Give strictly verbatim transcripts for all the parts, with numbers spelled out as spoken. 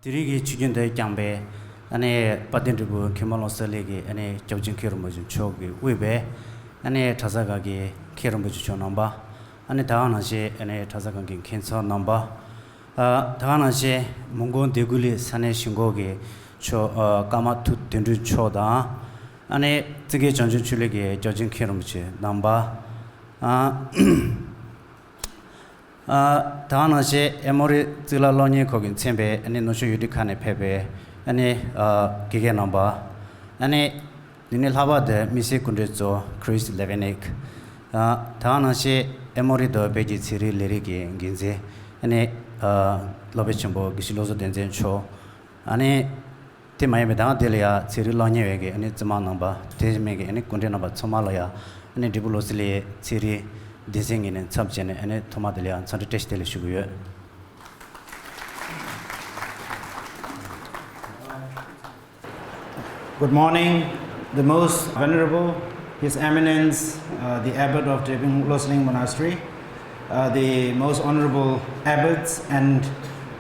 དེ་རིང་གི་ཆིབས་བསྒྱུར་འདི་བསྐྱངས་པའི་ཨ་ནི་དཔལ་ལྡན་འབྲས་སྤུངས་མཁན་པོ་བློ་གསལ་གླིང་གི་ཨ་ནི་སྐྱབས་རྗེ་མཁན་རིན་པོ་ཆེ་མཆོག་གིས་དབུས་པའི་ཨ་ནི་གྲྭ་ཚང་ཁག་གི་མཁན་རིན་པོ་ཆེ་མཆོག་རྣམ་པ། ཨ་ནི་ད་ག་ནང་བཞིན་ཨ་ནི་གྲྭ་ཚང་ཁག་གི་མཁན་ཚང་རྣམ་པ། ཨ་ད་ག་ནང་བཞིན་མོན་གྷོ་སྡེ་དགུ་གླིང་ས་གནས་གཞིས་འགོ་གི་མཆོག་ཨ་ཀརྨ་ཐུབ་དོན་གྲུབ་མཆོག་དང་། ཨ་ནི་རྩེ་དགའི་བྱང་ཆུབ་ཆོས་གླིང་གི་སྐྱབས་རྗེ་མཁན་རིན་པོ་ཆེ་རྣམ་པ། ཨ། ཨ། ད་ག་ནང་བཞིན་ཨེ་མོ་རི་གཙུག་ལག་སློབ་གཉེར་ཁང་གིས་མཚན་པའི་ཨ་ནི་ནུབ་ཕྱོགས་ཡུལ་གྲུ་ཁག་ནས་ཕེབས་པའི་ཨ་ནི་ཨ་དགེ་རྒན་རྣམ་པ། ཨ་ནི་འདི་ནས་ལྷག་པར་དུ་དམིགས་བསལ་སྐུ་མགྲོན་གཙོ་Chris Levenick། ཨ། ད་ག་ནང་བཞིན་ཨེ་མོ་རི་དང་བོད་ཀྱི་ཚན་རིག་ལས་རིགས་ཀྱི་འགན་འཛིན་ཨ་ནི་ཨ་སློབ་དཔོན་ཆེན་པོ་དགེ་བཤེས་བློ་བཟང་བསྟན་འཛིན་མཆོག་ཨ་ནི། དེ་མ་ཡིན་པའི་ད་ག་དེ་ལ་ཡང་ཚན་རིག་སློབ་གཉེར་བའི་གི་ཨ་ནི་བཙུན་མ་རྣམ་པ་དེ་མིན་གི་ཨ་ནི་སྐུ་མགྲོན་རྣམ་པ་ཚང་མ་ལ་ཡང་ཨ་ནི་འབྲས་སྤུངས་བློ་གསལ་གླིང་ཚན་རིག་སྡེ་ཚན་ངོས་ནས་འཚམས་བྱས་ནས་ཨ་ནི་ཐོག་མ་དེ་ལ་ཡང་འཚམས་འདྲི་བཀྲ་ཤིས་བདེ་ལེགས་ཞུ་གི་ཡོད། Good morning, the most venerable, His Eminence, uh, the Abbot of Drepung Losling Monastery, uh, the most honorable abbots and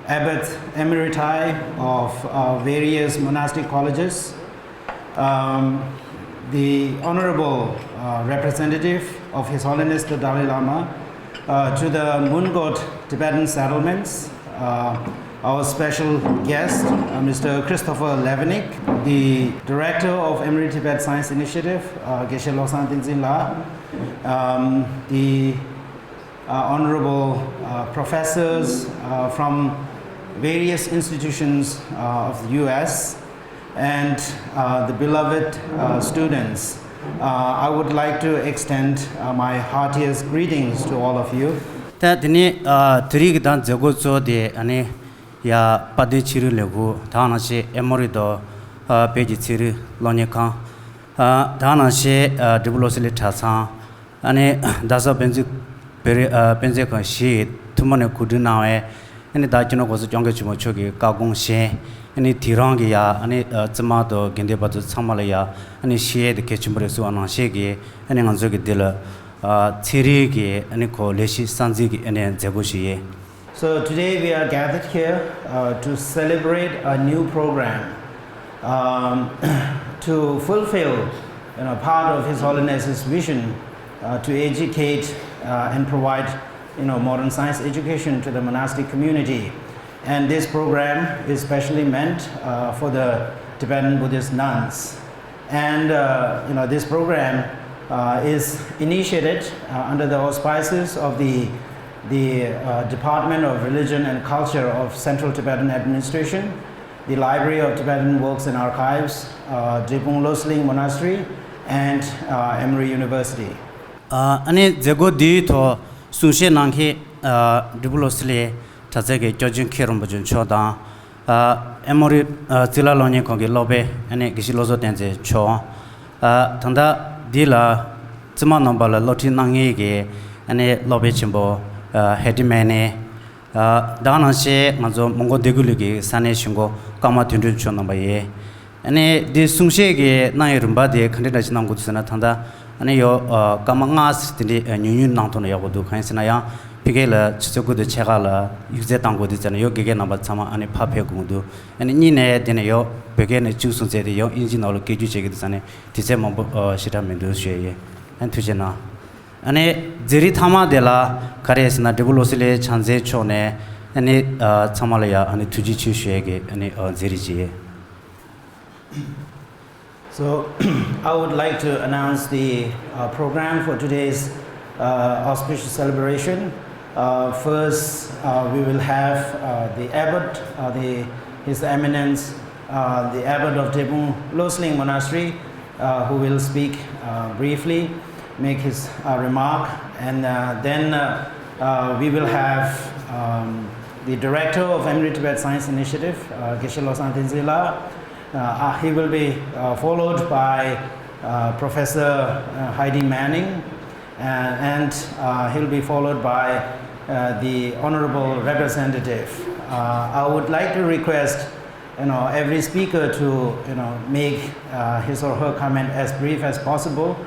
abbot emeriti of uh, various monastic colleges, um, the honorable uh, representative of His Holiness the Dalai Lama uh, to the Mongol Tibetan settlements, uh, our special guest, uh, Mister Christopher Levenick, the director of Emeriti Tibet Science Initiative, uh, Geshe Losang Tenzin La, um, the uh, honorable uh, professors uh, from various institutions uh, of the U S and uh, the beloved uh, students. Uh, I would like to extend uh, my heartiest greetings to all of you. ད་དེ་ནས་ཨ་དེ་རིང་གི་ད་མཛད་སྒོ་གཙོ་བོ་དེ་ཨ་ནི་ཡ་དཔལ་ལྡན་ཆོས་རིག་ལས་ཁུངས་ད་ག་ནང་བཞིན་ཨེ་མོ་རི་དང་ཨ་བོད་ཀྱི་ཚན་རིག་སློབ་གཉེར་ཁང་། ཨ་ད་ག་ནང་བཞིན་ཨ་འབྲས་སྤུངས་བློ་གསལ་གླིང་གྲྭ་ཚང་། ཨ་ནི་རྡ་ས་བོད་འཛིན་བོད་རིགས་ཨ་དཔེ་མཛོད་ཁང་བཞི་ཡི་ཐུན་མོང་ནས་གོ་སྒྲིག་གནང་བའི་ཨ་ནི་ད་སྤྱི་ནོར་༸གོང་ས་༸སྐྱབས་མགོན་ཆེན་པོ་མཆོག་གི་བཀའ་དགོངས་བཞིན་ཨ་ནི་དེ་རིང་གི་ཡ་ཨ་ནི་ཨ་བཙུན་མ་དང་དགེ་འདུན་པ་ཚོ་ཚང་མ་ལ་ཡ་ཨ་ནི་ཞལ་དེ་གལ་ཆེན་པོ་རེད་གསུངས་པ་ནང་བཞིན་གྱི་ཨ་ནི་ང་ཚོ་གི་འདི་ལ་ཨ་ཚན་རིག་གི་ཨ་ནི་ཁོ་ལས་གཞི་གསར་འཛུགས་ཀྱི་ཨ་ནི་མཛད་སྒོ་ཞིག་ཡིན། So today we are gathered here uh, to celebrate a new program um, to fulfill you know, part of His Holiness's vision uh, to educate uh, and provide you know, modern science education to the monastic community. And this program is specially meant uh, for the Tibetan Buddhist nuns. And uh, you know, this program uh, is initiated uh, under the auspices of the, the uh, Department of Religion and Culture of Central Tibetan Administration, the Library of Tibetan Works and Archives, uh, Drepung Losling Monastery, and uh, Emory University. ཨ་ནི་མཛད་སྒོ་འདིའི་ཐོག་གསུང་བཤད་གནང་མཁན་འབྲས་སྤུངས་བློ་གསལ་གླིང་གྲྭ་ཚང་གི་སྐྱབས་རྗེ་མཁན་རིན་པོ་ཆེ་མཆོག་དང་། ཨེ་མོ་རི་གཙུག་ལག་སློབ་གཉེར་ཁང་གི་སློབ་དཔོན་དགེ་བཤེས་བློ་བཟང་བསྟན་འཛིན་མཆོག་ད་ལྟ་འདི་ལ་བཙུན་མ་རྣམ་པ་ལ་སློབ་ཁྲིད་གནང་མཁན་གྱི་སློབ་དཔོན་ཆེན་པོ་ཧེ་ཏི་མེ་ནེ། ད་ག་ནང་བཞིན་ང་ཚོ་མོན་གྷོ་སྡེ་དགུ་གླིང་གི་ས་གནས་གཞིས་འགོ་ཀརྨ་དོན་གྲུབ་མཆོག་རྣམ་པ་ཡིན། ཨ་ནི་འདི་གསུང་བཤད་ཀྱི་གནང་ཡའི་རིམ་པ་དེ་ག་འདྲ་འདྲ་ཞིག་གནང་དགོས་འདུག་ཟེར་ན། ད་ལྟ་ཨ་ནི་ཡོ་ཨ་སྐར་མ་ལྔ་ཙམ་དེ་འདྲའི་ཉུང་ཉུང་གནང་ཐུབ་ན་ཡག་པོ་འདུག་གང་ཡིན་ཟེར་ན་ཡང་ཕ་གི་ལ་ཆུ་ཚོད་དགུ་དང་ཕྱེད་ཀ་ལ་གཡུག་རྩེད་གཏང་དགོས་འདུག་ཟེར་ན་ཡོ་དགེ་རྒན་རྣམ་པ་ཚང་མ་ཨ་ནི་ཕར་ཕེབས་དགོས་འདུག་ཨ་ནི་གཉིས་ནས་དེ་ནས་ཡོ་བོད་སྐད་ནས་གཅིག་གསུང་ཚད་དེ་ཡོ་དབྱིན་ཇི་ནང་ལ་སྐད་སྒྱུར་བྱེད་ཀྱི་འདུག་ཟེར་ནས་དུས་ཚོད་མང་པོ་ཞེ་དྲག་མི་འདུག་ཞུ་ཡས་ཡིན། ཨ་ནི་ཐུགས་རྗེ་གནང་། ཨ་ནི་མཛད་རིམ་མཐའ་མ་དེ་ལ་ག་རེ་ཟེར་ན་འབྲས་སྤུངས་བློ་གསལ་གླིང་ཕྱག་མཛོད་མཆོག་ནས་ཨ་ནི་ཚང་མ་ལ་ཡ་ཨ་ནི་ཐུགས་རྗེ་ཆེ་ཞུ་ཡས་ཀྱི་ཨ་ནི་མཛད་རིམ་ཅིག་ཡིན། So, I would like to announce the uh, program for today's uh, auspicious celebration. Uh, first, uh, we will have uh, the abbot, uh, the, His Eminence, uh, the abbot of Drepung Losling Monastery, uh, who will speak uh, briefly, make his uh, remark, and uh, then uh, uh, we will have um, the director of Emeriti Tibet Science Initiative, uh, Geshe Losang Tenzin La. Uh, uh, he will be uh, followed by uh, Professor uh, Heidi Manning, uh, and uh, he'll be followed by uh, the honorable representative. Uh, I would like to request you know, every speaker to, you know, make uh, his or her comment as brief as possible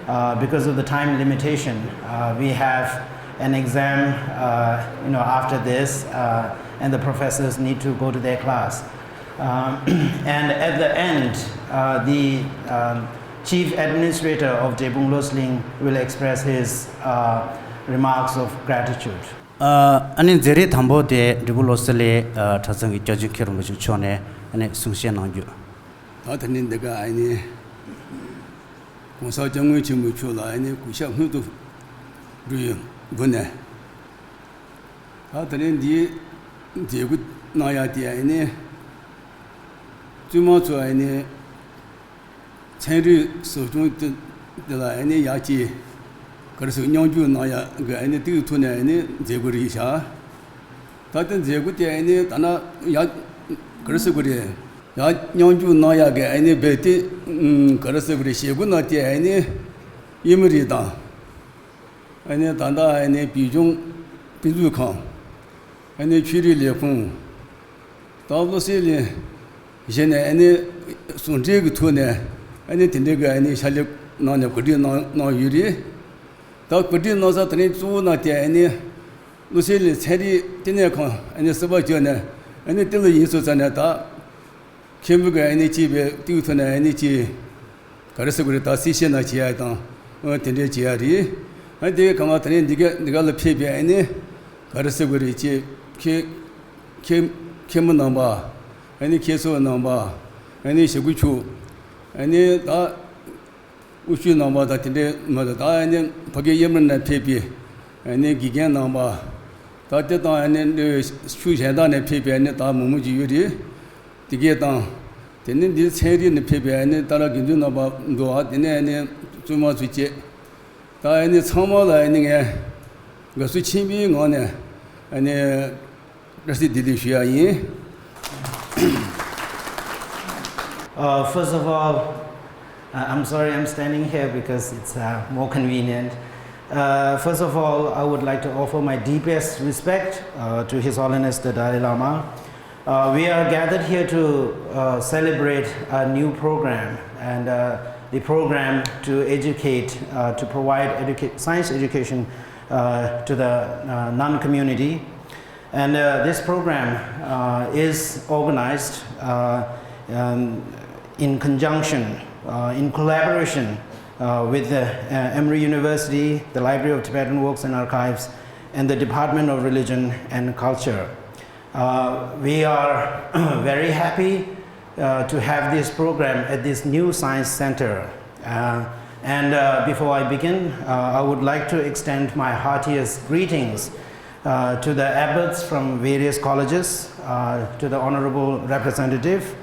uh, because of the time limitation. Uh, we have an exam, uh, you know, after this, uh, and the professors need to go to their class. Um, and at the end, uh, the um, chief administrator of Drebung Losling will express his uh, remarks of gratitude. ཨ་ནི་མཛད་རིམ་དང་པོ་དེ་འབྲས་བུ་བློ་གསལ་ལགས་གྲྭ་ཚང་གི་སྐྱབས་རྗེ་མཁན་རིན་པོ་ཆེ་མཆོག་ནས་ཨ་ནི་གསུང་བཤད་གནང་རྒྱུ། ད་དེ་ནས་འདི་ག་ཨ་ནི་༸གོང་ས་༸སྐྱབས་མགོན་ཆེན་པོ་མཆོག་ལ་ཨ་ནི་གུས་ཞབས་སྔོན་དུ་འགྲོ་བའི་སྒོ་ནས། ད་དེ་རིང་འདིའི་མཛད་སྒོ་གནང་ཡ་དེ་ཨ་ནི་བཙུན་མ་ཚོ་ཨ་ནི་ཚན་རིག་ཟབ་སྦྱོང་དེ་དེ་ལ་ཨ་ནི་ཡག་གི་ག་རེ་ཟེར་མཉམ་ཞུགས་གནང་ཡ་གི་ཨ་ནི་དེའི་ཐོག་ནས་ཨ་ནི་མཛད་སྒོ་རེད་ཤག་ད་ལྟ་མཛད་སྒོ་དེ་ཨ་ནི་ད་ན་ཡག་ག་རེ་ཟེར་དགོས་རེད། ཡག་མཉམ་ཞུགས་གནང་ཡ་གི་ཨ་ནི་རྦད་དེ་ག་རེ་ཟེར་དགོས་རེད། བྱེད་སྒོ་ནང་དེ་ཨ་ནི་ཨེ་མོ་རི་དང་། ཨ་ནི་ད་ལྟ་ཨ་ནི་བོད་ལྗོངས་དཔེ་མཛོད་ཁང་། ཨ་ནི་ཆོས་རིག་ལས་ཁུངས། ད་བློ་གསལ་གླིང་བཞི་ནས་ཨ་ནི་ཟུང་འབྲེལ་གྱི་ཐོག་ནས་ཨ་ནི་དེ་འདྲའི་གི་ཨ་ནི་ཕྱག་ལས་གནང་ནས་གོ་སྒྲིག་གནང་གནང་ཡོད་རེད། ད་གོ་སྒྲིག་གནང་ས་དེ་རིང་གཙོ་བོ་གནང་སྟེ་ཨ་ནི་བློ་གསལ་གླིང་ཚན་རིག་ལྟེ་གནས་ཁང་ཨ་ནི་གསར་པ་བསྐྱོད་ནས་ཨ་ནི་ལྟེ་ལོ་ཡིན་སོང་ཙང་ནས་ད། མཁན་པོ་གི་ཨ་ནི་ཅིག་པའི་ཏིའུ་ཐུ་ན་ཨ་ནི་ཅིག་ག་རེ་ཟེར་དགོས་རེད། ད་སི་ཤེ་ན་བྱེད་ཡ་དང་ཨ་དེ་འདྲས་བྱེད་ཡ་རེད། ཨ་དེ་ག་མ་དེ་ནས་འདི་ག་འདི་ག་ལ་ཕེབས་པའི་ཨ་ནི་ག་རེ་ཟེར་དགོས་རེད། ཅེས་མཁན་མཁན་མཁན་མོ་རྣམ་པ། ཨ་ནི་མཁན་ཟུར་རྣམ་པ། ཨ་ནི་ཞབས་དགུ་ཆུ། ཨ་ནི་ད་དབུ་བཞུགས་རྣམ་པ་དང་དེ་འདྲས་མ་གཏོགས་ད་ཨ་ནི་ཕ་གི་ཡེ་མེར་ནས་ཕེབས་པའི་ཨ་ནི་དགེ་རྒན་རྣམ་པ། ད་དེ་དང་ཨ་ནི་ཆུ་གཞན་དག་ནས་ཕེབས་པའི་ཨ་ནི་ད་མང་མང་ཅིག་ཡོད་རེད། དེ་གས་དང་། དེ་ནས་འདིར་ཚན་རིག་ནས་ཕེབས་པའི་ཨ་ནི་ཏཱ་ར་དགེ་འདུན་རྣམ་པ་འདུག་ཨ། དེ་ནས་ཨ་ནི་བཙུན་མ་ཚོ་བཅས། ད་ཨ་ནི་ཚང་མ་ལ་ཨ་ནི་ངས་དགའ་བསུ་ཆེན་པོའི་ངང་ནས་ཨ་ནི་བཀྲ་ཤིས་བདེ་ལེགས་ཞུ་ཡ་ཡིན། Uh, first of all, uh, I'm sorry I'm standing here because it's uh, more convenient. Uh, first of all, I would like to offer my deepest respect uh, to His Holiness the Dalai Lama. Uh, we are gathered here to uh, celebrate a new program and uh, the program to educate, uh, to provide educa- science education uh, to the uh, non community. And uh, this program uh, is organized uh, um, in conjunction, uh, in collaboration uh, with the uh, Emory University, the Library of Tibetan Works and Archives, and the Department of Religion and Culture. Uh, we are very happy uh, to have this program at this new science center. Uh, and uh, before I begin, uh, I would like to extend my heartiest greetings uh, to the abbots from various colleges, uh, to the honorable representative,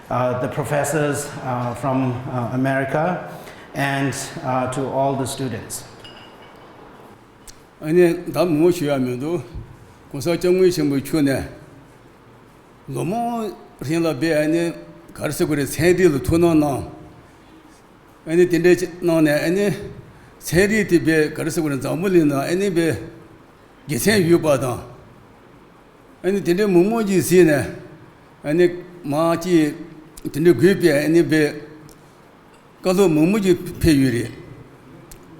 uh, the professors uh, from uh, America, and uh, to all the students. ཨ་ནི་ད་མང་པོ་ཞུ་ཡ་མི་འདུག ༸གོང་ས་༸སྐྱབས་མགོན་ཆེན་པོ་མཆོག་ནས་ལོ་མང་རིང་ལ་དཔེ་ཨ་ནི་ག་རེ་ཟེར་དགོས་རེད། ཚན་རིག་ལ་ཐུགས་སྣང་གནང་། ཨ་ནི་དེ་འདྲའི་གནང་ནས་ཨ་ནི་ཚན་རིག་དེ་དཔེ་ག་རེ་ཟེར་དགོས་རེད། འཛམ་བུ་གླིང་ནང་ཨ་ནི་དཔེ་དགེ་མཚན་ཡོད་པ་དང་། ཨ་ནི་དེ་འདྲའི་མང་མང་ཅིག་གཟིགས་ནས་ཨ་ནི་མ་ཅིག་དེ་འདྲའི་དགོས་པའི་ཨ་ནི་དཔེ་བཀའ་སློབ་མང་པོ་ཅིག་ཕེབས་ཡོད་རེད།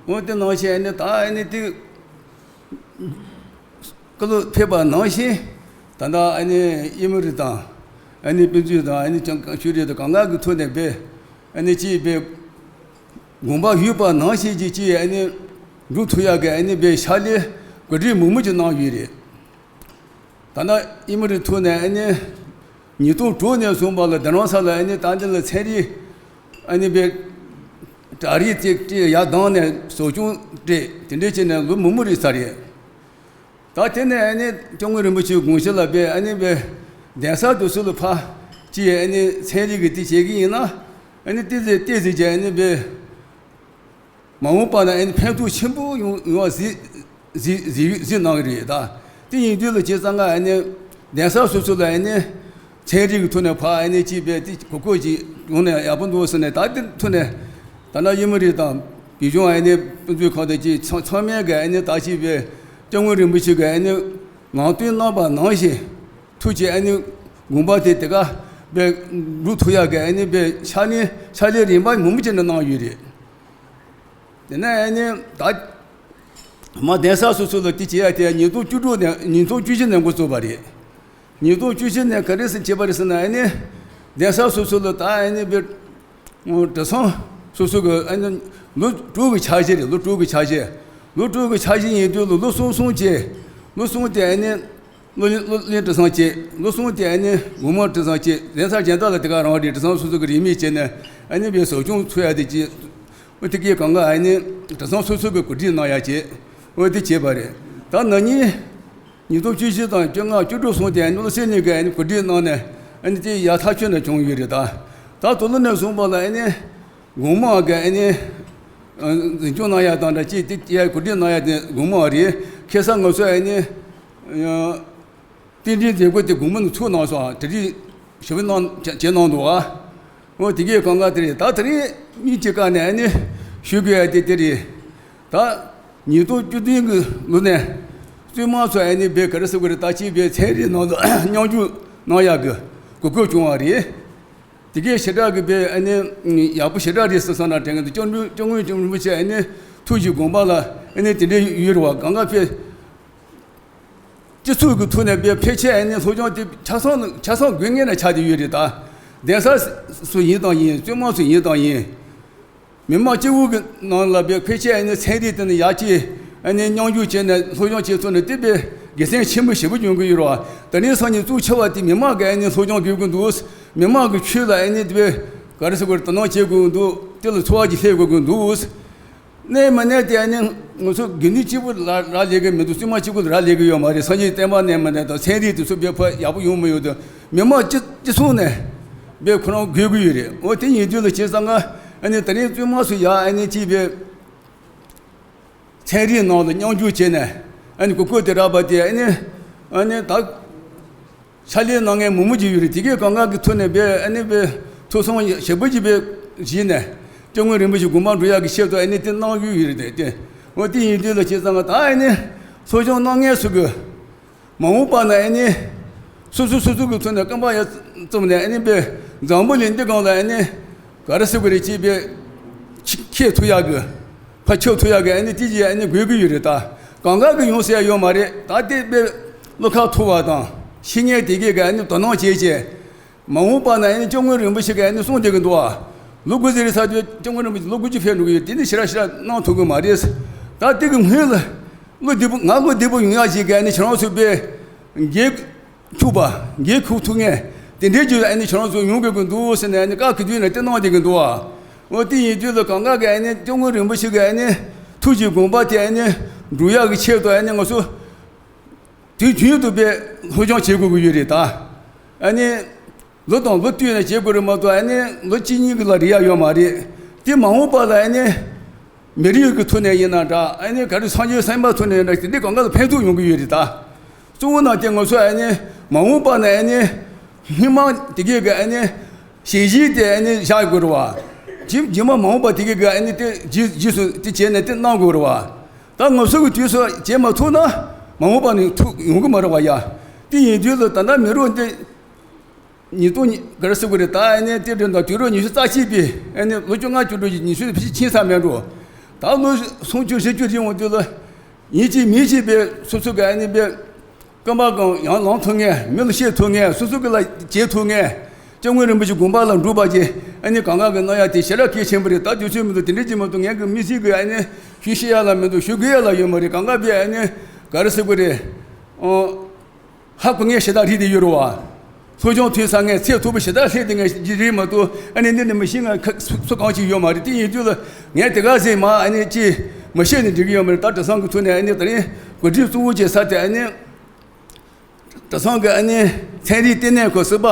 འོ་དེ་ནང་བཞིན་ཨ་ནི་ད་ཨ་ནི་དེ་བཀའ་སློབ་ཕེབས་པ་ནང་བཞིན་ད་ལྟ་ཨ་ནི་ཨེ་མོ་རི་དང་ཨ་ནི་དཔེ་མཛོད་དང་ཨ་ནི་ཅང་ཆོས་རིག་དང་གང་ག་གི་ཐོག་ནས་དཔེ་ཨ་ནི་ཅིག་དཔེ་དགོངས་པ་ཡོད་པ་ནང་བཞིན་ཅིག་ཅིག་ཨ་ནི་འགྲུབ་ཐུབ་ཡག་གི་ཨ་ནི་དཔེ་ཕྱག་ལས་གོ་སྒྲིག་མང་པོ་ཅིག་གནང་ཡོད་རེད། ད་ལྟ་ཨེ་མོ་རི་ཐོག་ནས་ཨ་ནི་ཉིས་སྟོང་དྲུག་ནས་བཟུང་བ་ལ་རྡ་རམ་ས་ལ་ཨ་ནི་ད་འདི་ལ་ཚན་རིག་ཨ་ནི་དཔེ་གྲ་སྒྲིག་ཅིག་ཅིག་ཡར་བཏང་ནས་གསོ་སྐྱོང་སྤྲད་དེ་འདྲས་བྱས་ནས་ལོ་མང་པོ་རེད་ས་རེད། ད་དེ་ནས་ཨ་ནི་སྐྱབས་མགོན་རིན་པོ་ཆེའི་དགོངས་གཞི་ལ་དཔེ་ཨ་ནི་དཔེ་གདན་ས་དེ་ཚོ་ལ་ཕར་ཅིག་ཨ་ནི་ཚན་རིག་གི་དེ་བྱེད་ཀྱི་ཡིན་ན་ཨ་ནི་ཏི་ཙི་ཏི་ཙི་ཅིག་ཨ་ནི་དཔེ། མ་འོངས་པ་ན་ཨ་ནི་ཕན་ཐོགས་ཆེན་པོ་ཡོང་ཡོང་བ་གཟིགས་གཟིགས་གཟིགས་གཟིགས་གནང་གི་རེད་ད། དེ་ཡིན་དུས་ལ་བྱས་ཙང་ང་ཨ་ནི་གདན་ས་སོ་སོ་ལ་ཨ་ནི་ཚན་རིག་གི་ཐོག་ནས་ཕར་ཨ་ནི་ཅིག་དཔེ་དེ་གོ་སྐབས་ཅིག་ཡོང་ནས་ཡག་པོ་འདུག་ཟེར་ནས། ད་དེ་ཐོག་ནས་ད་ལྟ་ཨེ་མོ་རི་དང་བོད་ལྗོངས་ཨ་ནི་དཔེ་མཛོད་ཁང་དང་ཅིག་ཚང་ཚང་མས་གི་ཨ་ནི་ད་ཅིག་དཔེ་སྐྱབས་མགོན་རིན་པོ་ཆེ་གི་ཨ་ནི་ངང་སྟོན་གནང་པ་ནང་བཞིན་ཐུགས་ཀྱི་ཨ་ནི་དགོངས་པ་དེ་དེ་ག་དཔེ་འགྲུབ་ཐུབ་ཡག་གི་ཨ་ནི་དཔེ་ཕྱག་ལས་ཕྱག་ལས་རིམ་པ་མང་པོ་ཅིག་ནས་གནང་ཡོད་རེད། དེ་ནས་ཨ་ནི་ད་ མ་གདན་ས་སོ་སོ་ལ་དེ་བྱེད་ཡ་དེ་ཉིས་སྟོང་བཅུ་དྲུག་ནས་ཉིས་སྟོང་བཅུ་བཞི་ནས་འགོ་བཙུགས་པ་རེད། ཉིས་སྟོང་བཅུ་བཞི་ནས་ག་རེ་ཟེར་བྱས་པ་རེད་ཟེར་ན། ཨ་ནི་གདན་ས་སོ་སོ་ལ་ད་ཨ་ནི་བེ་གྲྭ་ཚང་སོ་སོ་གི་ཨ་ནི་ལོ་དྲུག་གི་འཆར་གཞི་རེད། ལོ་དྲུག་གི་འཆར་གཞི། ལོ་དྲུག་གི་འཆར་གཞི་ཡིན་དུས་ལ་ལོ་གསུམ་གསུམ་བྱས། ལོ་གསུམ་དེ་ཨ་ནི་སློབ་གླིང་སློབ་གླིང་གྲྭ་ཚང་བྱས། ལོ་གསུམ་དེ་ཨ་ནི་དགོན་མང་གྲྭ་ཚང་བྱས། གདན་ས་གཞན་དག་ལ་དེ་ག་རང་རེད། གྲྭ་ཚང་སོ་སོ་གི་རིས་མེད་བྱས་ནས་ཨ་ནི་བེ་ཟབ་སྦྱོང་འཚོགས་ཡ་དེ་བྱས། འོ་དེ་གའི་གང་ག་ཨ་ནི་གྲྭ་ཚང་སོ་སོ་གི་གོ་སྒྲིག་གནང་ཡ་བྱས། འོ་དེ་བྱས་པ་རེད། ད་ན་ནིང་ཉིས་སྟོང་བཅུ་བཞི་དང་བཅོ་ལྔ་བཅུ་དྲུག་སོང་སྟེ་ཨ་ནི་བློ་གསལ་གླིང་གི་ཨ་ནི་གོ་སྒྲིག་གནང་ནས་ཨ་ནི་དེ་ཡག་ཐག་ཆོད་ནས་བྱུང་ཡོད་རེད། ད་ད་དུ་ལོ་ནས་བཟུང་བ་ལ་ཨ་ནི་དགོན་མང་གི་ཨ་ནི་འཛིན་སྐྱོང་གནང་ཡ་དང་འདྲ་ཅིག་དེ་ཡ་གོ་སྒྲིག་གནང་ཡ་དེ་དགོན་མང་རེད། ཁ་སང་ང་ཚོ་ཨ་ནི་རྟེན་འབྲེལ་མཛད་སྒོ་དེ་དགོན་པ་ནང་ཚུགས་གནང་སོང་། དེ་རིང་ཞུ་བ་གནང་བྱས་གནང་འདུག་ཨ། འོ་དེ་གའི་གང་ག་དེ་རེད། ད་དེ་རིང་མི་གཅིག་བཀའ་ནས་ཨ་ནི་ཞུ་དགོས་ཡ་དེ་དེ་རེད། ད་ཉིས་སྟོང་བཅུ་བདུན་གི་ལོ་ནས་བཙུན་མ་ཚོ་ཨ་ནི་བེ་ག་རེ་ཟེར་དགོས་རེད། ད་ཅིག་བེ་ཚན་རིག་ནང་དུ་མཉམ་ཞུགས་གནང་ཡག་གི་གོ་སྐབས་བྱུང་བ་རེད། དེ་གའི་ཞེ་དྲག་གི་བེ་ཨ་ནི་ཡག་པོ་ཞེ་དྲག་རེད་ཟེར་སོང་ན་དྲན་གི་འདུག་སྐྱབས་མགོན་སྐྱབས་མགོན་རིན་པོ་ཆེ་ཨ་ནི་ཐུགས་ཀྱི་དགོངས་པ་ལ་ཨ་ནི་དེ་འདྲའི་ཡོད་རེད་བ། གང་ག་བེ་སྤྱི་ཚོགས་ཀྱི་ཐོག་ནས་བེ་ཕལ་ཆེར་ཨ་ནི་སློབ་སྦྱོང་དེ་ཆ་ཚང་ཆ་ཚང་དགོས་ངེས་ན་ཆགས་བསྡད་ཡོད་རེད། ད་གདན་ས་སུ་ཡིན་དང་ཡིན། བཙུན་མ་སུ་ཡིན་དང་ཡིན། མི་མང་སྤྱི་བོ་གི་ནང་ལ་བེ་ཕལ་ཆེར་ཨ་ནི་ཚན་རིག་དེ་ནི་ཡག་ཅིག་ཨ་ནི་མཉམ་ཞུགས་བྱས་ནས་སློབ་སྦྱོང་བྱས་ཚུལ་ནི་དེ་བེ་དགེ་མཚན་ཆེན་པོ་ཞེ་པོ་འབྱུང་གི་ཡོད་རེད་བ། ད་ནི་སང་ཉིན་གཙོ་ཆེ་བ་དེ་མི་མང་གི་ཨ་ནི་སློབ་སྦྱོང་དགོས་ཀྱི་འདུག་མི་མང་གི་ཆོས་ལ་ཨ་ནི་དེ་བེ་ག་རེ་ཟེར་དགོས་རེད། དོ་སྣང་བྱེད་དགོས་ཀྱི་འདུག་དེ་ལ་འཚོ་བ་ཅིག་སླེབས་དགོས་ཀྱི་འདུག་གནས་མ་གནས་དེ་ཨ་ནི་ང་ཚོ་དགེ་འདུན་གཅིག་པུ་ལ་རག་ལས་ཀྱི་མི་འདུག་བཙུན་མ་གཅིག་པུ་ལ་རག་ལས་ཀྱི་ཡོད་མ་རེད། སངས་རྒྱས་བསྟན་པ་གནས་མ་གནས་དང་ཚན་རིག་དེ་ཚོ་བེ་ཕ་ཡག་པོ་ཡོང་མི་ཡོད་དུ། མི་མང་སྤྱི་སྤྱི་ཚོགས་ནས་བེ་ཁོ་རང་དགོས་ཀྱི་ཡོད་རེད། འོ་དེ་ཡིན་དུས་ལ་བྱས་ཙང་ང་ཨ་ནི་ད་རིང་བཙུན་མ་སུ་ཡག་ཨ་ནི་ཅིག་བེ་ཚན་རིག་ནང་ལ་མཉམ་ཞུགས་བྱས་ནས་ཨ་ནི་གོ་སྐབས་དེ་རག་པ་དེ་ཨ་ནི་ཨ་ནི་ད། ཕྱག་ལས་གནང་མཁན་མང་པོ་ཅིག་ཡོད་རེད། དེ་གའི་གང་ག་གི་ཐོག་ནས་བེ་ཨ་ནི་བེ་ཐུགས་བསམ་ཞེ་པོ་ཅིག་བེ་བཞེས་ནས་སྐྱབས་མགོན་རིན་པོ་ཆེ་དགོངས་པ་འགྲོ་ཡག་གི་ཆེད་དུ་ཨ་ནི་དེ་གནང་ཡོད་ཡོད་རེད་དེ། འོ་དེ་ཡིན་དུས་ལ་བྱས་ཙང་ད་ཨ་ནི་སློབ་སྦྱོང་གནང་མཁན་ཚོ་གི་མ་འོངས་པ་ན་ཨ་ནི་སོ་སོ་སོ་སོ་གི་ཐོག་ནས་རྐང་པ་ཡར་བཙུམ་ནས་ཨ་ནི་བེ་འཛམ་བུ་གླིང་འདི་སྒང་ལ་ཨ་ནི་ག་རེ་ཟེར་དགོས་རེད། ཅེས་པའི་ཁྱེད་ཐུ་ཡག་གི་ཕ་ཁྱོད་ཐུ་ཡག་གི་ཨ་ནི་དེ་ཅིག་ཨ་ནི་དགོས་ཀྱི་ཡོད་རེད། ད་གང་ག་གི་ཡོང་ཟེར་ཡ་ཡོད་མ་རེད། ད་དེ་དཔེ་བློ་ཁ་ཐུ་བ་དང་ཤི་ཉེན་དེ་གས་གི་ཨ་ནི་དོ་སྣང་བྱེད་ཅེས་མ་འོངས་པ་ན་ཨ་ནི་སྐྱབས་མགོན་རིན་པོ་ཆེ་གི་ཨ་ནི་གསུང་བསྡད་གི་འདུག་ཨ། ལོ་དགུ་ཟེར་ས་དེ་སྐྱབས་མགོན་རིན་པོ་ཆེ་ལོ་དགུ་བཅུ་ཕེབས་འགྲོ་གི་ཡོད། དེ་ནི་ཞེ་དྲག་ཞེ་དྲག་གནང་ཐུབ་གི་མ་རེད། ད་དེ་གི་སྔོན་ལ་བློ་བདེ་པོ་ང་བློ་བདེ་པོ་ཡོང་ཡག་ཅིག་གི་ཨ་ནི་ཁྱེད་རང་ཚོ་དཔེ་འགན་འཁྱུག་པ་འགན་འཁུར་ཐུབ་མཁན་དེ་འདྲའི་རྒྱུ་ཨ་ནི་ཁྱེད་རང་ཚོ་ཡོང་དགོས་ཀྱི་འདུག་ཟེར་ནས་ཨ་ནི་བཀའ་ཁི་དུས་ནས་དེ་གནང་བསྡད་ཀྱི་འདུག་ཨ། འོ་དེ་ཡིན་དུས་ལ་གང་ག་གི་ཨ་ནི་སྐྱབས་མགོན་རིན་པོ་ཆེ་གི་ཨ་ནི་ཐུགས་ཀྱི་དགོངས་པ་དེ་ཨ་ནི་འགྲུབ་ཡག་གི་ཆེད་དུ་ཨ་ནི་ང་ཚོ་དུས་རྒྱུན་དུ་དཔེ་སློབ་སྦྱོང་བྱེད་དགོས་ཀྱི་ཡོད་རེད། ད་ཨ་ནི་ལོ་དང་ལོ་བསྟུད་ནས་བྱེད་དགོས་རེད་མ་གཏོགས་ཨ་ནི་ལོ་གཅིག་གཉིས་ཀྱི་ལ་རེད་ཡ་ཡོད་མ་རེད། དེ་མ་འོངས་པ་ལ་ཨ་ནི། མི་རིགས་ཀྱི་ཐོག་ནས་ཡིན་ན་འདྲ། ཨ་ནི་ག་རེ་སངས་རྒྱས་སེམས་དཔའི་ཐོག་ནས་ཡིན་ན་འདྲ། དེ་འདྲའི་གང་ག་ལ་ཕན་ཐོགས་ཡོང་གི་ཡོད་རེད། ད་གཙོ་བོ་ན་དེ་ང་ཚོ་ཨ་ནི་མ་འོངས་པ་ན་ཨ་ནི་སྔོན་མ་དེ་གས་གི་ཨ་ནི་ཞལ་བཞེས་དེ་ཨ་ནི་བཞག་དགོས་རེད་བ། རྗེས་རྗེས་མ་མ་འོངས་པ་དེ་གས་གི་ཨ་ནི་དེ་རྗེས་རྗེས་སུ་དེ་བྱས་ནས་དེ་གནང་དགོས་རེད་བ། ད་ང་ཚོ་གི་དུས་སུ་བྱེད་མ་ཐུབ་ན་མ་འོངས་པ་ནས་ཐུག་ཡོང་གི་མ་རེད་བ་ཡ། དེ་ཡིན་དུས་ལ་ད་ལྟ་མི་རོ་འདི། ཉིས་སྟོང་ག་རེ་ཟེར་དགོས་རེད། ད་ཨ་ནི་དེ་འདྲ་འདུག་དུས་རབས་ཉི་ཤུ་རྩ་གཅིག་པའི་ཨ་ནི་ལོ་བཅོ་ལྔ་བཅུ་དྲུག་གི་ཉི་ཤུ་ཕྱིན་ས་མེད་འགྲོ། ད་ལོ་སུམ་ཅུ་བཞི་བཅུ་རིང་འོང་དུས་ལ་ཡིན་གཅིག་མིན་གཅིག་པའི་སོ་སོ་གི་ཨ་ནི་པའི་རྐང་པ་གང་ཡང་ལངས་ཐུབ་མཁན། མི་ལ་བཤད་ཐུབ་མཁན། སོ་སོ་གི་ལ་བྱེད་ཐུབ་མཁན། སྐྱབས་མགོན་རིན་པོ་ཆེ་དགོངས་པ་ལ་འགྲོ་བ་ཅིག་ཨ་ནི་གང་ག་གི་གནང་ཡ་དེ་ཞེ་དྲག་གལ་ཆེན་པོ་རེད། ད་དུས་ཚོད་མི་འདུག་དེ་འདྲ་ཅིག་མ་གཏོགས་ངས་གི་མི་སྲིད་གི་ཨ་ནི་ཞུ་ཤེས་ཡ་ལ་མི་འདུག་ཞུ་དགོས་ཡ་ལ་ཡོད་མ་རེད། གང་ག་པའི་ཨ་ནི་ག་རེ་ཟེར་དགོས་རེད། ཨོ། ཧ་གོ་མཁན་ཞེ་དྲག་རེད་དེ་ཡོད་རེད་བ། སློབ་སྦྱོང་ཐོན་ཚར་མཁན་ཚད་མཐོ་པོ་ཞེ་དྲག་སླེབས་བསྡད་མཁན་ཞིག་རེད་མ་གཏོགས་ཨ་ནི་འདི་ནི་མི་ཤེས་མཁན་ཁ་སུ་སུ་གང་ཅིག་ཡོད་མ་རེད། དེ་ཡིན་དུས་ལ་ངས་དེ་ག་ཟེར་མ་ཨ་ནི་ཅི་མི་ཤེས་ནས་འགྲིག་གི་ཡོད་མ་རེད། ད་གྲྭ་ཚང་གི་ཐོག་ནས་ཨ་ནི་ད་རིང་གོ་སྒྲིག་གཙོ་བོ་བྱེད་ས་དེ་ཨ་ནི་གྲྭ་ཚང་གི་ཨ་ནི་ཚན་རིག་ལྟེ་གནས་ཁོ་སྲིད་པ་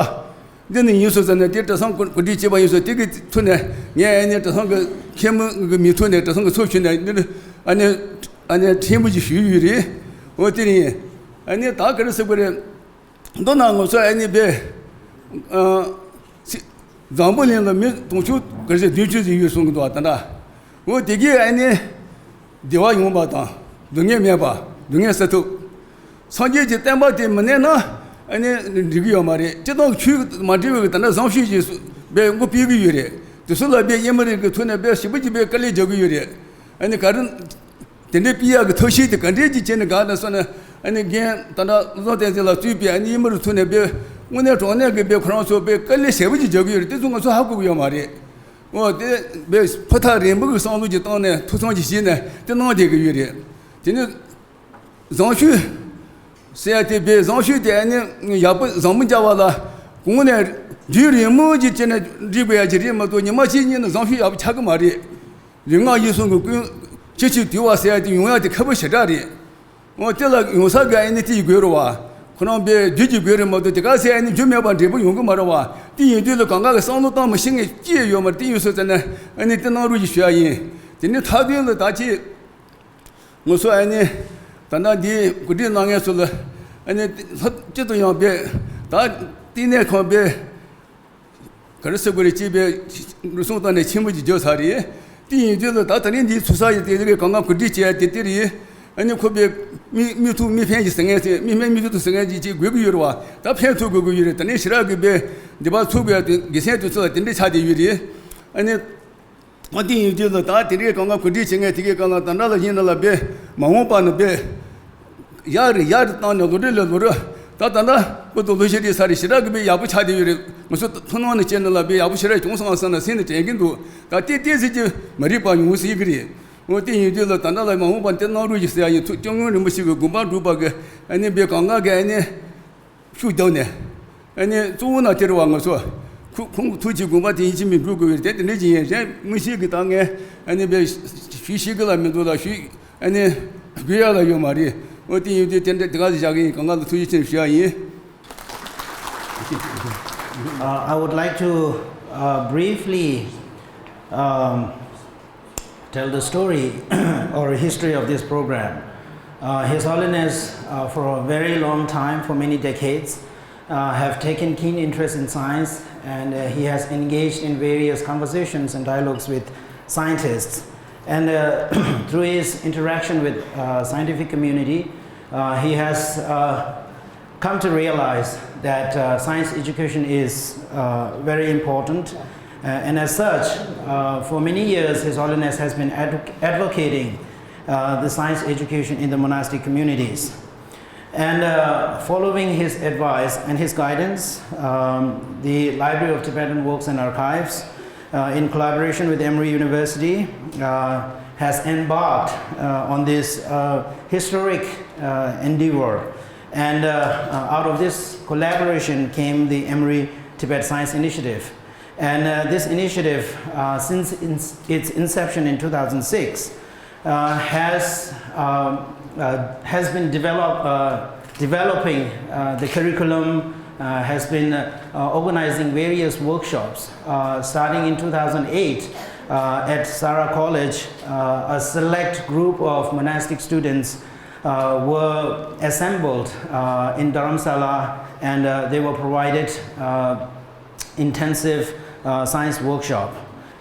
འདི་ནི་ཡིན་སོང་ཟེར་ནས་དེ་གྲྭ་ཚང་གོ་སྒྲིག་བྱས་པ་ཡིན་སོང་། དེ་གི་ཐོག་ནས་ངས་ཨ་ནི་གྲྭ་ཚང་གི་མཁན་མོ་གི་མིང་ཐོག་ནས་གྲྭ་ཚང་གི་ཚབ་ཞུས་ནས་འདི་ནི་ཨ་ནི་ཨ་ནི་ཕྲན་བུ་ཅིག་ཞུས་ཡོད་རེད། འོ་དེ་ནི་ཨ་ནི་ད་ག་རེ་ཟེར་དགོས་རེད། མདོར་ན་ང་ཚོ་ཨ་ནི་བས། ཨ། སི། འཛམ་བུ་གླིང་ལ་མི་དུང་ཕྱུར་ག་ཚོད་བདུན་ཅུ་ཙམ་ཡོད་གསུང་གི་འདུག་བ། ད་འདྲ། འོ་དེ་གས་ཨ་ནི་བདེ་བ་ཡོང་བ་དང་སྡུག་བསྔལ་མེད་པ། སྡུག་བསྔལ་སེལ་ཐུབ། སངས་རྒྱས་ཀྱི་བསྟན་པ་དེ་མི་གནས་ན་ཨ་ནི་འགྲིག་གི་ཡོད་མ་རེད། སྤྱིར་བཏང་ཆོས་མ་འབྲེལ་བའི་ད་འདྲ་བཟང་སྤྱོད་ཅིག་སུ་བས་མགོ་སྤོས་གི་ཡོད་རེད། དེ་ཚོ་ལ་བས་དབྱེ་མི་རིགས་ཀྱི་ཐོག་ནས་བས་ཞིབ་པོ་ཅིག་བས་དཀའ་ལས་རྒྱག་གི་ཡོད་རེད། ཨ་ནི་ག་རེ། དེ་འདྲའི་སྤེལ་ཡག་གི་ཐབས་ཤེས་དེ་ག་འདྲས་ཅིག་བྱས་ནས་ག་ལ་སོང་ན་ཨ་ནི་རྒན་ད་ལྟ་བློ་བཟང་བསྟན་འཛིན་ལགས་གཙོས་པའི་ཨ་ནི་ཡུལ་མི་རུ་ཚུགས་ནས་དཔེ་དངོས་གནས་དྲང་གནས་ཀྱི་དཔེ་ཁོ་རང་ཚོ་དཔེ་དཀའ་ལས་ཞེ་པོ་ཅིག་རྒྱག་གི་ཡོད་རེད། དེ་ཚོ་ང་ཚོ་ཧ་གོ་གི་ཡོད་མ་རེད། འོ་དེ་དཔེ་ཕུ་ཐག་རིང་པོ་གི་བསམ་བློ་ཅིག་བཏང་ནས་ཐུགས་བསམ་ཅིག་བཞེས་ནས་དེ་གནང་བསྡད་ཀྱི་ཡོད་རེད། དེ་ནི་བཟང་སྤྱོད་ཟེར་ཡ་དེ་དཔེ་བཟང་སྤྱོད་དེ་ཨ་ནི་ཡག་པོ་བཟང་པོ་བྱ་བ་ལ་གོང་ནས་རྒྱུན་རིང་མོ་ཅིག་བྱས་ནས་འགྲིག་དགོས་ཡ་ཅིག་རེད་མ་གཏོགས་ཉི་མ་གཅིག་གཉིས་ནས་བཟང་སྤྱོད་ཡག་པོ་ཆགས་ཀྱི་མ་རེད། ལུས་ངག་ཡིད་གསུམ་གྱི་ཀུན་ཅི་ཕྱིར་དུལ་བ་ཟེར་ཡ་དེ་ཡོང་ཡ་དེ་ཁག་པོ་ཞེ་དྲག་རེད། འོ་དེ་ལ་ཡོང་ས་ག་ཨ་ནི་དེ་ཡི་དགོས་རེད་བ། ཁོ་རང་དཔེ་རྒྱུ་གྱི་དགོས་རེད་མ་གཏོགས་དེ་ག་ཟེར་ཨ་ནི་རྒྱུ་མེད་པར་འབྲས་བུ་ཡོང་གི་མ་རེད་བ། དེ་ཡིན་དུས་ལ་གང་ག་གི་བསམ་བློ་བཏང་མི་ཤེས་མཁན་ཅི་ཡང་ཡོད་མ་རེད། དེ་ཡོད་སོང་ཙང་ནས་ཨ་ནི་དེ་གནང་རོགས་ཞེས་ཞུ་ཡ་ཡིན། དེ་ནི་མཐའ་དོན་ལ་ད་ཅི་ང་ཚོ་ཨ་ནི་ད་ལྟ་འདིའི་གོ་སྒྲིག་གནང་མཁན་ཚོ་ལ་ཨ་ནི་ལྷ་སྤྱི་ཚོགས་ཡང་དཔེ་ད་བསྟི་གནས་ཁང་དཔེ། ག་རེ་ཟེར་དགོས་རེད། ཅེས་པའི་འགྲོ་སོང་བཏང་ནས་ཆེན་པོ་ཅིག་བརྗོད་ཚར་རེད། དེ་ཡིན་དུས་ལ་ད་ད་རིང་འདིའི་ཚུགས་ས་ཡི་དེ་རིགས་གང་ག་གོ་སྒྲིག་བྱས་དེ་དེ་རེད། ཨ་ནི་ཁོ་པའི་མི་མི་ཐུག་མི་ཕན་གྱི་ཟེར་མཁན་ཚོས་མི་ཕན་མི་ཐུག་ཏུ་ཟེར་མཁན་ཅིག་ཅིག་དགོས་ཀྱི་ཡོད་རེད་བ། ད་ཕན་ཐོགས་དགོས་ཀྱི་ཡོད་རེད། ད་ནི་ཞེ་དྲག་གི་དཔེ་འདི་པར་ཚུགས་པའི་དགེ་མཚན་དེ་ཚོ་ལ་དེ་འདྲ་ཆགས་བསྡད་ཡོད་རེད། ཨ་ནི། ཨ་དེ་ཡིན་དུས་ལ་ད་དེ་རིང་གང་ག་གོ་སྒྲིག་བྱེད་མཁན་དེ་གའི་སྒང་ལ་ད་ལྟ་ལ་ཡིན་ན་ལ་དཔེ་མ་འོངས་པ་ནི་དཔེ་ཡར་རེ་ཡར་རེ་བཏང་ནས་ལོ་རེ་ལས་ལོ་རེ་ད་ད་ལྟ་བར་དུ་ལོ་བཞི་རེ་ས་རེ་ཞེ་དྲག་གི་དཔེ་ཡག་པོ་ཆགས་བསྡད་ཡོད་རེད། ང་ཚོ་ཐུགས་སྣང་ནས་བྱས་ན་ལ་དཔེ་ཡག་པོ་ཞེ་དྲག་བྱུང་སོང་བསམ་ན་སེམས་ནས་དྲན་གྱི་འདུག་ད་ལྟའི་ལྟས་ཟེར་གྱི་མ་རིག་པ་ཡོང་སྲིད་ཀྱི་རེད། འོ་དེ་ཡིན་དུས་ལ་ད་ལྟ་ལ་མ་འོངས་པ་དེ་གནང་རོགས་ཞེས་ཟེར་ཡ་ཡིན། ཐུགས་སྐྱབས་མགོན་རིན་པོ་ཆེ་གི་དགོངས་པ་འགྲུབ་པ་གི་ཨ་ནི་དཔེ་གང་ག་གི་ཨ་ནི། ཤུགས་བརྒྱབ་ནས། ཨ་ནི་གཙོ་བོ་ན་དེ་རེད་བ། ང་ཚོ་ཁོ་ཁོང་གི་ཐུགས་ཀྱི་དགོངས་པ་དེ་ཡིད་ཆེས་མི་འགྲུབ་དགོས་རེད། དེ་འདྲ་ཅིག་ཡིན། གཞན་དམིགས་བསལ་གྱི་ད་ངས་ཨ་ནི་དཔེ་ཞུ་ཤེས་ཀྱི་ལ་མི་འདུག་ལ་ཞུ་ཨ་ནི་དགོས་ཡ་ལ་ཡོད་མ་རེད། འོ་དེ་ཡིན་དུས་དེ་འདྲ་དེ་ག་ལ་བཞག་གི་ཡིན། གང་ག་ལ་ཐུགས་རྗེ་ཆེ་ཞུ་ཡ་ཡིན། Uh, I would like to uh, briefly um, tell the story or history of this program. Uh, His Holiness, uh, for a very long time, for many decades, uh, have taken keen interest in science, and uh, he has engaged in various conversations and dialogues with scientists. And uh, through his interaction with uh, scientific community, uh, he has uh, come to realize that uh, science education is uh, very important. Uh, and as such, uh, for many years, His Holiness has been advoc- advocating uh, the science education in the monastic communities. And uh, following his advice and his guidance, um, the Library of Tibetan Works and Archives, uh, in collaboration with Emory University, uh, has embarked uh, on this uh, historic uh, endeavor. And uh, uh, out of this collaboration came the Emory Tibet Science Initiative. And uh, this initiative, uh, since ins- its inception in two thousand six, uh, has, um, uh, has been develop, uh, developing uh, the curriculum, uh, has been uh, uh, organizing various workshops. Uh, starting in two thousand eight, uh, at Sara College, uh, a select group of monastic students uh, were assembled uh, in Dharamsala, and uh, they were provided uh, intensive uh, science workshop.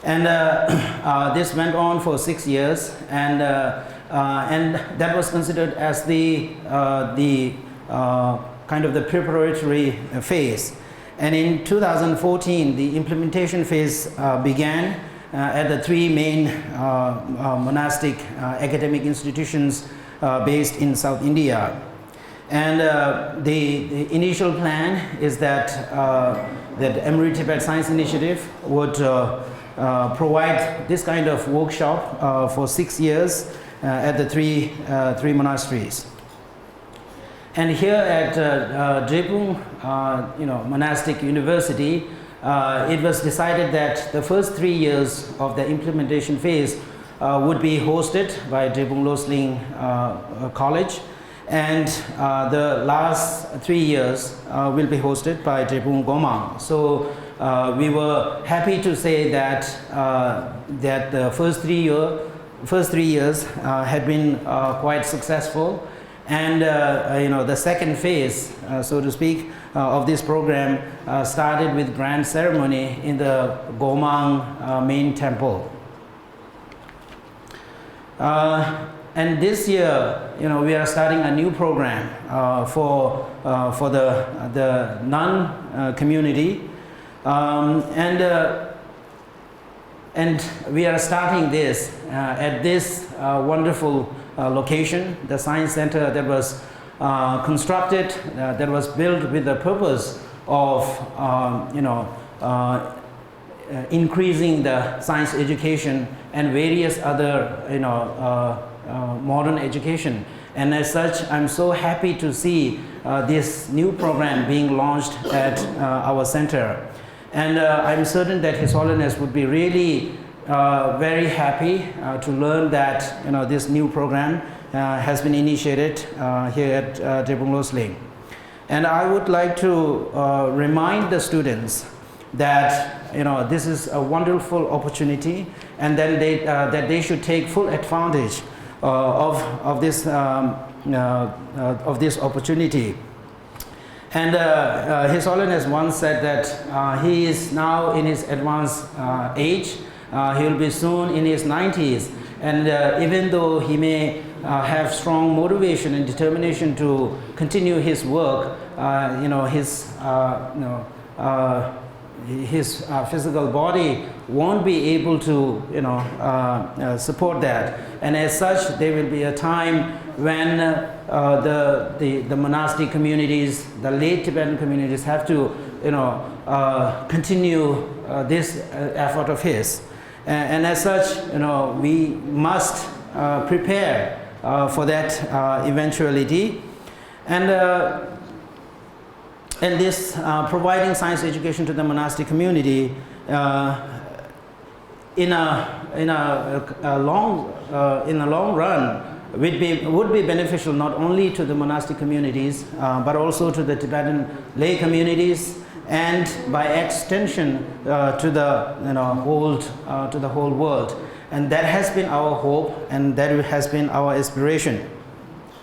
And uh, uh, this went on for six years, and, uh, uh, and that was considered as the, uh, the uh, kind of the preparatory phase. And in two thousand fourteen, the implementation phase uh, began uh, at the three main uh, uh, monastic uh, academic institutions uh, based in South India. And uh, the, the initial plan is that, uh, that Emory Tibet Science Initiative would uh, uh, provide this kind of workshop uh, for six years uh, at the three, uh, three monasteries. And here at uh, uh, Drepung, uh, you know, Monastic University, uh, it was decided that the first three years of the implementation phase uh, would be hosted by Drepung Losling uh, College, and uh, the last three years uh, will be hosted by Drepung Gomang. So uh, we were happy to say that uh, that the first three year first three years uh, had been uh, quite successful, and uh, uh, you know, the second phase, uh, so to speak, uh, of this program uh, started with grand ceremony in the Gomang uh, main temple. Uh, and this year, you know, we are starting a new program uh, for uh, for the the non uh, community, um, and uh, and we are starting this uh, at this uh, wonderful uh, location, the science center that was uh, constructed, uh, that was built with the purpose of, um, you know, uh, uh, increasing the science education and various other, you know, uh, uh, modern education. And as such, I'm so happy to see uh, this new program being launched at uh, our center. And uh, I'm certain that His Holiness would be really uh, very happy uh, to learn that, you know, this new program uh, has been initiated uh, here at uh, Drepung Losling. And I would like to uh, remind the students that, you know, this is a wonderful opportunity, and then they, uh, that they should take full advantage uh, of, of this, um, uh, uh, of this opportunity. And uh, uh, His Holiness once said that uh, he is now in his advanced uh, age. Uh, he will be soon in his nineties. And uh, even though he may uh, have strong motivation and determination to continue his work, uh, you know, his, uh, you know, uh, his uh, physical body won't be able to, you know, uh, uh, support that. And as such, there will be a time when uh, the, the, the monastic communities, the lay Tibetan communities have to, you know, uh, continue uh, this uh, effort of his. And, and as such, you know, we must uh, prepare uh, for that uh, eventuality. And uh, and this uh, providing science education to the monastic community uh, in a in a, a long uh, in the long run would be would be beneficial not only to the monastic communities uh, but also to the Tibetan lay communities and by extension uh, to the you know whole uh, to the whole world. And that has been our hope, and that has been our aspiration.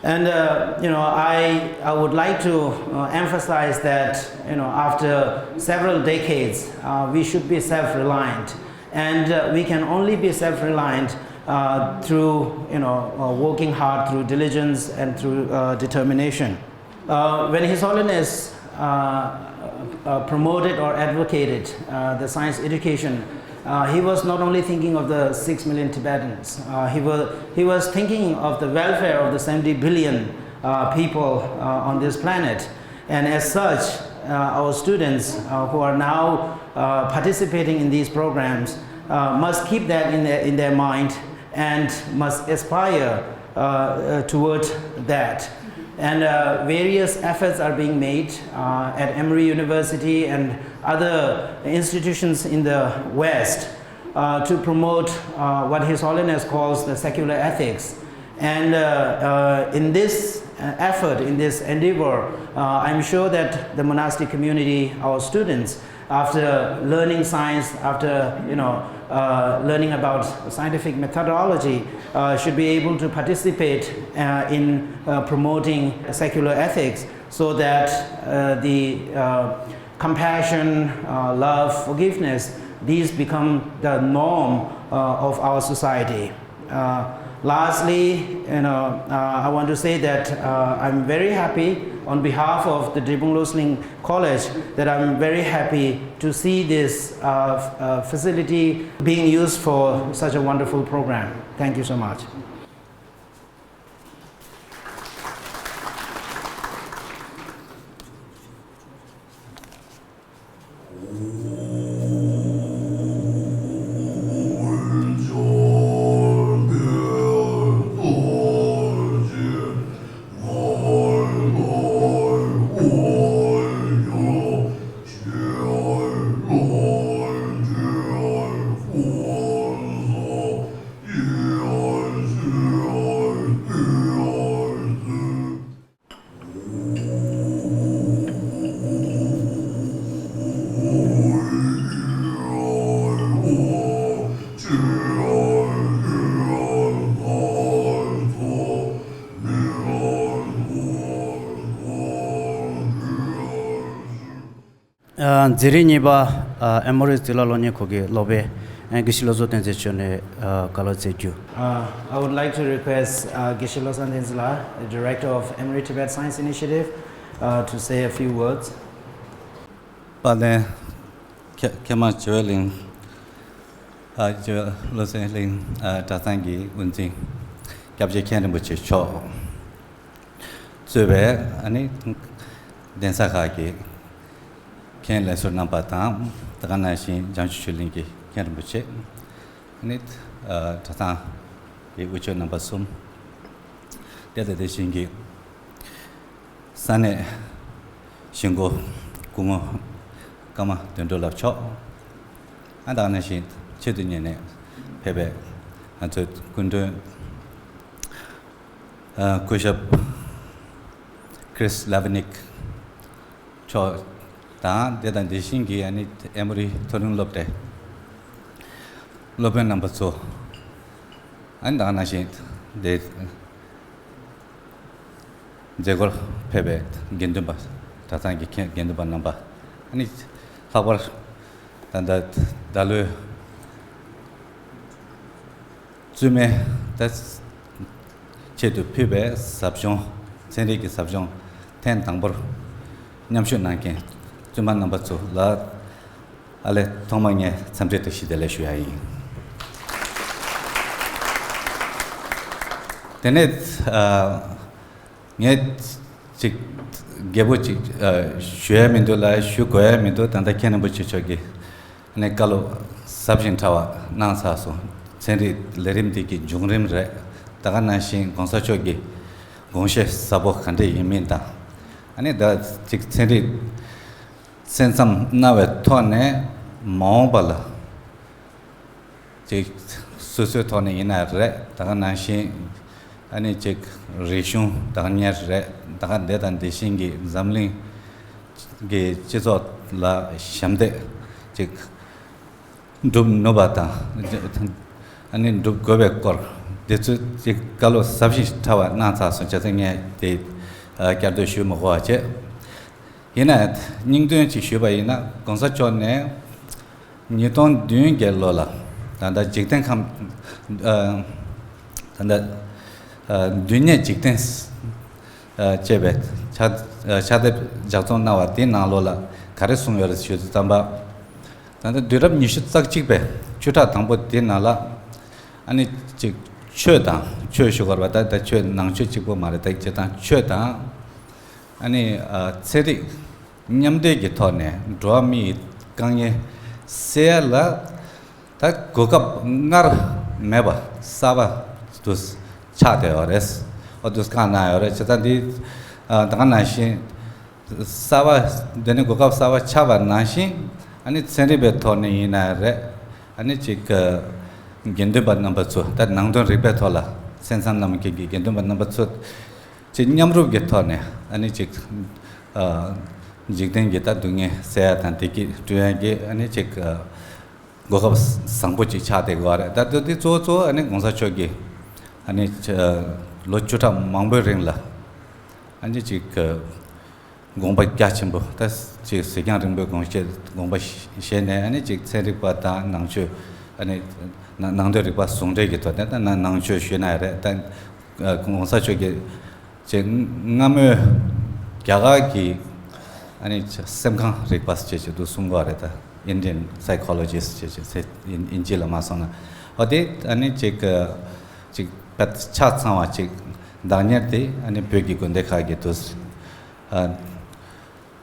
And uh, you know, I, I would like to uh, emphasize that you know, after several decades, uh, we should be self-reliant, and uh, we can only be self-reliant uh, through you know, uh, working hard, through diligence, and through uh, determination. Uh, when His Holiness uh, uh, promoted or advocated uh, the science education, uh, he was not only thinking of the six million Tibetans, uh, he, was, he was thinking of the welfare of the seventy billion uh, people uh, on this planet. And as such, uh, our students uh, who are now uh, participating in these programs uh, must keep that in their, in their mind and must aspire uh, uh, toward that. And uh, various efforts are being made uh, at Emory University and other institutions in the West uh, to promote uh, what His Holiness calls the secular ethics. And uh, uh, in this uh, effort, in this endeavor, uh, I'm sure that the monastic community, our students, after learning science, after you know uh, learning about scientific methodology, uh, should be able to participate uh, in uh, promoting secular ethics, so that uh, the uh, compassion, uh, love, forgiveness, these become the norm uh, of our society. Uh, lastly, you know, uh, I want to say that uh, I'm very happy on behalf of the Drepung Losling College that I'm very happy to see this uh, f- uh, facility being used for such a wonderful program. Thank you so much. ཨ། འཛིན་རིམ་གཉིས་པ། ཨ། ཨེ་མོ་རི་འཛིན་གྲྭ་སློབ་གཉེར་ཁང་གི་སློབ་དཔོན། ཨ། དགེ་བཤེས་བློ་བཟང་བསྟན་འཛིན་མཆོག་ནས། ཨ། བཀའ་སློབ་སྩལ་རྒྱུ། Uh, I would like to request uh, Geshe Losang Tenzin Lhar, the director of Emory Tibet Science Initiative, uh, to say a few words. དཔལ་ལྡན་ཁ- ཁ་མ་བྱེ་བའི་གླིང་། ཨ། བྱེ་བ་བློ་གསལ་གླིང་། ཨ། གྲྭ་ཚང་གི་དབུ་འཛིན། སྐྱབས་རྗེ་མཁན་རིན་པོ་ཆེ་མཆོག་གཙོས་པའི་ཨ་ནི་གདན་ས་ཁག་གི་མཁན་ལས་ཟུར་རྣམ་པ་དང་། དེ་ག་ནང་བཞིན་བྱང་ཆུབ་ཆོས་གླིང་གི་མཁན་རིན་པོ་ཆེ། ཨ་ནི་གྲྭ་ཚང་གི་དབུ་ཆོས་རྣམ་པ་གསུམ། དེ་དང་དེ་བཞིན་གྱི་ས་གནས་གཞིས་འགོ་སྐུ་ངོ་ཀརྨ་དོན་གྲུབ་ལགས་མཆོག། ཨ་ད་ག་ནང་བཞིན་ཆེད་དུ་གཉེར་ནས་ཕེབས་པའི་ང་ཚོའི་སྐུ་མགྲོན་ཨ་སྐུ་ཞབས་Chris Levenick མཆོག་དང་། དེ་དང་དེ་བཞིན་གྱི་ཨ་ནི་ཨེ་མོ་རི་མཐོ་རིམ་སློབ་གྲྭའི་སློབ་དཔོན་རྣམ་པ་ཚོ། ཨ་ནི་ད་ག་ནང་བཞིན་དེ་མཛད་སྒོར་ཕེབས་པའི་དགེ་འདུན་པ། གྲྭ་ཚང་གི་མཁན་དགེ་འདུན་པ་རྣམ་པ། ཨ་ནི་ལྷག་པར་ད་ལྟ་ད་ལོའི་བཙུན་མའི་ད་ཆེད་དུ་ཕུལ་བའི་ཟབ་སྦྱོང་། ཚན་རིག་གི་ཟབ་སྦྱོང་ཐེངས་དང་པོར་མཉམ་ཞུགས་གནང་མཁན་བཙུན་མ་རྣམ་པ་ཚོ་ལ། ཨ་ལས་ཐོག་མ་ངས་འཚམས་འདྲི་བཀྲ་ཤིས་བདེ་ལེགས་ཞུ་ཡ་ཡིན། དེ་ནས་ཨ་ངས་ཅིག་རྒྱས་པོ་ཅིག་ཨ་ཞུ་ཡ་མི་འདུག་ལ། ཞུ་དགོས་ཡ་མི་འདུག་ད་ལྟ་མཁན་རིན་པོ་ཆེ་མཆོག་གིས་ནས་བཀའ་སློབ་ཟབ་ཞིང་ཕྲ་བ་གནང་ཚར་སོང་། ཚན་རིག་ལས་རིམ་འདི་གི་བྱུང་རིམ་རེད། ད་ག་ནང་བཞིན་གོང་ས་མཆོག་གི་དགོངས་བཞེད་ཟབ་པོ་ག་འདྲས་ཡིན་མིན་དང་། ཨ་ནི་ད་ཅིག་ཚན་རིག་གསན་བསམ་གནང་བའི་ཐོག་ནས་མ་འོངས་པ་ལ་ཅིག་སོ་སོའི་ཐོག་ནས་ཡིན་ན་རེད། ད་ག་ནང་བཞིན་ཨ་ནི་ཅིག་རིག་གཞུང་དང་གཉེར་རེད། ད་ག་འདི་དང་འདི་བཞིན་གྱི་འཛམ་གླིང་གི་སྤྱི་ཚོགས་ལ་ཞབས་འདེགས་ཅིག་སྒྲུབ་ནུས་པ་དང་། ཨ་ནི་སྒྲུབ་དགོས་པའི་སྐོར་འདི་ཚོ་ཅིག་བཀའ་སློབ་ཟབ་ཞིང་ཕྲ་བ་གནང་ཚར་སོང་། བྱས་ཙང་ངས་དེ་ཨ་བསྐྱར་ཟློས་ཞུ་མི་དགོས་པ་བྱས། ཡིན་ན་ཡང་སྙིང་དོན་ཅིག་ཞུས་པ་ཡིན་ན། གོང་ས་མཆོག་ནས་ཉིས་སྟོང་བདུན་བརྒྱད་ལོ་ལ་ད་ལྟ་འཇིག་རྟེན་ཁམས་ཨ་ད་ལྟ་ཨ་རྡུལ་སྙེད་འཇིག་རྟེན་ཨ་ཅེས་པའི་ཕྱག་ཨ་ཕྱག་དེབ་ལྗགས་རྩོམ་གནང་བ་དེའི་ནང་ལོགས་ལ་ག་རེ་གསུངས་ཡོད་རེད་ཞུ་དུས་ཙམ་པ། ད་ལྟ་དུས་རབས་ཉི་ཤུ་རྩ་གཅིག་པའི་བཅུ་ཕྲག་དང་པོ་དེའི་ནང་ལ་ཨ་ནི་ཅིག་ཆོས་དང་། ཆོས་ཞུ་དགོས་རེད་པ། ད་ད་ཆོས་ནང་ཆོས་གཅིག་པོ་མ་རེད། ད་སྤྱིར་བཏང་ཆོས་དང་ཨ་ནི་ཨ་ཚན་རིག་མཉམ་འབྲེལ་གྱི་ཐོག་ནས་འགྲོ་བ་མིའི་དཀའ་ངལ་སེལ་ཡ་ལ་ད་གོ་སྐབས་སྔར་མེད་པ་གསར་པ་དུ་ཆགས་བསྡད་ཡོད་རེད། འོ་དུ་བཀའ་གནང་ཡོད་རེད། བྱས་ཙང་འདི་ཨ་ད་ག་ནང་བཞིན་གསར་པ། འདི་ནི་གོ་སྐབས་གསར་པ་ཆགས་པ་ནང་བཞིན། ཨ་ནི་ཚན་རིག་པའི་ཐོག་ནས་ཡིན་ན་རེད། ཨ་ནི་ཅིག་དགེ་འདུན་པ་རྣམ་པ་ཚོ་ད་ནང་དོན་རིག་པའི་ཐོག་ལ་གསན་བསམ་གནང་མཁན་གྱི་དགེ་འདུན་པ་རྣམ་པ་ཚོ་ཅིག་མཉམ་རུབ་ཀྱི་ཐོག་ནས། ཨ་ནི་ཅིག་ཨ་འཇིག་རྟེན་གྱི་ད་སྡུག་བསྔལ་སེལ་ཡ་དང་བདེ་སྐྱིད་བསྐྲུན་ཡ་གི་ཨ་ནི་ཅིག་ཨ་གོ་སྐབས་བཟང་པོ་ཅིག་ཆགས་བསྡད་ཡོད་རེད། ད་དུང་འདི་གཙོ་བོ་གཙོ་བོ་ཨ་ནི་གོང་ས་མཆོག་གིས་ཨ་ནི་ལོ་བཅུ་ཕྲག་མང་པོའི་རིང་ལ་ཨ་ནི་ཅིག་དགོངས་པ་རྒྱ་ཆེན་པོ། ད་ཅིག་གཟིགས་རྒྱང་རིང་པོའི་དགོངས་བཞེད། དགོངས་པ་བཞེས་ནས་ཨ་ནི་ཅིག་ཚན་རིག་པ་དང་ནང་ཆོས། ཨ་ནི་ནང་དོན་རིག་པ་ཟུང་འབྲེལ་གྱི་ཐོག་ནས། ད་ནང་ཆོས་ཞུས་ན་ཡང་རེད། ད་གོང་ས་མཆོག་གིས་ཅིག་སྔ་མོའི་རྒྱ་གར་གྱི་ཨ་ནི་སེམས་ཁམས་རིག་པ་ཅེས་ཅིག་འདུག་གསུང་གི་ཡོད་རེད། ད་Indian psychologist ཅེས་ཅིག་ཟེར། དབྱིན་ཇི་ལ་མ་སོང་ན། འོ་དེ་ཨ་ནི་ཅིག་ཅིག་དཔེ་ཆ་ཚང་བ་ཅིག་བདག་གཉེར་དེ་ཨ་ནི་བོད་ཀྱི་དགོན་སྡེ་ཁག་གི་དུས་ཨ་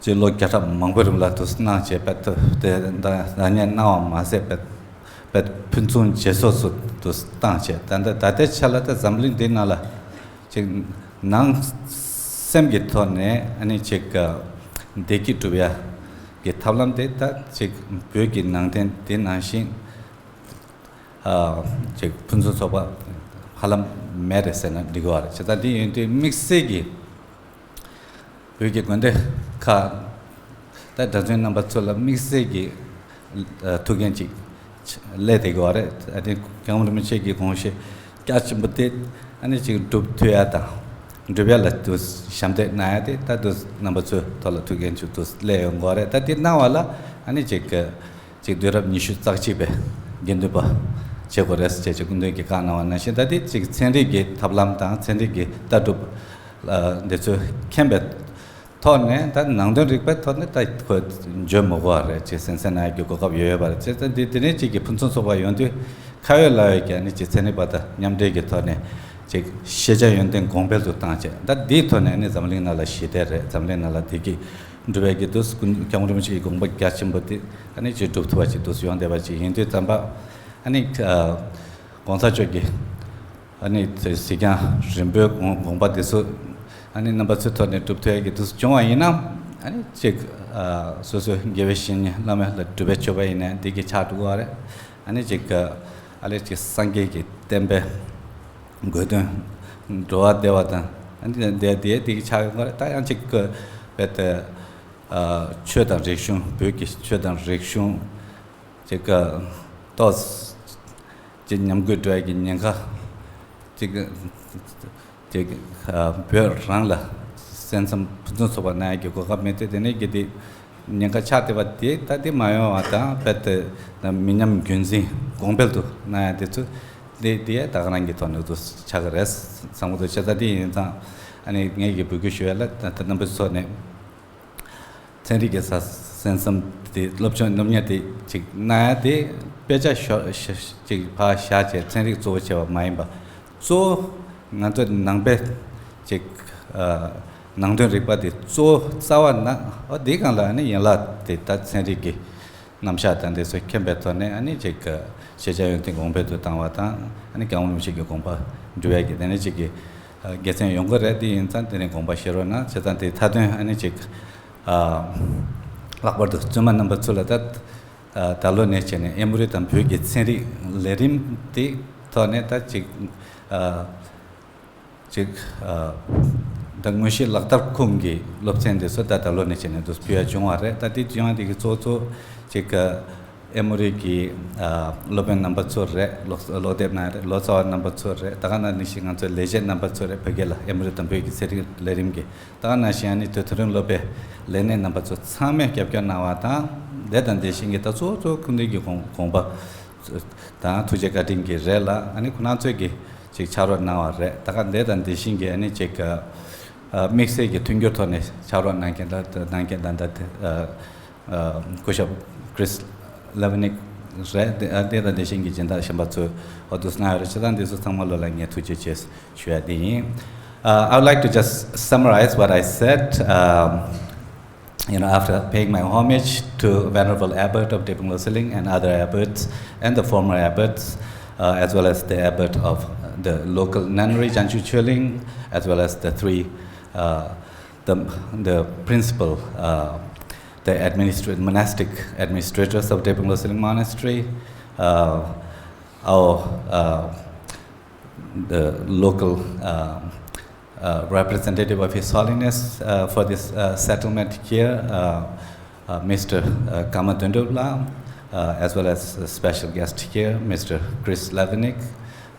ཅིག་ལོ་བརྒྱ་ཕྲག་མང་པོའི་རིང་ལ་དུས་གནང་བྱས། དཔེ་དེ་བདག་གཉེར་གནང་བ་མ་ཟད། དཔེ་དཔེ་ཕུན་སུམ་ཇེ་ཚོགས་སུ་དུས་བཏང་བྱས། ད་ལྟ་ད་ལྟའི་ཆ་ལ་ད་འཛམ་གླིང་འདི་ནང་ལ་ཅིག་ནང་སེམས་ཀྱི་ཐོག་ནས་ཨ་ནི་ཅིག་བདེ་སྐྱིད་སྒྲུབ་ཡ་གི་ཐབས་ལམ་དེ་ད་ཅིག་བོད་ཀྱི་ནང་བསྟན་དེ་ནང་བཞིན་ཨ་ཅིག་ཕུན་སུམ་ཚོགས་པ་ཧ་ལམ་མེད་རེད་ཟེར་ན་འགྲིག་གི་རེད། བྱས་ཙང་འདི་ཡིན་དུས་དམིགས་བསལ་གྱི་བོད་ཀྱི་དགོན་སྡེ་ཁག་ད་གྲྭ་བཙུན་རྣམ་པ་ཚོ་ལ་དམིགས་བསལ་གྱི་ཨ་ཐུགས་འགན་ཅིག་སླེབས་བསྡད་ཀྱི་ཡོད་རེད། ཨ་ནི་མཁན་པོ་རིན་པོ་ཆེ་གི་དགོངས་བཞེད་རྒྱ་ཆེན་པོ་དེ་ཨ་ནི་ཅིག་སྒྲུབ་ཐུབ་ཡ་དང་། སྒྲུབ་ཡ་ལ་དུ་ཞབས་འདེགས་གནང་ཡ་དེ་ད་དུ་རྣམ་པ་ཚོའི་ཐོག་ལ་ཐུགས་འགན་ཅིག་དུ་སླེབས་ཡོང་གི་ཡོད་རེད། ད་དེ་གནང་བ་ལ་ཨ་ནི་ཅིག་ཅིག་དུས་རབས་ཉི་ཤུ་རྩ་གཅིག་པའི་དགེ་འདུན་པ་བྱེད་དགོས་རེད་ཅེས་ཅིག་སྐུ་མདུན་གྱིས་བཀའ་གནང་བ་ནང་བཞིན། ད་དེ་ཅིག་ཚན་རིག་གི་ཐབས་ལམ་དང་ཚན་རིག་གི་ལྟ་གྲུབ་ཨ་འདི་ཚོ་མཁྱེན་པའི་ཐོག་ནས། ད་ནང་དོན་རིག་པའི་ཐོག་ནས་ད་ཁོ་འཇོན་མི་དགོས་པ་རེད། ཅེས་གསན་གཟིགས་གནང་ཡག་གི་གོ་སྐབས་ཡོད་ཡོད་པ་རེད། ཅེས་ད་འདི་འདི་ནས་ཅིག་གི་ཕུན་སུམ་ཚོགས་པ་ཡོང་དུས་ཁ་ཡོད་ལག་ཡོད་ཀྱི་ཨ་ནི་ཅིག་ཚན་རིག་པ་དང་མཉམ་འབྲེལ་གྱི་ཐོག་ནས་ ཅིག་ཤེས་བྱ་ཡོན་ཏན་གོང་འཕེལ་དུ་བཏང་བྱས། ད་འདིའི་ཐོག་ནས་ནི་འཛམ་གླིང་ནང་ལ་ཞི་བདེ་རེད། འཛམ་གླིང་ནང་ལ་བདེ་སྐྱིད་འགྲུབ་པའི་གི་དུས་སྐུ་སྐྱབས་མགོན་རིན་པོ་ཆེའི་དགོངས་པ་རྒྱ་ཆེན་པོ་དེ་ཨ་ནི་ཅིག་སྒྲུབ་ཐུབ་པ་ཅིག་དུས་ཡོང་བསྡད་པ་ཅིག་ཡིན་དུས་ཙམ་པ། ཨ་ནི་ཨ་གོང་ས་མཆོག་གི་ཨ་ནི་གཟིགས་རྒྱང་རིང་པོའི་དགོངས་དགོངས་པ་དེ་ཚོ་ཨ་ནི་རྣམ་པ་ཚོའི་ཐོག་ནས་སྒྲུབ་ཐུབ་ཡ་གི་དུས་བྱུང་བ་ཡིན་ན། ཨ་ནི་ཅིག་ཨ་སོ་སོའི་དགེ་བའི་བཤེས་གཉེན་བླ་མ་ལ་སྒྲུབ་པའི་མཆོད་པ་ཡིན་ནའི་འདི་གི་ཆགས་འགྲོ་གི་རེད། ཨ་ནི་ཅིག་ཨ་ལས་ཅིག་སངས་རྒྱས་ཀྱི་བསྟན་པའི་དགོས་དོན་འགྲོ་བ་བདེ་བ་དང་། ཨ་ནི་དེ་དེ་དེ་གི་ཆགས་ཡོང་གི་རེད། ད་ཡང་ཅིག་རྦད་དེ་ཨ་ཆོས་དང་རིག་གཞུང་། བོད་ཀྱི་ཆོས་དང་རིག་གཞུང་ཅིག་ཏོག་ཅིག་ཉམས་རྒུད་འགྲོ་ཡ་གི་ཉེན་ཁ་ཅིག་ཅིག་བོད་རང་ལ་གསན་བསམ་ཕུན་སུམ་ཚོགས་པ་གནང་ཡ་གི་གོ་སྐབས་མེད་དུས། དེ་ནས་གི་དེ་ཉེན་ཁ་ཆགས་བསྡད་པ་དེ་ད་དེ་མ་ཡོང་བ་དང་། རྦད་དེ་མི་ཉམས་རྒྱུན་འཛིན་གོང་འཕེལ་དུ་གནང་ཡ་དེ་ཚོ་དེ་དེ་ད་ག་རང་གི་ཐོག་ནས་དུ་ཆགས་ཀྱི་རེད་བསམ་གི་འདུག་བྱས་ཙང་དེ་ཡིན་ཙང་ཨ་ནི་ངས་ཀྱི་འབོད་སྐུལ་ཞུ་ཡ་ལ་ད་ད་རྣམ་པ་ཚོ་ནས་ཚན་རིག་གི་ས་གསན་བསམ་དེ་སློབ་སྦྱོང་སློབ་གཉེར་དེ་ཅིག་གནང་ཡ་དེ་དཔེ་ཆ་ཤོ་ཤ་ཅིག་ཕར་བཞག་བྱས་ཚན་རིག་གཙོ་བོ་བྱས་པ་མ་ཡིན་པ། གཙོ་བོ་ང་ཚོ་ནང་པའི་ཅིག་ཨ་ནང་དོན་རིག་པ་དེ་གཙོ་བོ་རྩ་བ་ན་འོ་དེའི་སྒང་ལ་ཨ་ནི་ཡན་ལག་དེ་ད་ཚན་རིག་གི་རྣམ་གཞག་དང་དེ་ཚོ་མཁྱེན་པའི་ཐོག་ནས་ཨ་ནི་ཅིག་ཤེས་བྱ་ཡོན་ཏན་གོང་འཕེལ་དུ་བཏང་བ་དང་། ཨ་ནི་སྐྱབས་མགོན་རིན་པོ་ཆེ་གི་དགོངས་པ་འགྲུབ་ཡ་གི་དེ་ནས་ཅིག་གི་ཨ་དགེ་མཚན་ཡོང་གི་རེད། དེ་ཡིན་ཙང་དེ་ནས་དགོངས་པ་བཞེས་རོགས་གནང་། བྱས་ཙང་དེ་མཐའ་དོན་ཨ་ནི་ཅིག་ཨ་ལྷག་པར་དུ་བཙུན་མ་རྣམ་པ་ཚོ་ལ་ད་ཨ་ད་ལོ་ནས་བྱས་ནས་ཨེ་མོ་རི་དང་བོད་ཀྱི་ཚན་རིག་ལས་རིམ་དེ་ཐོག་ནས་ད་ཅིག་ཨ་ཅིག་ཨ་ད་དངོས་གཞི་ལག་བསྟར་ཁུངས་ཀྱི་སློབ་ཚན་དེ་ཚོ་ད་ད་ལོ་ནས་བྱས་ནས་དུ་ཕུལ་ཡ་བྱུང་བ་རེད། ད་དེ་བྱུང་བ་དེ་གི་གཙོ་གཙོ་ཅིག་ཨེ་མོ་རི་གི་ཨ་སློབ་དཔོན་རྣམ་པ་ཚོ་རེད། ཀློག་ཀློག་དེབ་ནང་རེད། ལོ་ཙཱ་བ་རྣམ་པ་ཚོ་རེད། ད་ག་ནང་བཞིན་ང་ཚོའི་ལས་བྱེད་རྣམ་པ་ཚོ་རེད། བོད་སྐད་ལ་ཨེ་མོ་རི་དང་བོད་ཀྱི་ཚན་རིག་ལས་རིམ་གྱི། ད་ག་ནང་བཞིན་ཨ་ནི་དེ་མཐོ་རིམ་སློབ་པའི་ལས་སྣེ་རྣམ་པ་ཚོ་ཚང་མས་རྒྱབ་སྐྱོར་གནང་བ་དང་། དེ་དང་དེ་བཞིན་གྱི་ད་གཙོ་བོ་གཙོ་བོ་སྐུ་མདུན་གྱི་དགོངས་དགོངས་པ་དང་ཐུགས་རྗེ་བཀའ་དྲིན་གྱིས་རེད་ལ། ཨ་ནི་ཁོ་རང་ཚོས་ཀྱི་ཅིག་ཕྱག་རོགས་གནང་བ་རེད། ད་ག་དེ་དང་དེ་བཞིན་གྱི་ཨ་ནི་ཅིག་ཨ་དམིགས་བསལ་གྱི་མཐུན་འགྱུར་ཐོག་ནས་ཕྱག་རོགས་གནང་མཁན་ལ་གནང་མཁན་ད་ལྟ་དེ་ཨ་ཨ་སྐུ་ཞབས་Chris Levenick རེད། དེ་ཨ་དེ་དང་དེ་བཞིན་གྱི་སྦྱིན་བདག་གཞན་པ་ཚོས་འོ་དུ་གནང་ཡོད་རེད། བྱས་ཙང་དེ་ཚོ་ཚང་མ་ལོ་ལ་ངས་ཐུགས་རྗེ་ཆེ་ཞུ་ཡ་དེ་ཡིན། Uh, I would like to just summarize what I said. Um, you know, after paying my homage to Venerable Abbot of Drepung Losailing and other abbots and the former abbots, uh, as well as the abbot of the local nunnery, Janchu Choling, as well as the three, uh, the, the principal, uh, the administra- monastic administrators of Drepung Losailing Monastery, uh, our uh, the local uh, uh, representative of His Holiness uh, for this uh, settlement here, uh, uh, Mister Uh, Kama Dundubla, uh, as well as a special guest here, Mister Chris Levenick,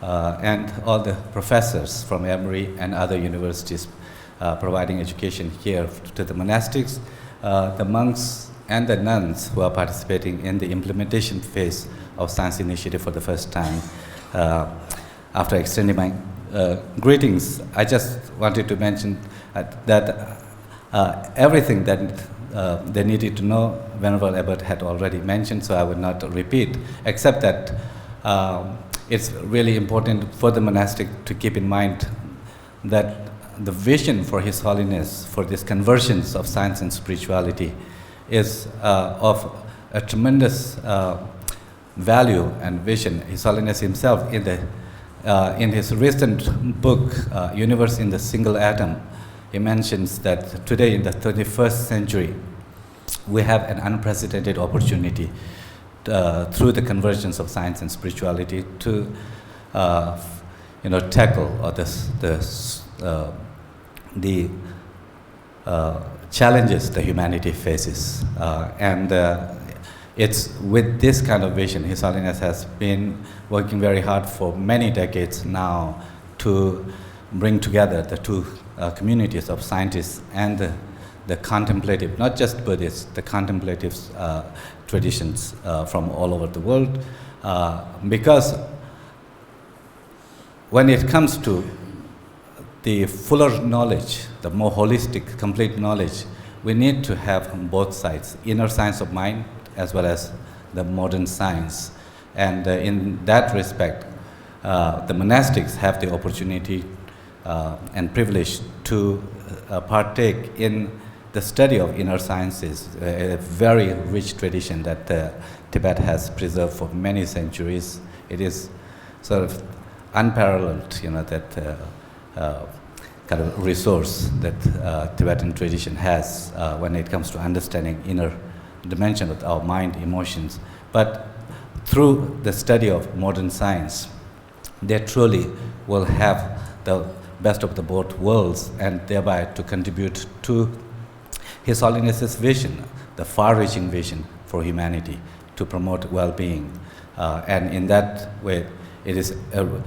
uh, and all the professors from Emory and other universities uh, providing education here to the monastics, uh, the monks and the nuns who are participating in the implementation phase of science initiative for the first time. Uh, after extending my uh, greetings, I just wanted to mention uh, that uh, everything that uh, they needed to know, Venerable Abbot had already mentioned, so I would not repeat, except that um, it's really important for the monastic to keep in mind that the vision for His Holiness for this convergence of science and spirituality is uh, of a tremendous uh, value and vision. His Holiness himself, in the uh, in his recent book, uh, Universe in the Single Atom, he mentions that today, in the twenty-first century, we have an unprecedented opportunity uh, through the convergence of science and spirituality to, uh, you know, tackle or this, this, uh, the uh, challenges the humanity faces. Uh, and uh, it's with this kind of vision, His Holiness has been working very hard for many decades now to bring together the two uh, communities of scientists and the, the contemplative, not just Buddhists, the contemplative uh, traditions uh, from all over the world. Uh, because when it comes to the fuller knowledge, the more holistic, complete knowledge, we need to have both sides, inner science of mind as well as the modern science. And uh, in that respect, uh, the monastics have the opportunity uh, and privilege to uh, partake in the study of inner sciences, a very rich tradition that uh, Tibet has preserved for many centuries. It is sort of unparalleled, you know, that uh, uh, kind of resource that uh, Tibetan tradition has uh, when it comes to understanding inner dimension of our mind, emotions. But through the study of modern science, they truly will have the best of the both worlds and thereby to contribute to His Holiness's vision, the far reaching vision for humanity to promote well being. Uh, and in that way, it is, a,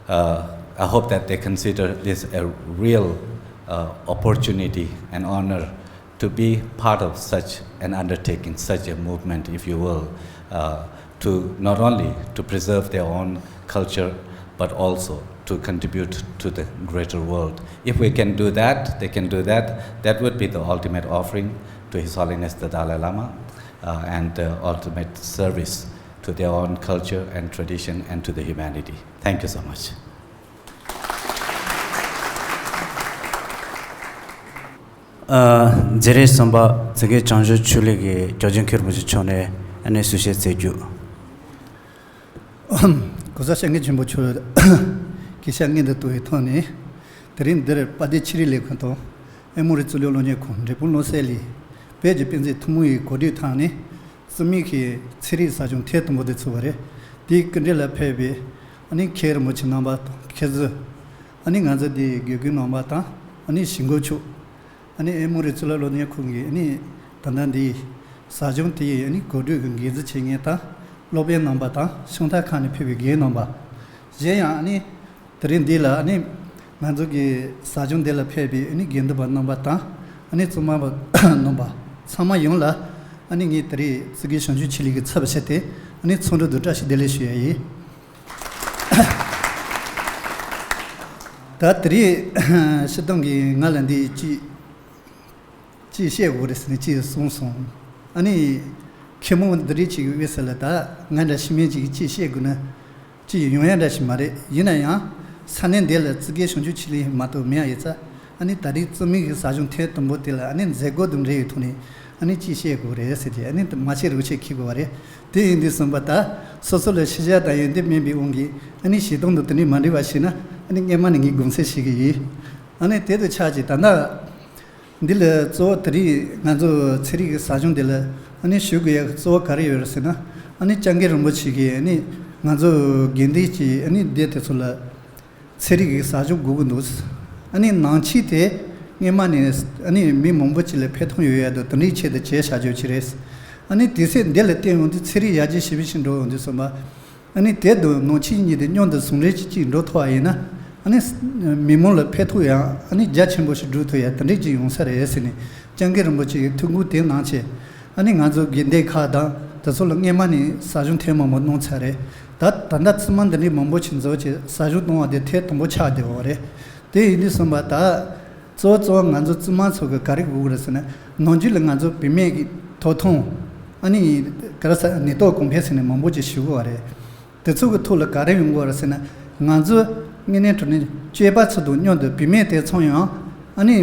uh, I hope that they consider this a real uh, opportunity and honor to be part of such an undertaking, such a movement, if you will, uh, to not only to preserve their own culture, but also to contribute to the greater world. If we can do that, they can do that, that would be the ultimate offering to His Holiness the Dalai Lama uh, and the ultimate service to their own culture and tradition and to the humanity. Thank you so much. ཨ། མཛད་རིམ་གསུམ་པ་ཙི་གེ་བྱང་ཆུབ་ཆོས་གླིང་གི་རྒྱལ་བ་ཀུན་མཁྱེན་རིན་པོ་ཆེ་མཆོག་ནས་ཨ་ནི་གསུང་བཤད་མཛད་རྒྱུ། གོང་ས་སྐྱབས་མགོན་ཆེན་པོ་མཆོག་གི་ཞལ་སྔོན་དུ་བཏུད་པའི་ཐོག་ནས། དེ་རིང་འདིར་དཔལ་ལྡན་ཆོས་རིག་ལས་ཁུངས་དང་། ཨེ་མོ་རི་གཙུག་ལག་སློབ་གཉེར་ཁང་། འབྲས་སྤུངས་སློབ་གསོ་ལས། བོད་ཀྱི་དཔེ་མཛོད་ཐུན་མོང་གི་གོ་སྒྲིག་ཐོག་ནས། རྩིས་མེད་ཀྱི་ཚན་རིག་ཟབ་སྦྱོང་ཐེངས་དང་པོ་དེ་ཚུགས་པ་རེད། དེའི་སྐུ་མགྲོན་ལ་ཕེབས་པའི་ཨ་ནི་མཁན་རིན་པོ་ཆེ་རྣམ་པ་དང་། མཁན་ཟུར། ཨ་ནི་ང་ཚོ་འདིའི་དགེ་རྒན་རྣམ་པ་དང་། ཨ་ནི་གཞིས་འགོ་མཆོག་ཨ་ནི་ཨེ་མོ་རི་གཙུག་ལག་སློབ་གཉེར་ཁང་གི་ཨ་ནི་ད་ལྟ་འདིའི་ཟབ་སྦྱོང་དེའི་ཨ་ནི་གོ་སྒྲིག་གི་འགན་འཛིན་བྱེད་མཁན་དང་། སློབ་དཔོན་རྣམ་པ་དང་། ཤང་ཐང་ཁང་ནས་ཕེབས་པའི་རྒན་རྣམ་པ། གཞན་ཡང་ཨ་ནི་དེ་རིང་འདི་ལ་ཨ་ནི་ང་ཚོ་གི་ཟབ་སྦྱོང་འདི་ལ་ཕེབས་པའི་ཨ་ནི་དགེ་འདུན་པ་རྣམ་པ་དང་། ཨ་ནི་བཙུན་མ་པ་རྣམ་པ་ཚང་མ་ཡོངས་ལ་ཨ་ནི་ངས་དེ་རིང་ཙི་གེ་བྱང་ཆུབ་ཆོས་གླིང་གི་ཚབ་བྱས་ཏེ་ཨ་ནི་འཚམས་འདྲི་དང་བཀྲ་ཤིས་བདེ་ལེགས་ཞུ་ཡ་ཡིན། ད་དེ་རིང་སྤྱིར་བཏང་གིས་ང་ལ་འདི་ཅིག་ཅིག་བཤད་དགོས་རེད་ཟེར་ནས་ཅིག་གསུངས་སོང་། ཨ་ནི་མཁན་མོ་འདི་རིགས་ཅིག་གི་དབུས་ས་ལ་ད་ང་འདྲ་ཤི་མེད་ཅིག་གིས་ཅིག་བཤད་དགོས་ན་ཅིག་ཡོང་ཡ་འདྲ་ཞིག་མ་རེད། ཡིན་ན་ཡང་ས་གནས་འདི་ལ་ཙི་གེ་བྱང་ཆུབ་ཆོས་གླིང་མ་གཏོགས་མེད་ཡ་ཡོད་ཙང་། ཨ་ནི་ད་རེས་རྩིས་མེད་ཀྱི་ཟབ་སྦྱོང་ཐེངས་དང་པོ་དེ་ལ་ཨ་ནི་མཛད་སྒོ་དང་འབྲེལ་བའི་ཐོག་ནས་ཨ་ནི་ཅིག་བཤད་དགོས་རེད་ཟེར་ཏེ། ཨ་ནི་མ་ཆེ་རུ་ཆེ་འཁྱེར་དགོས་པ་རེད། དེ་ཡིན་དུས་ཙམ་པ་ད་སོ་སོ་ལ་ཤེས་བྱ་དང་ཡོན་ཏན་དམན་པའི་དབང་གིས་ཨ་ནི་ཞལ་གདམས་དང་དེ་འདྲའི་མ་འགྲིག་པ་ཞིག་ན་ཨ་ནི་སྔོན་མ་ནས་ངས་དགོངས་སེལ་ཞུ་གི་ཡིན། ཨ་ནི་དེ་དང་ཆབས་ཅིག་ད་ལྟ་འདི་ལ་གཙོ་བོ་དེ་རིང་ང་ཚོ་ཚན་རིག་གི་ཟབ་སྦྱོང་འདི་ལ་ཨ་ནི་ཞུ་དགོས་ཡ་གཙོ་བོ་ག་རེ་ཡོད་རེད་ཟེར་ན། ཨ་ནི་སྐྱབས་མགོན་རིན་པོ་ཆེ་གིས་ཨ་ནི་ང་ཚོ་དགེ་འདུན་གྱི་ཨ་ནི་སྡེ་དེ་ཚོ་ལ་ཚན་རིག་གི་ཟབ་སྦྱོང་དགོས་ཀྱི་འདུག། ཨ་ནི་ནང་ཆོས་དེ་སྔོན་མ་ནས་ཨ་ནི་མི་མང་པོ་ཅིག་ལ་ཕན་ཐོགས་ཡོད་ཡ་འདུག། དེ་འདྲའི་ཆེད་དུ་བྱས་བཞག་རྒྱུ་ཅིག་རེད། ཨ་ནི་དུས་ཚོད་འདི་ལ་བརྟེན་ཡོང་དུས་ཚན་རིག་ཡར་རྒྱས་ཞེ་པོ་ཞིག་འགྲོ་ཡོང་དུས་ཙམ་པ། ཨ་ནི་དེ་དང་ནང་ཆོས་གཉིས་དེ་མཉམ་དུ་ཟུང་འབྲེལ་གྱིས་གཅིག་འགྲོ་ཐུབ་པ་ཡིན་ན། ཨ་ནི་མི་མང་ལ་ཕན་ཐོགས་ཡང་ཨ་ནི་རྒྱ་ཆེན་པོ་ཞིག་འགྲོ་ཐུབ་ཡ་དེ་འདྲས་ཅིག་ཡོང་ས་རེད་ཟེར་ནས་སྐྱབས་མགོན་རིན་པོ་ཆེ་གི་ཐུགས་འགན་དེ་གནང་བྱས། ཨ་ནི་ང་ཚོ་དགེ་ལྡན་ཁག་དང་དེ་ཚོ་ལ་སྔོན་མ་ནས་ཟབ་སྦྱོང་ཐེངས་མང་པོ་གནང་ཚར་རེད། ད་ད་ལྟ་རྩིས་མ་འདི་འདྲས་མང་པོ་ཞིག་འཛུགས་བྱས་ཟབ་སྦྱོང་གཏོང་བ་དེ་ཐེངས་དང་པོ་ཆགས་བསྡད་ཡོད་རེད། དེ་ཡིན་དུས་ཙམ་པ་ད། གཙོ་བོ་གཙོ་བོ་ང་ཚོ་རྩིས་མ་ཚོ་གི་ག་རེ་དགོས་ཀྱི་རེད་ཟེར་ན། ནམ་རྒྱུན་ལ་ང་ཚོ་བུད་མེད་ཀྱི་ཐོབ་ཐང་། ཨ་ནི་ག་རེ་ཟེར། ནུས་སྟོབས་གོང་འཕེལ་ཟེར་ནས་མང་པོ་ཅིག་ཞུ་གི་ཡོད་རེད། དེ་ཚོ་གི་ཐོག་ལ་ག་རེ་ཡོང་གི་ཡོད་རེད་ཟེར་ན། ང་ཚོ་དངོས་གནས་དྲང་གནས་སྤྱོད་པ་ཚོ་དང་མཉམ་དུ་བུད་མེད་དེ་ཚོ་ཡང་ཨ་ནི་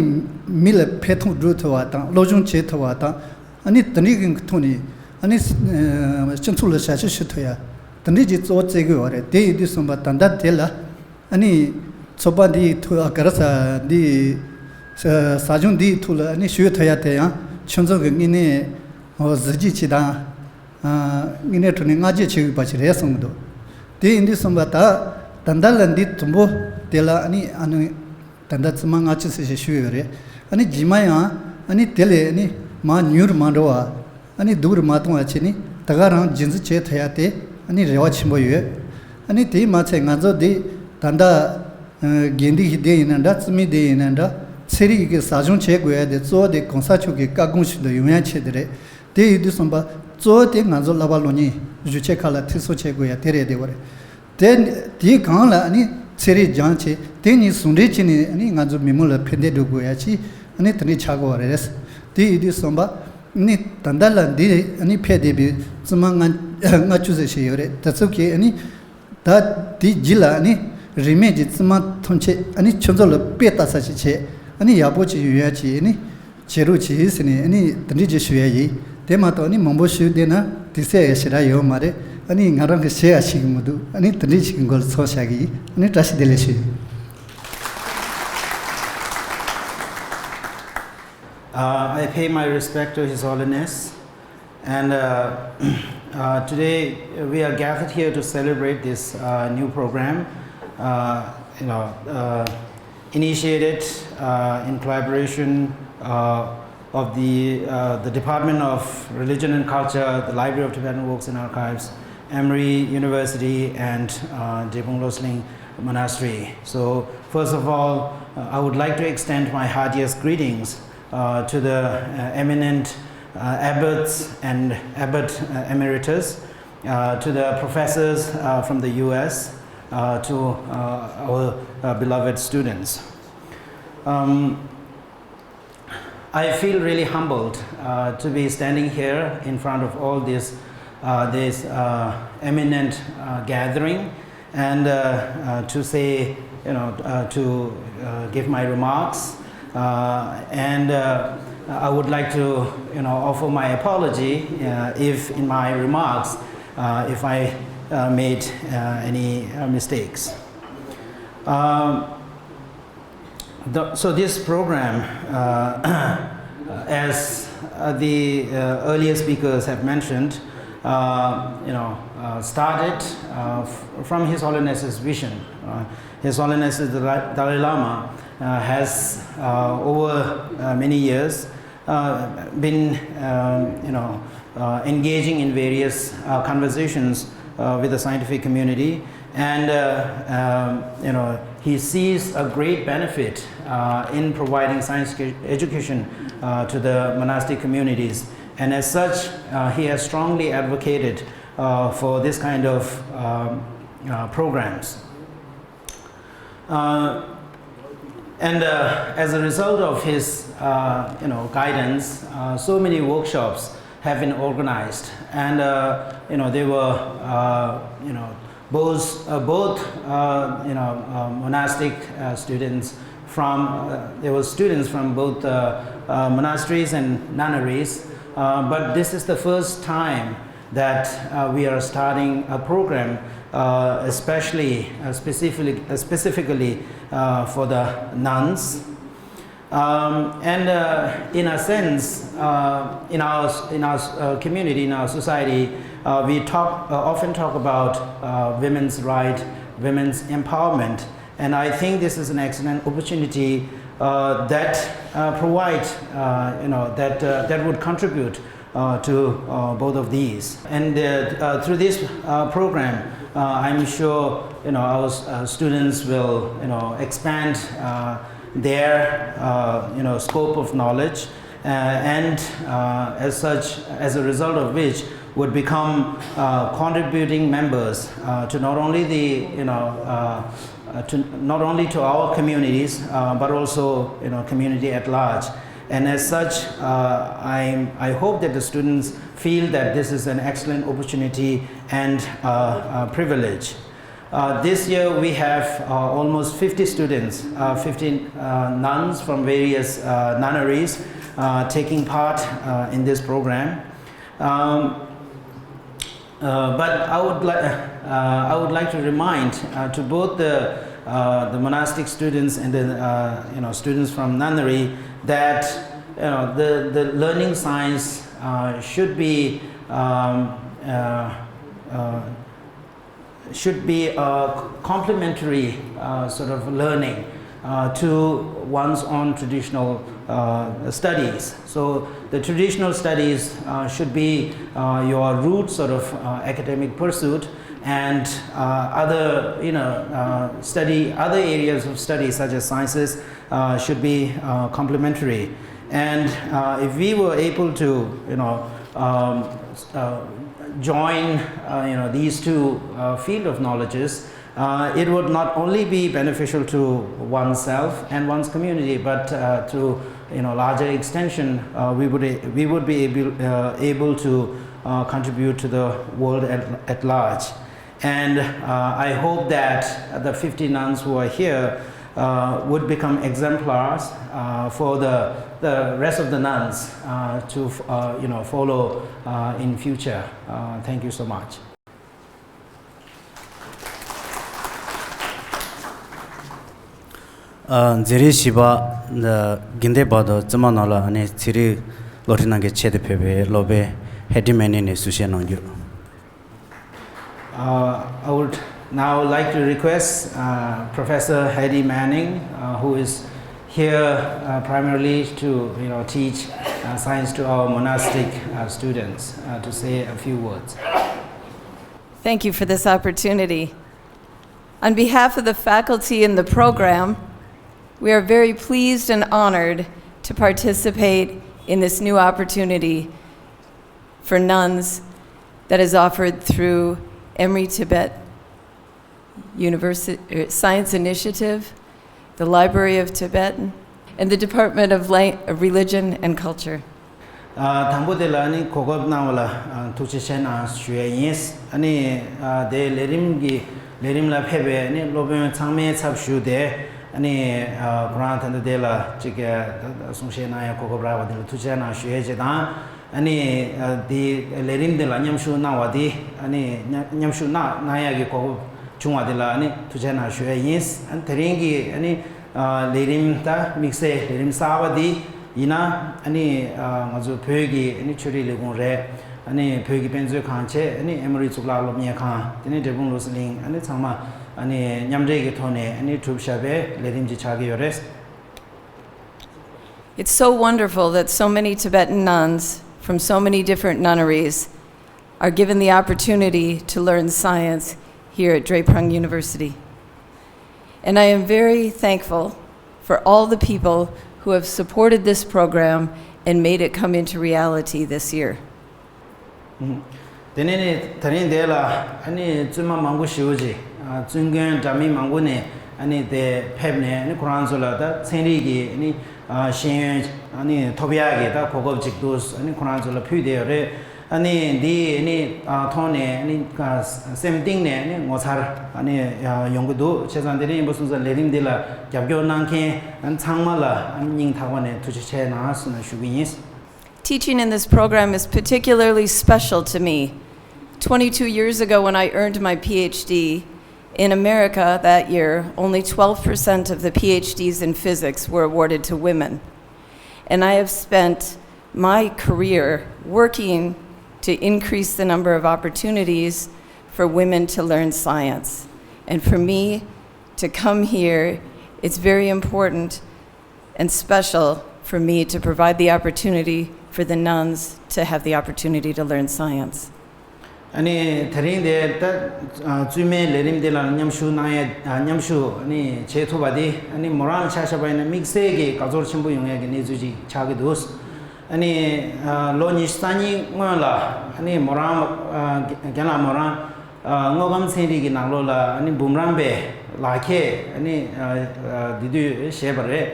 མི་ལ་ཕན་ཐོགས་སྒྲུབ་ཐུབ་པ་དང་། སློབ་སྦྱོང་བྱེད་ཐུབ་པ་དང་། ཨ་ནི་དེ་འདྲའི་གི་ཐོག་ནས་ཨ་ནི་སྤྱི་ཚོགས་ལ་ཞབས་ཞུ་ཞུ་ཐུབ་ཡ། དེ་འདྲའི་ཅིག་གཙོ་བོ་བརྩི་གི་ཡོད་རེད། དེ་ཡིན་དུས་ཙམ་པ་ད་ལྟ་དེ་ལ། ཨ་ནི་ཚོགས་པ་འདིའི་ཐོག་ག་རེ་ཟེར། འདི་ཟབ་སྦྱོང་འདིའི་ཐོག་ལ་ཨ་ནི་ཞུགས་ཐུབ་ཡ་དེ་ཡང་ཁྱོད་ཚོ་གི་དངོས་གནས་གཟི་བརྗིད་ཅིག་དང་། དངོས་གནས་དྲང་གནས་བསྔགས་བརྗོད་བྱེད་དགོས་པ་ཞིག་རེད་བསམ་གྱི་འདུག། དེ་ཡིན་དུས་ཙམ་པ་ད་ད་ལྟ་ལ་འདི་དུམ་བུ་དེ་ལ་ཨ་ནི་ཨ་ནི་ད་ལྟ་རྩིས་མ་ལྔ་བཅུ་ཙམ་ཞིག་ཞུགས་ཡོད་རེད། ཨ་ནི་རྗེས་མ་ཡང་ཨ་ནི་དེ་ལས་ཨ་ནི་མར་ཉུང་རུ་མ་འགྲོ་བ། ཨ་ནི་སྡུག་རུ་མ་གཏོང་བ་བྱས་ནས་ད་ག་རང་རྒྱུན་འཛིན་བྱེད་ཐུབ་ཡ་དེ་ཨ་ནི་རེ་བ་ཆེན་པོ་ཡོད། ཨ་ནི་དེས་མ་ཚད་ང་ཚོ་འདི་ད་ལྟ་དགེ་འདུན་གྱི་སྡེ་ཡིན་ན་འདྲ། རྩིས་མེད་སྡེ་ཡིན་ན་འདྲ། ཚན་རིག་གི་ཟབ་སྦྱོང་བྱེད་དགོས་ཡ་དེ་གཙོ་བོ་དེ་གོང་ས་མཆོག་གི་བཀའ་དགོངས་བཞིན་དུ་ཡོང་ཡ་ཆེད་དུ་རེད། དེ་ཡིན་དུས་ཙམ་པ་གཙོ་བོ་དེ་ང་ཚོ་བསླབ་པ་སློབ་གཉེར་ཞུ་ཆེད་ཁག་ལ་ཐེ་གཏོགས་བྱེད་དགོས་ཡ་དེ་རེད་བསྡད་པ་རེད། དེ་དེའི་སྒང་ལ་ཨ་ནི་ཚན་རིག་སྦྱངས་བྱས། དེ་གཉིས་ཟུང་འབྲེལ་བྱས་ནས་ཨ་ནི་ང་ཚོ་མི་མང་ལ་ཕན་བདེ་སྒྲུབ་དགོས་ཡ་ཅིག་ཨ་ནི་དེ་འདྲས་ཆགས་དགོས་པ་རེད། དེ་ཡིན་དུས་ཙམ་པ་ཨ་ནི་ད་ལྟ་ལ་འདི་ཨ་ནི་ཕེབས་བསྡད་པའི་རྩིས་མ་ལྔ་ལྔ་བཅུ་ཙམ་ཞིག་ཡོད་རེད། དེ་ཚོ་གིས་ཨ་ནི་ ད་དེའི་རྗེས་ལ་ཨ་ནི་རིས་མེད་ཀྱི་བཙུན་མ་ཐམས་ཅད་ཨ་ནི་ཁྱོད་ཚོ་ལ་དཔེ་ལྟ་ས་ཞིག་བྱས། ཨ་ནི་ཡག་པོ་ཅིག་ཡོང་ཡ་ཅིག་ཨ་ནི་བྱེད་རོགས་གྱིས་ཟེར་ནས་ཨ་ནི་དེ་འདྲས་ཅིག་ཞུ་ཡ་ཡིན། དེ་མ་གཏོགས་ཨ་ནི་མང་པོ་ཞུས་བསྡད་ན་དུས་ཚོད་ཡང་ཞེ་དྲག་ཡོད་མ་རེད། ཨ་ནི་ང་རང་གིས་བཤད་ཡ་ཤེས་ཀྱི་མི་འདུག་ཨ་ནི་དེ་འདྲས་ཅིག་གི་མགོ་ལ་ཚོགས་བཞག་གི་ཡིན། ཨ་ནི་བཀྲ་ཤིས་བདེ་ལེགས་ཞུ། Uh, I pay my respect to His Holiness. And uh, uh, today we are gathered here to celebrate this uh, new program, uh, you know, uh, initiated uh, in collaboration uh, of the, uh, the Department of Religion and Culture, the Library of Tibetan Works and Archives, Emory University, and uh, Drepung Losling Monastery. So, first of all, uh, I would like to extend my heartiest greetings uh, to the uh, eminent uh, abbots and abbot uh, emeritus, uh, to the professors uh, from the U S, uh, to uh, our uh, beloved students. Um, I feel really humbled uh, to be standing here in front of all this, uh, this uh, eminent uh, gathering and uh, uh, to say, you know, uh, to uh, give my remarks. Uh, and uh, I would like to, you know, offer my apology uh, if in my remarks, uh, if I uh, made uh, any uh, mistakes. Um, the, so this program, uh, as uh, the uh, earlier speakers have mentioned, uh, you know, uh, started uh, f- from His Holiness's vision. Uh, His Holiness the Dalai Dalai Lama uh, has, uh, over uh, many years, uh, been, um, you know, uh, engaging in various uh, conversations uh, with the scientific community, and uh, um, you know, he sees a great benefit uh, in providing science edu- education uh, to the monastic communities, and as such, uh, he has strongly advocated uh, for this kind of um, uh, programs. Uh, and uh, as a result of his, uh, you know, guidance, uh, so many workshops have been organized, and uh, you know, they were, uh, you know, both uh, both uh, you know uh, monastic uh, students from uh, there were students from both uh, uh, monasteries and nunneries. Uh, but this is the first time that uh, we are starting a program, uh, especially uh, specifically, uh, specifically uh, for the nuns. Um, and uh, in a sense, uh, in our in our uh, community, in our society, uh, we talk uh, often talk about uh, women's right, women's empowerment, and I think this is an excellent opportunity uh, that uh, provide uh, you know that uh, that would contribute uh, to uh, both of these. And uh, uh, through this uh, program, uh, I'm sure you know our uh, students will you know expand uh, their uh, you know scope of knowledge, uh, and uh, as such, as a result of which, would become uh, contributing members uh, to not only the you know uh, uh, to not only to our communities uh, but also you know community at large. And as such, uh, I, I hope that the students feel that this is an excellent opportunity and uh, uh, privilege. Uh, this year we have uh, almost fifty students, uh, fifteen uh, nuns from various uh, nunneries uh, taking part uh, in this program. Um, uh, but I would like uh, I would like to remind uh, to both the uh, the monastic students and the uh, you know students from nunnery that you know the the learning science uh, should be um, uh, uh, should be a complementary uh, sort of learning uh, to one's own traditional uh, studies. So the traditional studies uh, should be uh, your root sort of uh, academic pursuit, and uh, other you know uh, study other areas of study such as sciences uh, should be uh, complementary. And uh, if we were able to you know um, uh, join uh, you know these two uh, field of knowledges, uh, it would not only be beneficial to oneself and one's community, but uh, to you know larger extension, uh, we would we would be able uh, able to uh, contribute to the world at, at large. And uh, I hope that the fifty nuns who are here uh, would become exemplars uh, for the, the rest of the nuns uh, to uh, you know, follow uh, in future. Uh, thank you so much. ཨ། མཛད་རིམ་བཞི་པ། ཨ། དགེ་ལྡན་བར་དུ་བཙུན་མ་རྣམས་ལ་ཨ་ནི་ཚན་རིག་སློབ་ཁྲིད་གནང་གལ་ཆེད་དུ་ཕེབས་པའི་སློབ་དཔོན་ཧེ་ཏི་མེ་ནིང་ནས་གསུང་བཤད་གནང་རྒྱུ། Uh, I would now like to request uh, Professor Hedy Manning, uh, who is here uh, primarily to you know, teach uh, science to our monastic uh, students, uh, to say a few words. Thank you for this opportunity. On behalf of the faculty and the program, we are very pleased and honored to participate in this new opportunity for nuns that is offered through Emory Tibet University, er, Science Initiative, the Library of Tibet, and the Department of Lang-, of Religion and Culture. ཨ། དང་པོ་དེ་ལ་ཨ་ནི་གོ་སྐབས་གནང་བ་ལ་ཨ་ཐུགས་རྗེ་ཆེ་གནང་ཞུ་ཡས་ཡིན། ཨ་ནི་ཨ་དེ་ལས་རིམ་གྱི་ལས་རིམ་ལ་ཕེབས་པའི་ཨ་ནི་སློབ་དཔོན་ཚང་མའི་ཚབ་ཞུས་ཏེ་ཨ་ནི་ཨ་ཁོ་རང་ད་ལྟ་དེ་ལ་ཅིག་ཨ་གསུང་བཤད་གནང་ཡས་གོ་སྐབས་རག་པ་དེ་ལ་ཐུགས་རྗེ་ཆེ་གནང་ཞུ་ཡས་བྱས་དང་། ཨ་ནི་ཨ་དེ་ལས་རིམ་དེ་ལ་མཉམ་ཞུགས་གནང་བ་དེ་ཨ་ནི་མཉམ་མཉམ་ཞུགས་གནང་གནང་ཡག་གི་གོ་སྐབས་བྱུང་བ་དེ་ལ་ཨ་ནི་ཐུགས་རྗེ་གནང་ཞུ་ཡ་ཡིན། ཨ་ནི་དེ་རིང་གི་ཨ་ནི་ཨ་ལས་རིམ་ད་དམིགས་བསལ་ལས་རིམ་གསར་པ་དེ་ཡིན་ན་ཨ་ནི་ཨ་ང་ཚོ་བོད་ཀྱི་ཨ་ནི་ཆོས་རིག་ལས་ཁུངས་རེད། ཨ་ནི་བོད་ཀྱི་དཔེ་མཛོད་ཁང་བྱས། ཨ་ནི་ཨེ་མོ་རི་གཙུག་ལག་སློབ་གཉེར་ཁང་། དེ་ནས་འབྲས་སྤུངས་བློ་གསལ་གླིང་། ཨ་ནི་ཚང་མ་ཨ་ནི་མཉམ་འབྲེལ་གྱི་ཐོག་ནས་ཨ་ནི་གྲུབ་བཞག་པའི་ལས་རིམ་ཅིག་ཆགས་ཀྱི་ཡོད་རེད། It's so wonderful that so many Tibetan nuns from so many different nunneries are given the opportunity to learn science here at Drepung University. And I am very thankful for all the people who have supported this program and made it come into reality this year. དེ་ནས་ནི་ད་རིང་འདི་ལ་ཨ་ནི་བཙུན་མ་མང་པོ་ཞེ་པོ་ཅིག་ཨ་བཙུན་དགོན་འདྲ་མིན་མང་པོ་ནས་ཨ་ནི་དེ་ཕེབས་ནས་ཨ་ནི་ཁོ་རང་ཚོ་ལ་ད་ཚན་རིག་གི་ཨ་ནི་ཨ་ཤེས་ཡོན་ཨ་ནི་ཐོབ་ཡག་གི་ད་གོ་སྐབས་ཅིག་འདུག་ཨ་ནི་ཁོ་རང་ཚོ་ལ་ཕུལ་བསྡད་ཡོད་རེད། ཨ་ནི་འདི་ཨ་ནི་ཨ་ཐོག་ནས་ཨ་ནི་ཨ་སེམས་གཏིང་ནས་ཨ་ནི་ངོ་མཚར་ཨ་ནི་ཡོང་གི་འདུག་བྱས་ཙང་དེ་རིང་ཡིན་པ་སོང་ཙང་ལས་རིམ་འདི་ལ་རྒྱབ་སྐྱོར་གནང་མཁན་ཨ་ནི་ཚང་མ་ལ་ཨ་ནི་སྙིང་ཐག་པ་ནས་ཐུགས་རྗེ་ཆེ་གནང་ཟེར་ནས་ཞུ་གི་ཡིན། Teaching in this program is particularly special to me. Twenty-two years ago, when I earned my PhD, in America that year, only twelve percent of the PhDs in physics were awarded to women. And I have spent my career working to increase the number of opportunities for women to learn science. And for me to come here, it's very important and special for me to provide the opportunity for the nuns to have the opportunity to learn science. ཨ་ནི་དེ་རིང་དེ་ད་བཙུན་མའི་ལས་རིམ་འདི་ལ་མཉམ་ཞུགས་གནང་ཡ། མཉམ་ཞུགས་ཨ་ནི་བྱེད་ཐུབ་པ་དེ་ཨ་ནི་མོ་རང་ལ་ཆ་བཞག་པ་ཡིན་ན་དམིགས་བསལ་གྱི་དགའ་ཚོར་ཆེན་པོ་ཡོང་ཡ་གི་གནས་ཚུལ་ཅིག་ཆགས་ཀྱི་འདུག་ཨ་ནི་ལོ་ཉི་ཤུ་རྩ་གཉིས་སྔོན་ལ་ཨ་ནི་མོ་རང་རྒན་ལགས་མོ་རང་དངོས་ཁམས་ཚན་རིག་གི་ནང་ལོགས་ལ་ཨ་ནི་འབུམ་རམས་པའི་ལག་ཁྱེར་ཨ་ནི་དེ་དུས་བཞེས་པ་རེད།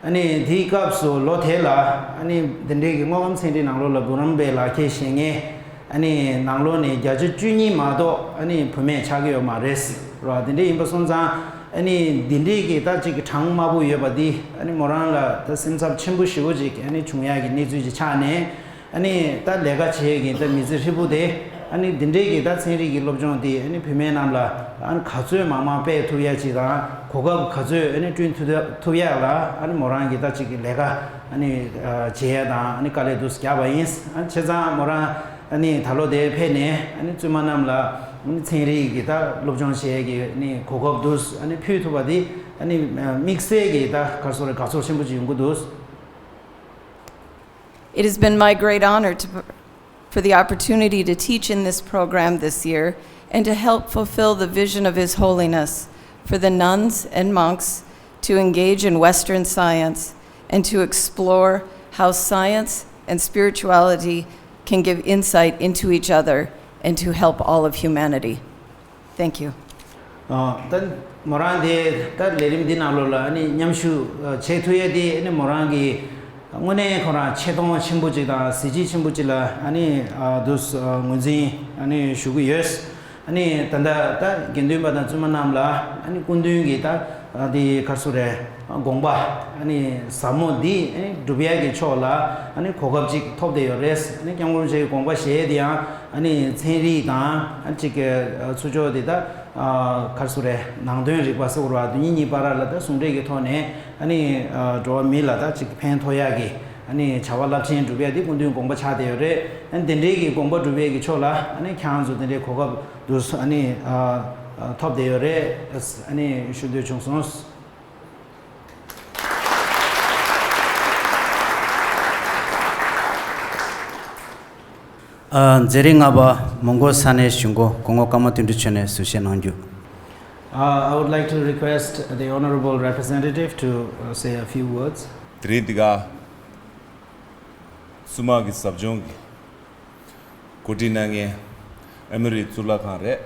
ཨ་ནི་དེའི་སྐབས་སུ་ལོ་དེ་ལ་ཨ་ནི་འདི་འདྲའི་གི་དངོས་ཁམས་ཚན་རིག་ནང་ལོགས་ལ་འབུམ་རམས་པའི་ལག་ཁྱེར་བཞེས་མཁན་ཨ་ནི་ནང་ལོགས་ནས་བརྒྱ་ཆ་བཅུ་གཉིས་མ་གཏོགས་ཨ་ནི་བུད་མེད་ཆགས་ཀྱི་ཡོད་མ་རེད་ར། དེ་འདྲ་ཡིན་པ་སོང་ཙང་ཨ་ནི་འདི་འདྲའི་གི་ད་ཅིག་གི་གྲངས་དམའ་པོ་ཡོད་པ་འདི་ཨ་ནི་མོ་རང་ལ་ད་སེམས་འཚབ་ཆེན་པོ་ཞེ་པོ་ཅིག་ཨ་ནི་བྱུང་ཡག་གི་གནས་ཚུལ་ཅིག་ཆགས་ནས། ཨ་ནི་ད་ལས་ཀ་བྱེད་ཀྱི་ད་མི་ཚེ་ཧྲིལ་པོ་དེ་ཨ་ནི་འདི་འདྲའི་གི་ད་ཚན་རིག་གི་སློབ་སྦྱོང་དེ་ཨ་ནི་བུད་མེད་རྣམས་ལ་ཨ་ནི་ག་ཚོད་མང་མང་སྤེལ་ཐུབ་ཡ་ཅིག་དང་། གོ་སྐབས་ག་ཚོད་ཨ་ནི་བསྐྲུན་ཐུབ་ཐུབ་ཡ་ལ་ཨ་ནི་མོ་རང་གི་ད་ཅིག་གི་ལས་ཀ་ཨ་ནི་བྱེད་ཡ་དང་ཨ་ནི་དཀའ་ལས་འདུག་རྒྱག་པ་ཡིན། ཨ་ནི་བྱས་ཙང་མོ་རང་ཨ་ནི་ད་ལོ་དེ་ཕེབས་ནས་ཨ་ནི་བཙུན་མ་རྣམས་ལ་ཨ་ནི་ཚན་རིག་གི་ད་སློབ་སྦྱོང་བྱེད་ཡ་གི་ཨ་ནི་གོ་སྐབས་འདུག་ཨ་ནི་ཕུལ་ཐུབ་པ་དེ་ཨ་ནི་དམིགས་བསལ་གྱི་ད་ག་རེ་ཟེར་དགའ་ཚོར་ཆེན་པོ་ཅིག་ཡོང་གི་འདུག It has been my great honor to, for the opportunity to teach in this program this year and to help fulfill the vision of His Holiness for the nuns and monks to engage in Western science and to explore how science and spirituality can give insight into each other and to help all of humanity. Thank you. ད་མོ་རང་དེ་ད་ལས་རིམ་འདི་ནང་ལོགས་ལ་ཨ་ནི་མཉམ་ཞུགས་བྱེད་ཐུབ་ཡས་དེ་ཨ་ནི་མོ་རང་གི་དངོས་གནས་ཁོ་རང་ཆེ་མཐོང་ཆེན་པོ་ཅིག་དང་གཟི་བརྗིད་ཆེན་པོ་ཅིག་ལ་ཨ་ནི་འདུག་ངོས་འཛིན་ཨ་ནི་ཞུ་གི་ཡོད། ཨ་ནི་ད་ལྟ་ད་དགེ་འདུན་པ་དང་བཙུན་མ་རྣམས་ལ་ཨ་ནི་སྐུ་མདུན་གྱི་ད་དེ་ག་རེ་ཟེར་རེད། དགོངས་པ་ཨ་ནི་ཟབ་མོ་འདི་ཨ་ནི་སྒྲུབ་ཡག་གི་ཕྱོགས་ལ་ཨ་ནི་གོ་སྐབས་ཅིག་ཐོབ་བསྡད་ཡོད་རེད། ཨ་ནི་སྐྱབས་མགོན་རིན་པོ་ཆེའི་དགོངས་པ་བཞེས་དེ་ཡང་ཨ་ནི་ཚན་རིག་དང་ཨ་ཅིག་གི་ཚུར་ཕྱོགས་དེ་ད་ག་རེ་ཟེར་རེད། ནང་དོན་རིག་པ་ཟེར་དགོས་རེད་པ། དེ་གཉིས་གཉིས་བར་ལ་ད་ཟུང་འབྲེལ་གྱི་ཐོག་ནས་ཨ་ནི་འགྲོ་བ་མི་ལ་ད་ཅིག་ཕན་ཐོགས་ཡག་གི་ཨ་ནི་བྱ་བ་རླབས་ཆེན་སྒྲུབ་ཡག་དེ་སྐུ་མདུན་དགོངས་པ་ཆགས་བསྡད་ཡོད་རེད། ཨ་ནི་དེ་འདྲའི་གི་དགོངས་པ་སྒྲུབ་ཡག་གི་ཕྱོགས་ལ་ཨ་ནི་ཁྱེད་རང་ཚོ་དེ་འདྲའི་གོ་སྐབས་དུ་ཨ་ནི་ཐོབ་བསྡད་ཡོད་རེད། ཨ་ནི་ཞུ་འདོད་བྱུང་སོང་། ཨ། མཛད་རིམ་ལྔ་པ་མོན་གྷོ་ས་གནས་གཞུང་སྒོ་སྐུ་ངོ་ཀརྨ་དོན་གྲུབ་མཆོག་ནས་ཟུར་བཤད་གནང་རྒྱུ། Uh, I would like to request the Honorable Representative to uh, say a few words. དེ་རིང་འདི་ག་བཙུན་མ་གི་ཟབ་སྦྱོང་གི་གོ་སྒྲིག་གནང་མཁན་ཨ་མི་རི་གཙུག་ལག་ཁང་རེད།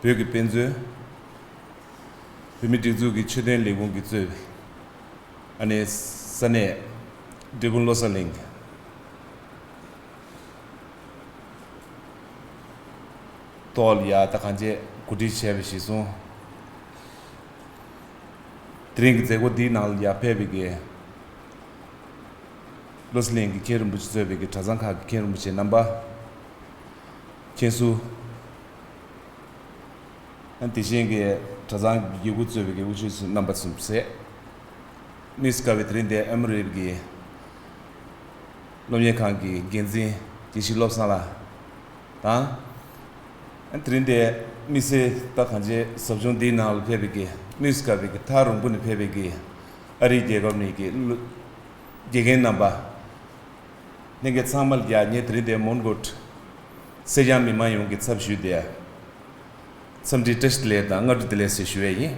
བོད་ཀྱི་དཔེ་མཛོད། བོད་མིའི་སྒྲིག་འཛུགས་ཀྱི་ཆོས་དོན་ལས་ཁུངས་ཀྱིས་གཙོས་པའི་ཨ་ནི་ས་གནས་འབྲས་སྤུངས་བློ་གསལ་གླིང་གི་ཐོག་ལ་ཡ་ད་གང་ཅི་གོ་སྒྲིག་བྱས་པ་གཞིར་བཟུང་། དེ་རིང་གི་མཛད་སྒོ་འདིའི་ནང་ལ་ཡ་ཕེབས་པའི་གི་བློ་གསལ་གླིང་གི་མཁན་རིན་པོ་ཆེ་གཙོས་པའི་གི་གྲྭ་ཚང་ཁག་གི་མཁན་རིན་པོ་ཆེ་རྣམ་པ། མཁན་ཟུར། དེ་བཞིན་གྱི་གྲྭ་ཚང་གི་དགེ་བསྐོས་གཙོས་པའི་དགེ་བསྐོས་ཆོས་སྲིད་རྣམ་པ་ཚོ་ཟེར། དམིགས་སུ་བཀར་བའི་དེ་རིང་འདིར་ཨ་མི་རི་ཀའི་སློབ་གཉེར་ཁང་གི་འགན་འཛིན་དགེ་བཤེས་བློ་བཟང་ལགས་དང་། དེ་རིང་འདིར་དམིགས་བསལ་ད་གང་ཅི་ཟབ་སྦྱོང་འདིའི་ནང་ལ་ཕེབས་པའི་གི་དམིགས་སུ་བཀར་བའི་གི་ཐག་རིང་པོ་ནས་ཕེབས་པའི་གི་ཨ་རིའི་རྒྱལ་ཁབ་ནས་གི་དགེ་རྒན་རྣམ་པ། ལྷན་རྒྱས་ཚང་མ་ལ་ཡ་ངས་དེ་རིང་འདིར་མོན་གྷོ་སེར་སྐྱ་མི་མང་ཡོངས་ཀྱི་ཚབ་ཞུས་ཏེ། འཚམས་འདྲིའི་བཀྲ་ཤིས་བདེ་ལེགས་དང་སྔ་དྲོ་བདེ་ལེགས་ཞེས་ཞུ་ཡས་ཡིན།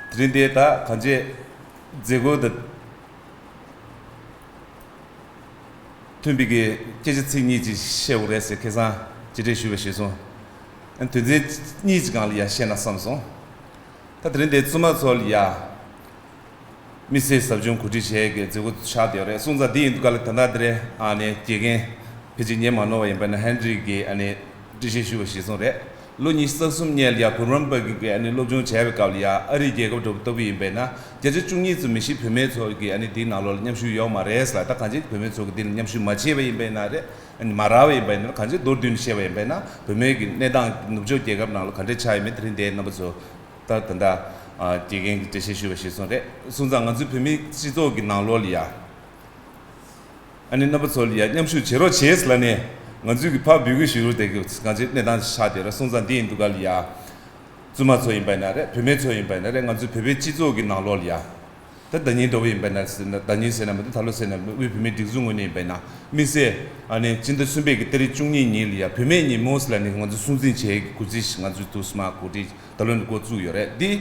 དེ་རིང་འདིར་ད་གང་ཅི་མཛད་སྒོ་དང་མཐུན་པའི་གི་སྐད་ཆ་ཚིག་གཉིས་ཅིག་བཤད་དགོས་རེད་ཟེར་ཁ་སང་ཅི་འདྲས་ཞུས་པ་གཞིར་བཟུང་། དོན་ཚན་གཉིས་ཅིག་སྒང་ལ་ཡ་བཤད་ན་བསམ་སོང་། ད་དེ་རིང་འདིར་བཙུན་མ་ཚོ་ལ་ཡ། དམིགས་བསལ་ཟབ་སྦྱོང་གོ་སྒྲིག་བྱེད་ཀྱི་མཛད་སྒོ་ཆགས་བསྡད་ཡོད་རེད། སོང་ཙང་འདི་ཡིན་དུས་ག་ལ་ད་ལྟ་འདི་རེད། ཨ་ནི་དགེ་རྒན་ཕལ་ཆེར་ཉན་མ་མྱོང་བ་ཡིན་པ་ན་ཧན་རི་གིས་ཨ་ནི་འགྲེལ་བཤད་ཞུས་པ་གཞིར་བཟུང་རེད། ལོ་ཉི་ཤུ་རྩ་གསུམ་སྔོན་ལ་ཡ་བུ་རམ་པ་གི་ཨ་ནི་སློབ་སྦྱོང་བྱས་པའི་སྐབས་ལ་ཡ་ཨ་རིའི་རྒྱལ་ཁབ་འདྲ་པོ་ལྟ་བུ་ཡིན་པས་ན་བརྒྱ་ཆ་བཅུ་གཉིས་ཙམ་མི་ཤི་བུད་མེད་ཚོ་གི་ཨ་ནི་འདིའི་ནང་ལོགས་ལ་མཉམ་ཞུགས་ཡོད་མ་རེད་ཟེར་ལ། ད་གང་ཅི་བུད་མེད་ཚོ་གི་འདི་ལ་མཉམ་ཞུགས་མ་བྱས་པ་ཡིན་པས་ན་རེད། ཨ་ནི་མ་རག་པ་ཡིན་པས་ན་གང་ཅི་མདོར་བསྡུས་ནས་བཤད་པ་ཡིན་པས་ན་བུད་མེད་ཀྱི་གནས་སྟངས་ནུབ་ཕྱོགས་རྒྱལ་ཁབ་ནང་ལ་ག་འདྲས་ཆགས་ཡོད་མེད་དེ་རིང་འདིར་རྣམ་པ་ཚོ། ད་ད་ལྟ་ཨ་དགེ་རྒན་གྱིས་འགྲེལ་བཤད་ཞུས་པ་གཞིར་བཟུང་རེད། སོང་ཙང་ང་ཚོའི་བོད་མིའི་སྤྱི་ཚོགས་ཀྱི་ནང་ལོགས་ལ་ཡ། ཨ་ནི་རྣམ་པ་ཚོ་ལ་ཡ་མཉམ་ཞུགས་བྱེད་རོགས་བྱེད་ཟེར་ལབ་ནས་ང་ཚོས་ཀྱི་ཕར་འབོད་སྐུལ་ཞུ་རོགས་དེ་གི་ང་ཚོའི་གནས་སྟངས་ཆགས་བསྡད་རེད། སོང་ཙང་འདི་ཡིན་དུས་ག་ལ་ཡ། བཙུན་མ་ཚོ་ཡིན་པ་ཡིན་ན་རེད། བུད་མེད་ཚོ་ཡིན་པ་ཡིན་ན་རེད། ང་ཚོའི་བོད་པའི་སྤྱི་ཚོགས་ཀྱི་ནང་ལོགས་ལ་ཡ། ད་ཟླ་ཉིན་འདྲ་པོ་ཡིན་པ་ཡིན་ན་ཟེར་ན་ཟླ་ཉིན་ཟེར་ན་མི་འདུག་ད་ལོ་ཟེར་ན་དབུས་བོད་མིའི་སྒྲིག་འཛུགས་ངོས་ནས་ཡིན་པ་ཡིན་ན་དམིགས་བསལ་ཨ་ནི་སྤྱི་ཟླ་གསུམ་པའི་གི་ཏ་རིག་བཅུ་གཉིས་ཉིན་ལ་ཡ་བུད་མེད་ཉིན་མོ་ཟེར་ལབ་ནས་ང་ཚོ་སྲུང་བརྩི་བྱེད་ཀྱི་གུས་བརྩི་ཞིག་ང་ཚོས་ཐུགས་སྨ་གོ་སྒྲིག་ད་ལོ་ནས་འགོ་བཙུགས་ཡོད་རེད། འདི་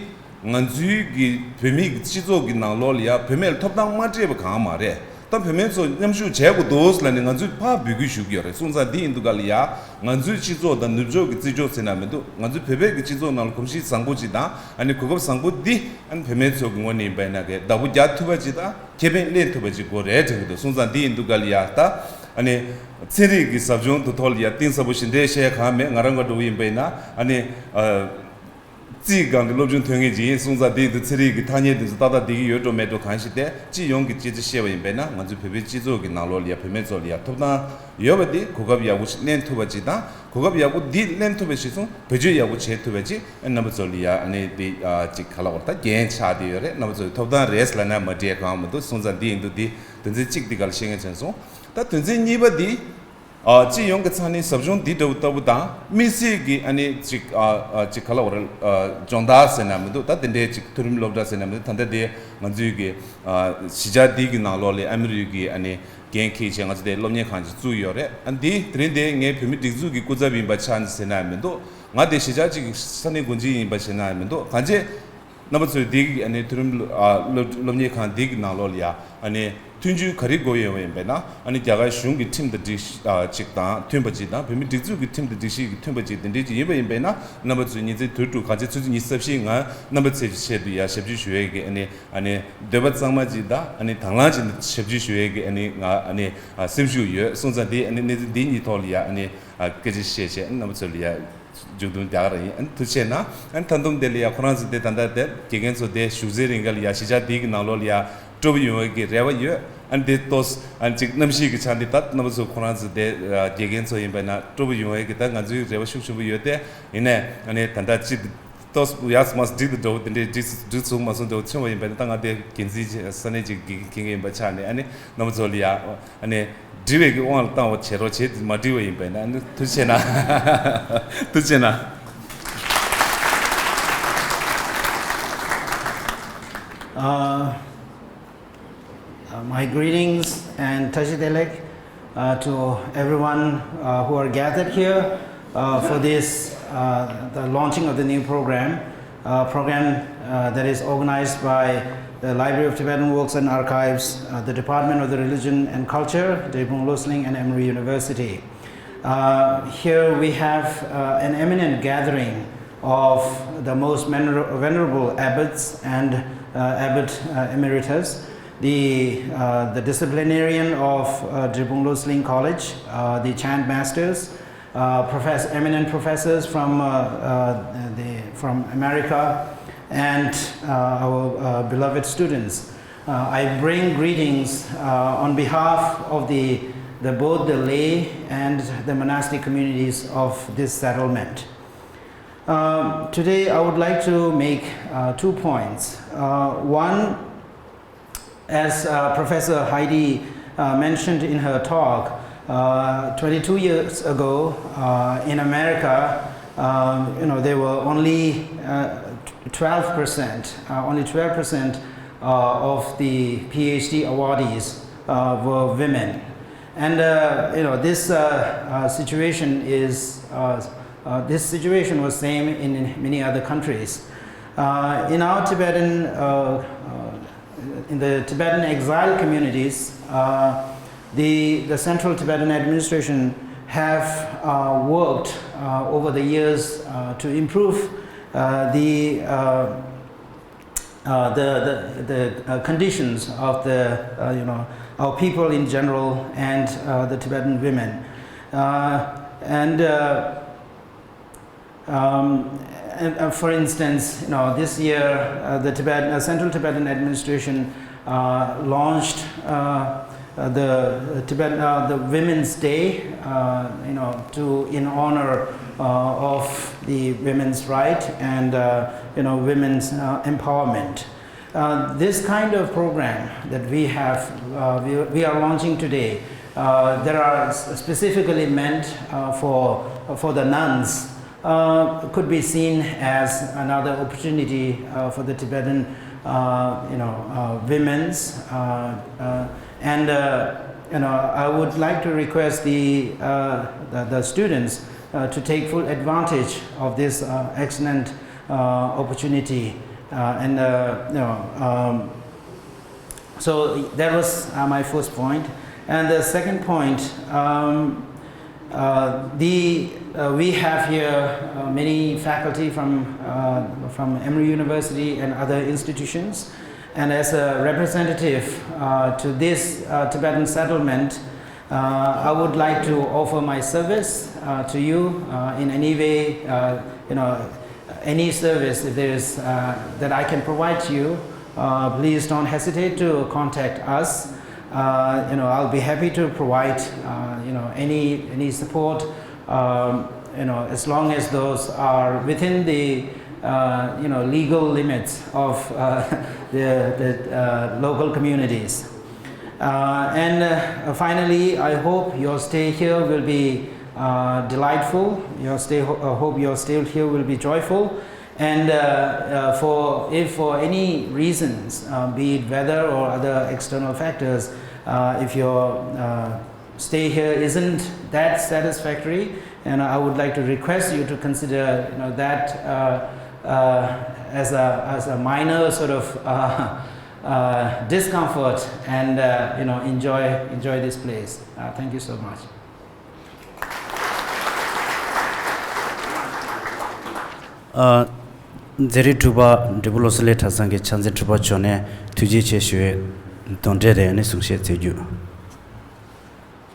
ང་ཚོའི་གི་བོད་མིའི་གི་སྤྱི་ཚོགས་ཀྱི་ནང་ལོགས་ལ་ཡ་བུད་མེད་ལ་ཐོབ་ཐང་མ་སྤྲད་པ་གང་མ་རེད། ད་བུད་མེད་ཚོ་མཉམ་ཞུགས་བྱེད་དགོས་འདུག་ཟེར་ལབ་ནས་ང་ཚོས་ཕར་འབོད་སྐུལ་ཞུ་གི་ཡོད་རེད། སོང་ཙང་འདི་ཡིན་དུས་ག་ལ་ཡ་ང་ཚོའི་སྤྱི་ཚོགས་དང་ནུབ་ཕྱོགས་ཀྱི་བརྩི་འཇོག་ཟེར་ན་མི་འདུག་ང་ཚོའི་བོད་པའི་གི་སྤྱི་ཚོགས་ནང་ལ་གོམས་གཤིས་བཟང་པོ་ཅིག་དང་ཨ་ནི་གོ་སྐབས་བཟང་པོ་འདི་ཨ་ནི་བུད་མེད་ཚོ་གི་ངོས་ནས་ཡིན་པ་ཡིན་ན་གི་བདག་པོ་རྒྱག་ཐུབ་པ་ཅིག་དང་ཁེ་ཕན་ལེན་ཐུབ་པ་ཅིག་དགོས་རེད་དྲན་གི་འདུག་སོང་ཙང་འདི་ཡིན་དུས་ག་ལ་ཡ་ད་ཨ་ནི་ཚན་རིག་གི་ཟབ་སྦྱོང་དུ་ཐོག་ལ་ཡ་གཏིང་ཟབ་པོ་ཞིག་འགྲེལ་བཤད་གང་མེད། ང་རང་ག་འགྲོ་བ་ཡིན་པ་ཡིན་ན་ཨ་ནི་ཨ། རྩིས་སྒང་གི་སློབ་སྦྱོང་ཐོན་མཁན་ཅིག་ཡིན། སོང་ཙང་དེའི་དུས་ཚན་རིག་གི་ཐ་སྙད་དེ་ཚོ་ཏག་ཏག་བསྡད་ཀྱི་ཡོད་འགྲོ་མེད་འགྲོ་གང་ཞིག་སྟེ་སྤྱི་ཡོངས་ཀྱི་སྤྱི་ཚོགས་བཤད་པ་ཡིན་པས་ན་ང་ཚོའི་བོད་པའི་སྤྱི་ཚོགས་ཀྱི་ནང་ལོགས་ལ་ཡ་བུད་མེད་ཚོ་ལ་ཡ་ཐོབ་ཐང་ཡོད་པ་དེ་གོ་སྐབས་ཡག་པོ་ཞིག་ལེན་ཐུབ་པ་ཅིག་དང་གོ་སྐབས་ཡག་པོ་འདི་ལེན་ཐུབ་པ་ཞིག་སོང་བེད་སྤྱོད་ཡག་པོ་བྱེད་ཐུབ་པ་ཅིག་རྣམ་པ་ཚོ་ལ་ཡ་ཨ་ནི་དེ་ཅིག་ག་ལ་བར་ད་འགན་ཆགས་བསྡད་ཡོད་རེད། རྣམ་པ་ཚོའི་ཐོབ་ཐང་རེད་ཟེར་ན་མ་འགྲིག་གང་མི་འདུག་སོང་ཙང་འདི་ཡིན་དུས་འདི་དོན་ཚན་གཅིག་འདི་ག་ལ་བཤད་མཁན་བྱས་སོང་། ད་དོན་ཚན་གཉིས་པ་འདི། ཨ། སྤྱི་ཡོངས་ཀྱི་ཚང་ནི་ཟབ་སྦྱོང་འདི་འདྲ་བོ་ལྟ་བུ་དང་དམིགས་བསལ་གྱི་ཨ་ནི་ཅིག་ཨ་ཨ་ཅིག་ག་ལ་བར་ཨ་སྦྱོང་བརྡར་ཟེར་ན་མི་འདུག་ད་དེ་འདྲའི་ཅིག་མཐོ་རིམ་སློབ་གྲྭ་ཟེར་ན་མི་འདུག་ད་ལྟ་དེ་ང་ཚོའི་གི་ཨ་གཞིས་ཆགས་འདི་གི་ནང་ལོགས་ལ་ཨ་མི་རི་ཀའི་ཨ་ནི་འགན་འཁྱེར་བྱས་ང་ཚོ་དེ་སློབ་གཉེར་ཁང་ཅིག་བཙུགས་ཡོད་རེད། ཨ་འདི་དེ་རིང་དེ་ངའི་བོད་མི་སྒྲིག་འཛུགས་ཀྱི་སྐུ་ཚབ་ཡིན་པ་ཆགས་ནས་ཟེར་ན་མི་འདུག་ང་དེ་གཞིས་ཆགས་ཅིག་གི་ས་གནས་འགོ་འཛིན་ཡིན་པ་ཟེར་ན་མི་འདུག་གང་ཅི། རྣམ་པ་ཚོས་འདི་གི་ཨ་ནི་མཐོ་རིམ་ཨ་སློབ་སློབ་གཉེར་ཁང་འདི་གི་ནང་ལོགས་ལ་ཡ་ཨ་ནི་མཐུན་འགྱུར་ག་རེ་དགོས་ཡོད་པ་ཡིན་པས་ན། ཨ་ནི་རྒྱ་གར་གཞུང་གི་ཁྲིམས་དང་སྒྲིག་ཨ་ཅིག་དང་མཐུན་པ་ཅིག་དང་། བོད་མིའི་སྒྲིག་འཛུགས་ཀྱི་ཁྲིམས་དང་སྒྲིག་གཞི་གི་མཐུན་པ་ཅིག་དེ་འདྲའི་ཅིག་ཡིན་པ་ཡིན་པས་ན། རྣམ་པ་ཚོས་ཉིན་མཚན་དུས་དྲུག་གང་ཆེ་ཆུ་ཚོད་ཉི་ཤུ་རྩ་བཞིའི་ནང་རྣམ་པ་ཚོའི་ཆེད་དུ་ཡ་ཞབས་ཕྱི་ཞུ་ཡས་ཀྱི་ཨ་ནི་ཨ་ནི་འདོད་པ་གཙང་མ་ཅིག་དང་། ཨ་ནི་དང་བླངས་ཅིག་ཞབས་ཕྱི་ཞུ་ཡས་ཀྱི་ཨ་ནི་ང་ཨ་ནི་ཨ་སེམས་ཤུགས་ཡོད། སོང་ཙང་དེ་ཨ་ནི་གནས་ཚུལ་འདི་གཉིས་ཐོག་ལ་ཡ་ཨ་ནི་ཨ་སྐད་ཆ་བཤད་བྱས་རྣམ་པ་ཚོ་ལ་ཡ་མཇུག་སྡོམ་རྒྱག་གི་རེད། ཨ་ནི་ཐུགས་རྗེ་ཆེ་གནང་། ཨ་ནི་ད་དུང་དེ་ལ་ཡ་ཁོ་རང་ཚོ་དེ་ད་ལྟ་དེ་དགེ་རྒན་ཚོ་དེ་བཞུགས་སའི་རིང་ག་ལ་ཡ་གཞིས་ཆགས་འདི་གི་ནང་ལོགས་ལ་ཡ་སྤྲོ་པོ་ཡོང་བའི་གི་རེ་བ་ཡོད། ཨ་ནི་དེ་ཏོག་ཙམ་ཨ་ནི་ཅིག་གནམ་གཤིས་ཀྱི་ཆ་འདི་ད་རྣམ་པ་ཚོ་ཁོ་རང་ཚོ་དེ་ཨ་དགེ་རྒན་ཚོ་ཡིན་པ་ན་སྤྲོ་པོ་ཡོང་བའི་གི་ད་ང་ཚོའི་རེ་བ་ཤུགས་ཆེན་པོ་ཡོད་དེ། ཡིན་ནའི་ཨ་ནི་ད་ལྟ་ཅིག་ཏོག་ཙམ་ཡག་སོང་མ་སོང་འགྲིག་ཏུ་འགྲོ་དེ་འདྲའི་འགྲིག་འགྲིག་ཚུགས་མ་སོང་འགྲོ་ཆུང་བ་ཡིན་པ་ན། ད་ང་དེ་འགན་འཛིན་ས་གནས་ཅིག་གི་མཁན་ཡིན་པ་ཆགས་ནས། ཨ་ནི་རྣམ་པ་ཚོ་ལ་ཡ་ཨ་ནི་འགྲིག་པའི་གི་དབང་ལ་བཏང་བ་བྱེད་རོགས་བྱེད། མ་འགྲིག་པ་ཡིན་པ་ན་ཨ་ནི་ཐུགས་རྗེ་ཆེ་གནང་། ཐུགས་རྗེ་ཆེ་གནང་། Uh, uh, my greetings and Tashi Delek uh, to everyone uh, who are gathered here uh, for this, uh, the launching of the new program, uh, program uh, that is organized by the Library of Tibetan Works and Archives, uh, the Department of the Religion and Culture, Drepung Losling and Emory University. Uh, here we have uh, an eminent gathering of the most vener- venerable abbots and uh, abbot uh, emeritus, the, uh, the disciplinarian of uh, Drepung Losling College, uh, the chant masters, uh, profess- eminent professors from, uh, uh, the, from America, and uh, our uh, beloved students. Uh, I bring greetings uh, on behalf of the, the, both the lay and the monastic communities of this settlement. Um, today, I would like to make uh, two points. Uh, one, as uh, Professor Heidi uh, mentioned in her talk, uh, twenty-two years ago uh, in America, um, you know, there were only uh, twelve percent, uh, only twelve percent uh, of the PhD awardees uh, were women. And uh, you know, this uh, uh, situation is uh, uh, this situation was same in many other countries. Uh, in our Tibetan, uh, uh, in the Tibetan exile communities, uh, the, the Central Tibetan Administration have uh, worked uh, over the years uh, to improve uh, the uh, uh, the, the, the uh, conditions of the, uh, you know, our people in general and uh, the Tibetan women. Uh, and, uh, um, and uh, for instance, you know, this year uh, the Tibet, uh, Central Tibetan Administration uh, launched uh, uh, the Tibet, uh, the Women's Day, uh, you know, to in honor uh, of the women's right and uh, you know women's uh, empowerment. Uh, this kind of program that we have, uh, we, we are launching today, uh, there are s- specifically meant uh, for for the nuns. Uh, could be seen as another opportunity uh, for the Tibetan, uh, you know, uh, women's, uh, uh, and uh, you know, I would like to request the uh, the, the students uh, to take full advantage of this uh, excellent uh, opportunity, uh, and uh, you know. Um, so that was uh, my first point. And the second point, um, uh, the, uh, we have here uh, many faculty from, uh, from Emory University and other institutions. And as a representative uh, to this uh, Tibetan settlement, uh, I would like to offer my service uh, to you uh, in any way, uh, you know, any service if there is uh, that I can provide to you, uh, please don't hesitate to contact us. Uh, you know, I'll be happy to provide uh, you know any any support. Um, you know, as long as those are within the uh, you know legal limits of uh, the, the uh, local communities. Uh, and uh, finally, I hope your stay here will be uh, delightful. Your stay, ho- uh, hope your stay here will be joyful. And uh, uh, for if for any reasons, uh, be it weather or other external factors, uh, if your uh, stay here isn't that satisfactory, and I would like to request you to consider you know, that uh, uh, as a, as a minor sort of uh, uh, discomfort and uh, you know, enjoy, enjoy this place. Uh, thank you so much. ཨ། མཛད་རིམ་དྲུག་པ་འབྲས་སྤུངས་བློ་གསལ་གླིང་གྲྭ་ཚང་གི་ཕྱག་འཛིན་དྲུག་པ་མཆོག་ནས་ཐུགས་རྗེ་ཆེ་ཞུ་བའི་གདོན་འདྲེ་དེ་ནས་གསུང་བཤད་མཛད་རྒྱུ།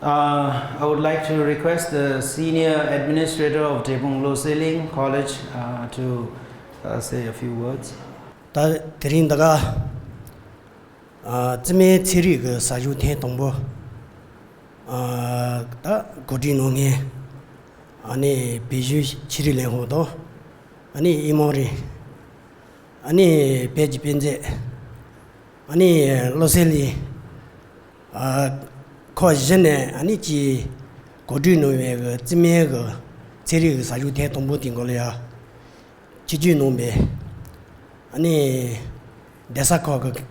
Uh, I would like to request the senior administrator of Drepung Loseling College uh, to uh, say a few words. ད་དེ་རིང་འདི་ག་ཨ་རྩིས་མེད་ཚན་རིག་གི་ཟབ་སྦྱོང་ཐེངས་དང་པོ་ཨ་ད་གོ་སྒྲིག་གནང་མཁན་ཨ་ནི་བོད་གཞུང་ཆོས་རིག་ལས་ཁུངས་དང་ཨ་ནི་དབྱིན་མོང་རིགས་ཨ་ནི་བོད་ཀྱི་དཔེ་མཛོད་ཨ་ནི་བློ་གསལ་གླིང་ཨ་ཁོ་བཞི་ནས་ཨ་ནི་ཀྱི་གོ་སྒྲིག་གནང་བའི་གི་རྩིས་མེད་གི་ཚན་རིག་གི་ཟབ་སྦྱོང་ཐེངས་དང་པོ་དེའི་སྐོར་ལ་ཡ་ཆིབས་བསྒྱུར་གནང་པའི་ཨ་ནི་གདན་ས་ཁག་གི་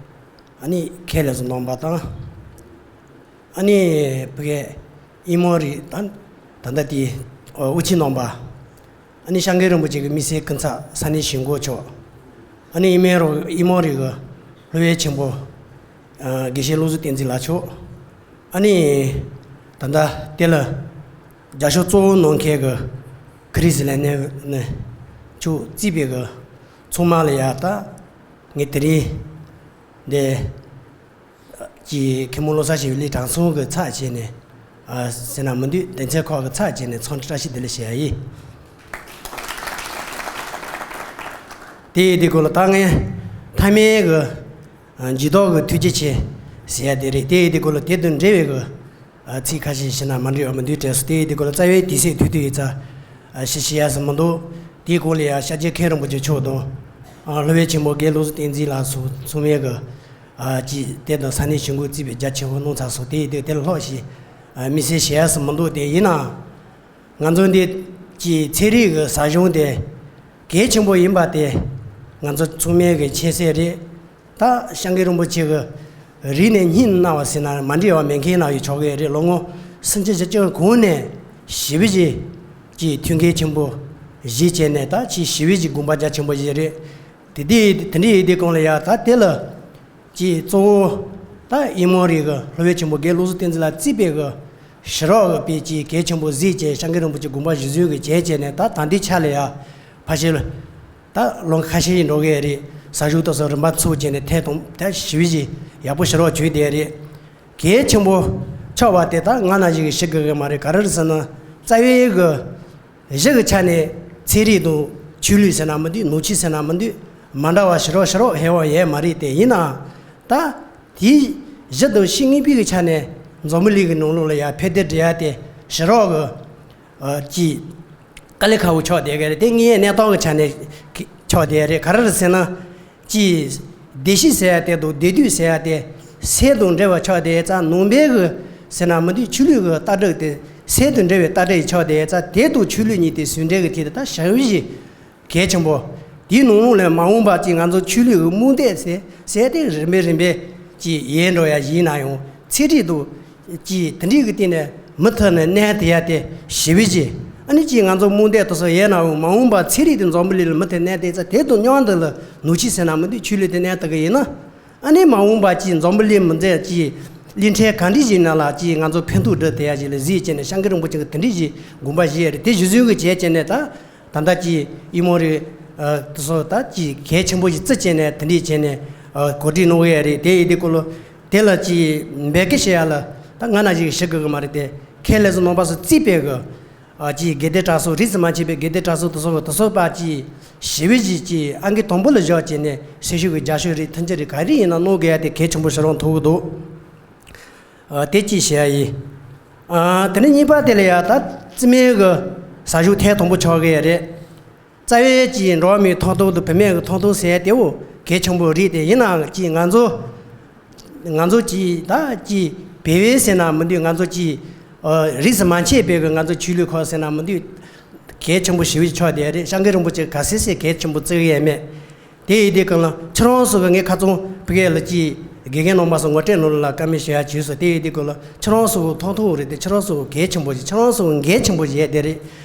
ཨ་ནི་ཁས་ལེན་སུ་གནང་པ་དང་ཨ་ནི་བོད་དབྱིན་མོང་རིགས་དང་ད་ལྟ་དེ་དབུ་ཁྲིད་གནང་པ། ཨ་ནི་སྐྱབས་མགོན་རིན་པོ་ཆེ་གི་དམིགས་བསལ་སྐུ་ཚབ་ས་གནས་གཞིས་འགོ་མཆོག་ཨ་ནི་དབྱིན་མོང་རིགས་དབྱིན་མོང་རིགས་ཀྱི་སློབ་དཔོན་ཆེན་པོ་དགེ་བཤེས་བློ་བཟང་བསྟན་འཛིན་ལགས་མཆོག་ཨ་ནི་ད་ལྟ་དེ་ལ་རྒྱབ་སྐྱོར་གཙོ་བོ་གནང་མཁན་གྱི་ཁ་རིས་ལས་སྣེ་མཆོག་གཙོས་པའི་གི་ཚང་མ་ལ་ཡ་ད་ངས་དེ་རིང་འདི། ཀྱི་མཁན་པོ་བློ་བཟང་ཞིག་ལི་དྲང་སྲོང་གི་ཚབ་བྱས་ནས་ཟེར་ན་མི་འདུག་སྡེ་ཚན་ཁག་གི་ཚབ་བྱས་ནས་འཚམས་འདྲི་བཀྲ་ཤིས་བདེ་ལེགས་ཞུ་ཡ་ཡིན། དེ་ཡི་དེ་སྐོར་ལ་ད་ངས་མཐའ་མའི་གི་འཇུ་དོག་གི་ཐུགས་རྗེ་ཆེ་ཟེར་ཡ་དེ་རེད། དེ་ཡི་དེ་སྐོར་ལ་དེ་དང་འབྲེལ་བའི་གི་ཚིག་ཁ་ཤས་ཞུས་ན་མ་འགྲིག་པ་མི་འདུག་དྲན་སོང་། དེ་ཡི་དེ་སྐོར་ལ་རྩ་བའི་དུས་ཚོད་དུས་དུས་ཡིན་ཙང་ཞུ་ཞུ་ཡ་ཟེར་མི་འདུག་དེའི་སྐོར་ལ་ཡང་ཤཱཀྱའི་མཁན་རིན་པོ་ཆེ་མཆོག་དང་སློབ་དཔོན་ཆེན་པོ་དགེ་བློ་བཟང་བསྟན་འཛིན་ལགས་སོགས་ཚང་མས་གི་ཨ་ཅིག་དེ་དང་ས་གནས་གཞིས་འགོ་རྩིས་པའི་རྒྱ་ཆེ་བོ་གནང་ཚར་སོང་། དེ་ཡི་དེ་དེ་ལ་ལྷག་ཞིག་ཨ་དམིགས་བསལ་བཤད་ཡ་སུ་མི་འདུག་དེ་ཡིན་ནའང་ང་ཚོ་འདི་ཀྱི་ཚན་རིག་གི་ཟབ་སྦྱོང་དེ་གལ་ཆེན་པོ་ཡིན་པ་དེ་ང་ཚོ་ཚང་མས་གི་མཁྱེན་གསལ་རེད། ད་སྐྱབས་མགོན་རིན་པོ་ཆེ་གི་རིང་ནས་སྙིང་གནང་བ་ཟེར་ན་མ་འགྲིག་པ་མེད་མཁན་ནང་ཡོད་ཆོག་གི་རེད། ལོ་ངོ་སུམ་ཅུ་བཞི་བཅུ་གོང་ནས་ཞི་བའི་གི་ཀྱི་མཐུན་རྐྱེན་ཆེན་པོ་བཞེས་བྱས་ནས་ད་ཀྱི་ཞི་བའི་གི་དགོངས་པ་རྒྱ་ཆེན་པོ་བཞེས་རེད། དེ་དེ་དེ་འདྲའི་ཡིན་དུས་གང་ལ་ཡ་ད་དེ་ལ་ཀྱི་གཙོ་བོ་ད་དབྱིན་མོང་རིགས་གི་སློབ་དཔོན་ཆེན་པོ་དགེ་བློ་བཟང་བསྟན་འཛིན་ལགས་གཙོས་པའི་གི་ཞི་རག་གི་དཔེ་ཀྱི་གལ་ཆེན་པོ་གཟིགས་བྱས་སྐྱབས་མགོན་རིན་པོ་ཆེ་དགོངས་པ་གཞིར་བཟུང་གི་བྱས་བྱས་ནས་ད་ད་ལྟའི་ཆ་ལ་ཡ་ཕལ་ཆེར་ད་ལོ་ཁ་ཤས་ཡིན་འགྲོ་གི་རེད། ཟབ་སྦྱོང་ཏོག་ཙམ་རིམ་པ་ཚུགས་བྱས་ནས་ཐད་གཏོང་ད་ཞི་བའི་གི་ཡག་པོ་ཞི་རག་བྱུང་བསྡད་རེད། གལ་ཆེན་པོ་ཆགས་པ་དེ་ད་ང་ན་ཞིག་གི་ཞི་དགོས་གི་མ་རེད། ག་རེ་རེད་ཟེར་ན་རྩ་བའི་གི་གཞི་གི་ཆ་ནས་ཚན་རིག་དང་ཆོས་ལུགས་ཟེར་ན་མི་འདུག་ནང་ཆོས་ཟེར་ན་མི་འདུག་མ་འདྲ་བ་ཞི་རག་ཞི་རག་ཧེ་བ་ཡས་མ་རེད། དེ་ཡིན་ནའང་ད་དེའི་གཞི་དང་ཤེས་ངེས་པའི་གི་ཆ་ནས་འཛམ་བུ་གླིང་གི་ནང་ལོགས་ལ་ཡ་ཕན་བདེ་འབྲེལ་ཡ་དེ་ཞི་རག་གི་ཀྱི་དཀའ་ལས་ཁག་པོ་ཆགས་བསྡད་གི་རེད། དེ་དངོས་ཡོད་གནས་སྟངས་གི་ཆ་ནས་ཆགས་བསྡད་རེད། ག་རེ་རེད་ཟེར་ན། ཀྱི་བདེ་སྐྱིད་ཟེར་ཡ་དེ་དང་བདེ་སྡུག་ཟེར་ཡ་དེ་སེམས་དང་འབྲེལ་བ་ཆགས་བསྡད་ཙང་ནང་པའི་གི་ཟེར་ན་མི་འདུག་ཆོས་ལུགས་གི་ལྟ་གྲུབ་དེ་སེམས་དང་འབྲེལ་བའི་ལྟ་གྲུབ་ཆགས་བསྡད་ཙང་དེ་དང་ཆོས་ལུགས་གཉིས་དེ་ཟུང་འབྲེལ་གི་ཐད་དུ་ད་ཞི་བའི་གི་གལ་ཆེན་པོ། དེའི་ནང་ལོགས་ལ་མ་འོངས་པ་ཅིག་ང་ཚོ་ཆོས་ལུགས་ཀྱི་རྨོངས་དད་ཟེར་ཟེར་དེ་རིམ་པས་རིམ་པས་ཅིག་ཡལ་འགྲོ་ཡ་ཡིན་ན་ཡང་ཚན་རིག་དང་ཅིག་དེ་འདྲའི་གི་སྟེང་ནས་མུ་མཐུད་ནས་གནས་བསྡད་ཡ་དེ་ཞི་བའི་གི་ཨ་ནི་ཅིག་ང་ཚོ་རྨོངས་དད་དེ་ཚོ་ཡལ་ན་ཡང་མ་འོངས་པ་ཚན་རིག་དེ་འཛམ་བུ་གླིང་ལ་མུ་མཐུད་གནས་བསྡད་ཙང་དེ་དང་མཉམ་དུ་ལ་ནང་ཆོས་ཟེར་ན་མི་འདུག་ཆོས་ལུགས་དེ་གནས་བསྡད་གི་ཡིན་ན། ཨ་ནི་མ་འོངས་པ་ཅིག་འཛམ་བུ་གླིང་མི་མཛད་ཅིག་གླིང་ཕྲན་ག་འདྲ་ཞིག་ནང་ལ་ཅིག་ང་ཚོ་ཕན་ཐོགས་སྒྲུབ་ཐུབ་ཡ་ཞིག་ལ་གཟིགས་བྱས་ནས་སྐྱབས་མགོན་རིན་པོ་ཆེ་གི་དེ་འདྲ་ཞིག་དགོངས་པ་བཞེས་ཡ་རེད། དེ་གཞི་བཟུང་གི་བྱས་བྱས་ནས་ད་ད་ལྟ་ཅིག་དབྱིན་མོང་རིགས་དེ་ཚོ་ད་ཅིག་གལ་ཆེན་པོ་ཞིག་བརྩི་བྱས་ནས་དེ་འདྲ་བྱས་ནས་གོ་སྒྲིག་གནང་གི་ཡ་རེད། དེ་ཡིན་དུས་སྐོར་ལ་དེ་ལ་ཅིག་འབོད་སྐུལ་བྱེད་ཡ་ལ་ད་ང་ན་ཞིག་ཞུ་དགོས་གི་མ་རེད། དེ་ཁས་ལེན་སུ་གནང་པ་སུ་རྩིས་པའི་གི་ཨ་ཅིག་དགེ་ལྡན་གྲྭ་ཚང་རིས་སུ་མ་ཆད་པའི་དགེ་ལྡན་གྲྭ་ཚང་དེ་ཚོ་གི་དེ་ཚོ་པ་ཅིག་ཞི་བའི་གི་ཅིག་ཨང་ཀི་དང་པོ་ལ་བཞག་བྱས་ནས་སེམས་ཤུགས་ཀྱི་རྒྱབ་སྐྱོར་རེད་མཐུན་རྐྱེན་རེད་ག་རེ་ཡིན་ན་གནང་དགོས་ཡ་དེ་གལ་ཆེན་པོ་ཞིག་རང་ཐོགས་ཀྱི་འདུག་ཨ་དེ་ཅིག་བཤད་ཡ་ཡིན། ཨ་དེ་ནས་གཉིས་པ་དེ་ལ་ཡ་ད་རྩིས་མེད་གི་ཟབ་སྦྱོང་ཐེངས་དང་པོ་ཆགས་ཀྱི་ཡ་རེད། རྩ་བའི་ཅིག་འགྲོ་བ་མིའི་ཐོབ་ཐང་དང་བུད་མེད་ཀྱི་ཐོབ་ཐང་ཟེར་ཡ་དེ་བོ་གལ་ཆེན་པོ་རེད། དེ་ཡིན་ནའང་ཅིག་ང་ཚོ་ང་ཚོ་ཅིག་ད་ཅིག་བོད་པའི་ཟེར་ན་མི་འདུག་ང་ཚོ་ཅིག་ཨ་རིས་སུ་མ་ཆད་པའི་གི་ང་ཚོ་ཆོས་ལུགས་ཁག་ཟེར་ན་མི་འདུག་གལ་ཆེན་པོ་ཞེ་པོ་ཅིག་ཆགས་བསྡད་རེད། སྐྱབས་མགོན་རིན་པོ་ཆེ་ག་ཚོད་ཚོད་གལ་ཆེན་པོ་བརྩི་གི་ཡོད་མེད། དེ་ཡིན་དུས་གང་ལ་ཁྱེད་རང་ཚོ་གི་ངས་ཁ་ཚོན་ཕ་གི་ལ་ཅིག་དགེ་རྒན་རྣམ་པ་ཚོ་ངོ་སྤྲོད་གནང་ལ་བཀའ་མོལ་ཞུ་ཡ་བྱོས་སོང་། དེ་ཡིན་དུས་གང་ལ་ཁྱེད་རང་ཚོ་གི་ཐོབ་ཐང་རེད་དེ་ཁྱེད་རང་ཚོ་གི་གལ་ཆེན་པོ་ཞིག་ཁྱེད་རང་ཚོ་གི་འགན་ཆེན་པོ་ཞིག་ཡོད་དེ་རེད།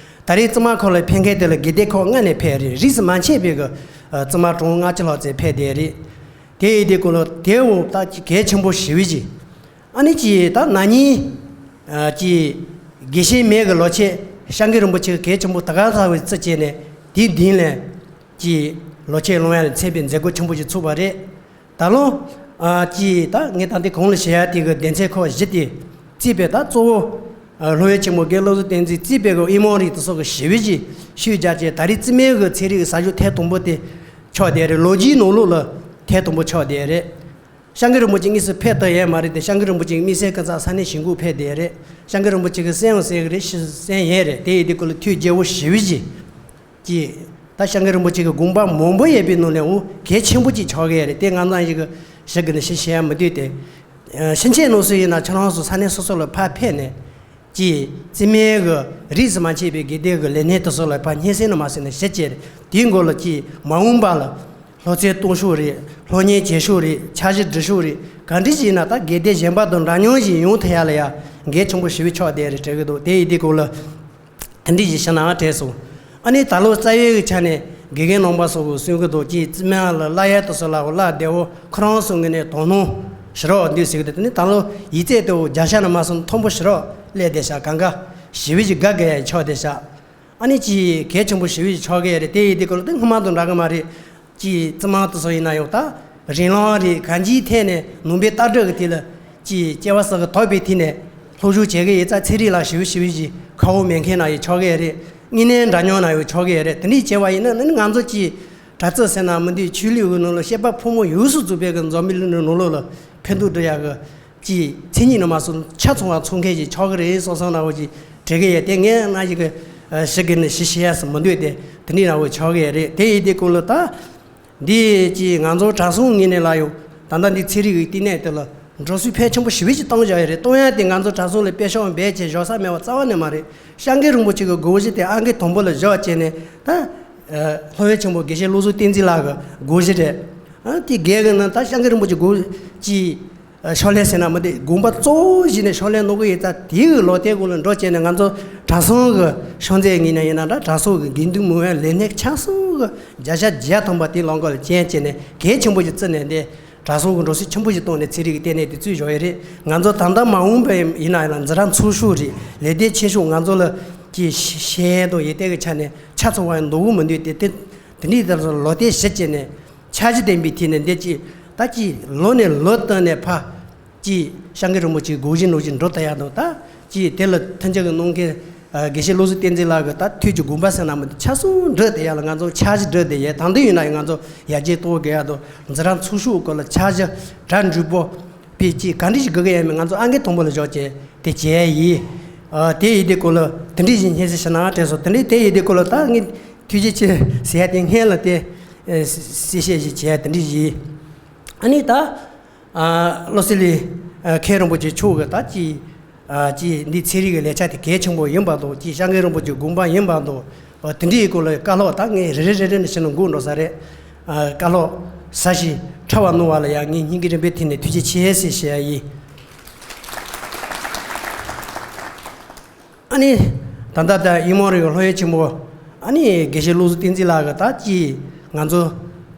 ད་རེས་བཙུན་མ་ཁོག་ལ་ཕེབས་མཁན་དེ་ལ་དགེ་ལྡན་ཁོག་ལྔ་ནས་ཕེབས་རེད། རིས་སུ་མ་ཆད་པའི་གི་བཙུན་མ་གྲངས་ལྔ་བཅུ་ལྷག་ཙམ་ཕེབས་བསྡད་རེད། དེ་ཡིན་དུས་སྐོར་ལ་དེ་འོ་ད་གལ་ཆེན་པོ་ཞེ་པོ་ཅིག་ཨ་ནི་ཅིག་ད་ན་ནིང་ཅིག་དགེ་བཤེས་མའི་གི་ལོ་ཆེན་ཤཱཀྱ་རིན་པོ་ཆེ་གི་གལ་ཆེན་པོ་ད་ག་ཚ་བའི་རྩི་བྱས་ནས་དེའི་མདུན་ལ་ཅིག་ལོ་ཆེན་ལོང་ཡ་ལ་མཚན་པའི་མཛད་སྒོ་ཆེན་པོ་ཞིག་ཚུགས་པ་རེད། ད་ལོ་ཨ་ཅིག་ད་ངས་ད་ལྟའི་གོང་ལ་བཤད་ཡ་དེ་གི་སྡེ་ཚན་ཁག་བཞི་དེ་རྩིས་པའི་ད་གཙོ་བོ་ཨ་སློབ་དཔོན་ཆེན་པོ་དགེ་བློ་བཟང་བསྟན་འཛིན་རྩིས་པའི་གི་དབུ་མའི་རིགས་དེ་ཚོ་གི་ཞི་བའི་གི་ཤུལ་རྒྱག་བྱས། ད་རེས་རྩིས་མའི་གི་ཚན་རིག་གི་ཟ་ཞོག་ཐེངས་དང་པོ་དེ་ཆགས་བསྡད་རེད། ལོ་རྒྱུས་ནང་ལོགས་ལ་ཐེངས་དང་པོ་ཆགས་བསྡད་རེད། ཤཱཀྱ་རིན་པོ་ཆེ་དངོས་སུ་ཕེབས་ཐུབ་ཡས་མ་རེད་དེ། ཤཱཀྱ་རིན་པོ་ཆེ་དམིགས་བསལ་གི་ཚ་ས་གནས་གཞིས་འགོ་ཕེབས་བསྡད་རེད། ཤཱཀྱ་རིན་པོ་ཆེ་གི་གསན་ཡང་གསན་གི་རེད། ཤི་གསན་ཡས་རེད། དེ་ཡིན་དུས་སྐོར་ལ་ཐུགས་དགྱེས་པོ་ཞེ་པོ་ཅིག་ཅིག་ད་ཤཱཀྱ་རིན་པོ་ཆེ་གི་དགོངས་པ་མང་པོ་ཡོད་པའི་ནང་ནས་འོ་གལ་ཆེན་པོ་ཅིག་ཆགས་ཀྱི་ཡོད་རེད། དེ་ང་ཚང་ཞིག་གི་ཞིག་གི་ནི་ཤི་བཤད་ཡ་མི་འདུག་སྟེ། ཕྱིན་ཆད་ནང་སུ་ཡིན་ན་ཁྱོད་རང་ཚོ་ས་གནས་སོ་སོ་ལ་ཕར་ཕེབས་ནས་ཅིག་རྩིས་མའི་གི་རིས་སུ་མ་ཆད་པའི་དགེ་ལྡན་གི་ལས་སྣེ་དེ་ཚོ་ལ་ཕར་སྙན་སེང་ནི་མ་ཟེར་ནས་ཞུ་བྱས་རེད། དེའི་མགོ་ལ་ཅིག་མ་འོངས་པ་ལ་སློབ་ཚན་གཏོང་ཕྱོགས་རེད། སློབ་གཉེར་བྱེད་ཕྱོགས་རེད། འཆར་གཞི་སྒྲིག་ཕྱོགས་རེད། ག་འདྲ་ཞིག་ཡིན་ན་ད་དགེ་ལྡན་གཞན་པ་དང་འདྲ་མཉམ་ཞིག་ཡོང་ཐུབ་ཡ་ལ་ཡ་གལ་ཆེན་པོ་ཞེ་པོ་ཆགས་བསྡད་རེད་དྲན་གི་འདུག་དེ་ཡིན་དུས་སྐོར་ལ་དེ་འདྲ་ཞིག་ཞུ་ན་དྲན་སོང་། ཨ་ནི་ད་ལོ་རྩ་བའི་གི་ཆ་ནས་དགེ་རྒན་རྣམ་པ་ཚོ་གི་གསུང་གི་འདུག་ཅིག་རྩིས་མ་ལ་བསླབ་ཡ་དེ་ཚོ་ལ་བསླབ་བདེ་བོ་ཁོ་རང་ཚོ་ངོས་ནས་དོ་སྣང་ཞེ་དྲག་འདུག་ཟེར་གི་འདུག་དེ་ནི་ད་ལོ་ཡིག་ཚད་དེ་བརྒྱ་ཆ་ནས་མ་སོང་མཐོན་པོ་ཞེ་དྲག་སླེབས་བསྡད་ཤག་གང་ག་ཞེ་པོ་ཅིག་དགའ་དགའ་ཡ་ཆགས་བསྡད་ཤག་ཨ་ནི་ཅིག་གལ་ཆེན་པོ་ཞེ་པོ་ཅིག་ཆགས་ཀྱི་ཡོད་རེད། དེ་ཡིན་དུས་སྐོར་ལ་དེ་སྔོན་མ་དང་འདྲ་གི་མ་རེད། ཅིག་རྩིས་མ་དེ་ཚོ་ཡིན་ན་ཡང་ད་རིང་ལང་རེད། གང་ཅིའི་ཐད་ནས་ནང་པའི་ལྟ་གྲུབ་ཀྱི་ཐད་ལ་ཅིག་སྐྱེ་བ་སྲོག་གི་ཐོག་པའི་ཐད་ནས་སློབ་སྦྱོང་བྱེད་ཀྱི་ཡོད་ཙང་ཚན་རིག་ལ་ཞེ་པོ་ཞེ་པོ་ཅིག་ཁག་པོ་མེད་མཁན་ན་ཡང་ཆགས་ཀྱི་ཡོད་རེད། དངོས་གནས་འདྲ་མཉམ་ན་ཡང་ཆགས་ཀྱི་ཡོད་རེད། དེ་འདྲ་བྱས་པ་ཡིན་ན་ནི་ང་ཚོ་ཅིག་གྲྭ་རྩིས་ཟེར་ན་མི་འདུག་ཆོས་ལུགས་ཀྱི་ནང་ལ་བཤད་པ་ཕོ་མོ་ཡོངས་སུ་རྫོགས་པའི་གི་འཛམ་བུ་གླིང་ནང་ལོགས་ལ་ཕན་ཐོགས་འགྲོ་ཡག་གི་ཀྱི་མཚན་ཉིད་ནི་མ་སོང་ཆ་ཚང་བ་ཚང་མཁན་ཞིག་ཆགས་ཀྱི་རེད་བསམ་བསམ་ན་འོ་ཅིག་དྲན་གྱི་ཡོད། དེ་ངས་ང་ཞིག་གི་ཞིག་གི་ནི་ཞིག་བཤད་ཡ་སུ་མི་འདུག་དེ་དེ་འདྲའི་ན་འོ་ཆགས་ཀྱི་ཡོད་རེད། དེ་ཡིན་དུས་སྐོར་ལ་ད་འདི་ཅིག་ང་ཚོ་གྲྭ་ཚང་ངོས་ནས་ལ་ཡོང་ད་ལྟ་འདི་ཚན་རིག་གི་བསྟི་གནས་དེ་ལ་འགྲོ་སོང་ཕལ་ཆེན་པོ་ཞེ་པོ་ཅིག་བཏང་བཞག་ཡོད་རེད། གཏོང་ཡ་དེ་ང་ཚོ་གྲྭ་ཚང་ལ་པེ་ཤག་འབད་བྱས་བཞག་ས་མེད་པ་རྩ་བ་ནས་མ་རེད། ཤཱཀྱ་རིན་པོ་ཆེ་གི་དགོངས་གཞི་དེ་ཨང་ཀི་དང་པོ་ལ་བཞག་བྱས་ནས་ད་སློབ་དཔོན་ཆེན་པོ་དགེ་བཤེས་བློ་བཟང་བསྟན་འཛིན་ལགས་ཀྱི་དགོངས་གཞི་རེད། ཨ་དེ་རྒྱལ་གི་ནང་ད་ཤཱཀྱ་རིན་པོ་ཆེ་དགོངས་ཀྱི་ཕྱག་ལས་ཟེར་ན་མི་འདུག་དགོངས་པ་གཙོ་བོ་བཞེས་ནས་ཕྱག་ལས་གནང་གི་ཡོད་ཙང་། དེའི་ལོ་ལྟར་སྐོར་ལ་འགྲོ་བྱས་ནས་ང་ཚོ་གྲྭ་ཚང་གི་ཕྱག་མཛད་ངོས་ནས་ཡིན་ན་འདྲ། གྲྭ་ཚང་གི་དགེ་འདུན་མང་བའི་ལས་སྣེ་ཆ་ཚང་གི་བརྒྱ་ཆ་བརྒྱ་ཐམ་པ་དེ་ལམ་ཁ་ལ་བསྐྱལ་བྱས་ནས་གལ་ཆེན་པོ་ཞིག་བརྩིས་ནས་འདི་གྲྭ་ཚང་གི་འགྲོ་སོང་ཆེན་པོ་ཞིག་བཏང་ནས་ཚན་རིག་གི་ལྟེ་གནས་དེ་བཙུགས་བཞག་ཡོད་རེད། ང་ཚོ་ད་ལྟ་མ་འོངས་པ་ཡིན་ན་ཡང་འཛིན་གྲྭ་ཚུགས་ཕྱོགས་རེད། ལས་སྡེ་ཆེ་ཤོས་ང་ཚོ་ལ་ཀྱི་ཤེས་ཡོན་དང་ཡོན་ཏན་གྱི་ཆ་ནས་ཆ་ཚང་བ་ཡང་འདུག་གི་མི་འདུག་དེ་དེ་དེ་འདྲའི་ལྟར་ལོ་ལྟར་གཞི་བྱས་ནས། འཆར་གཞི་ལྡན་པའི་ཐད་ནས་འདི་ཅིག་ད་ཅིག་ལོ་ནས་ལོ་བསྟུད་ནས་ཕར་ཅིག་ཤཱཀྱ་རིན་པོ་ཆེའི་དགོངས་གཞི་ནང་བཞིན་འགྲོ་ཐུབ་ཡག་དང་། ད་ཅིག་དེ་ལ་མཐུན་འགྱུར་གྱི་གནང་མཁན་དགེ་བཤེས་བློ་བཟང་བསྟན་འཛིན་ལགས་ཀྱི་ད་ཐུགས་ཀྱི་དགོངས་པ་ཟེར་ན་མི་འདུག་ཆ་ཚང་འགྲུབ་བསྡད་ཡག་ལ་ང་ཚོ་འཆར་གཞི་འགྲུབ་བསྡད་ཡག་དང་དུ་ཡིན་ན་ཡང་ང་ཚོ་ཡར་རྒྱས་གཏོང་དགོས་ཡག་དང་། འཛིན་གྲྭ་ཚུགས་ཕྱོགས་སྐོར་ལ་འཆར་གཞི་གྲ་འགྲིག་པོ་པའི་ཅིག་ག་འདྲ་ཞིག་དགོས་ཀྱི་ཡོད་མེད་ང་ཚོ་ཨང་ཀི་དང་པོ་ལ་འཇོག་བྱས་དེ་བྱས་ཡིན། ཨ་དེ་ཡིན་དུས་སྐོར་ལ་དེ་འདྲ་ཞིག་སྙན་སེང་ཞུ་ན་དྲན་སོང་། དེ་འདྲ་དེ་ཡིན་དུས་སྐོར་ལ་ད་ངས་ཐུགས་རྗེ་ཆེ་ཟེར་ཡ་དེ་སྔོན་ལ་དེ་ཨེ་གསལ་བཤད་ཞིག་བྱས་དེ་འདྲ་ཞིག་ཨ་ནི་ད་ཨ་བློ་གསལ་ཨ་མཁན་རིན་པོ་ཆེ་མཆོག་གིས་ད་ཅིག་ཨ་ཅིག་འདི་ཚན་རིག་གི་ལས་འཆར་དེ་གལ་ཆེན་པོ་ཡིན་པ་དང་། ཅིག་ཤཱཀྱ་རིན་པོ་ཆེའི་དགོངས་པ་ཡིན་པ་དང་། ཨ་དེ་འདྲའི་སྐོར་ལ་བཀའ་སློབ་ད་ངས་རེ་རེ་རེ་རེ་ནས་བྱས་ནས་འགོ་འགྲོ་ས་རེད། ཨ་བཀའ་སློབ་ཟབ་ཞིང་ཕྲ་བ་གནང་བ་ལ་ཡང་ངས་སྙིང་གི་རིམ་པའི་ཐད་ནས་ཐུགས་རྗེ་ཆེ་ཟེར་ཞུ་ཡ་ཡིན། ཨ་ནི་ད་ལྟ་ད་དབུ་མ་རིག་སློབ་དཔོན་ཆེན་པོ་ཨ་ནི་དགེ་བཤེས་བློ་བཟང་བསྟན་འཛིན་ལགས་ཀྱིས་ད་ཅིག་ང་ཚོ་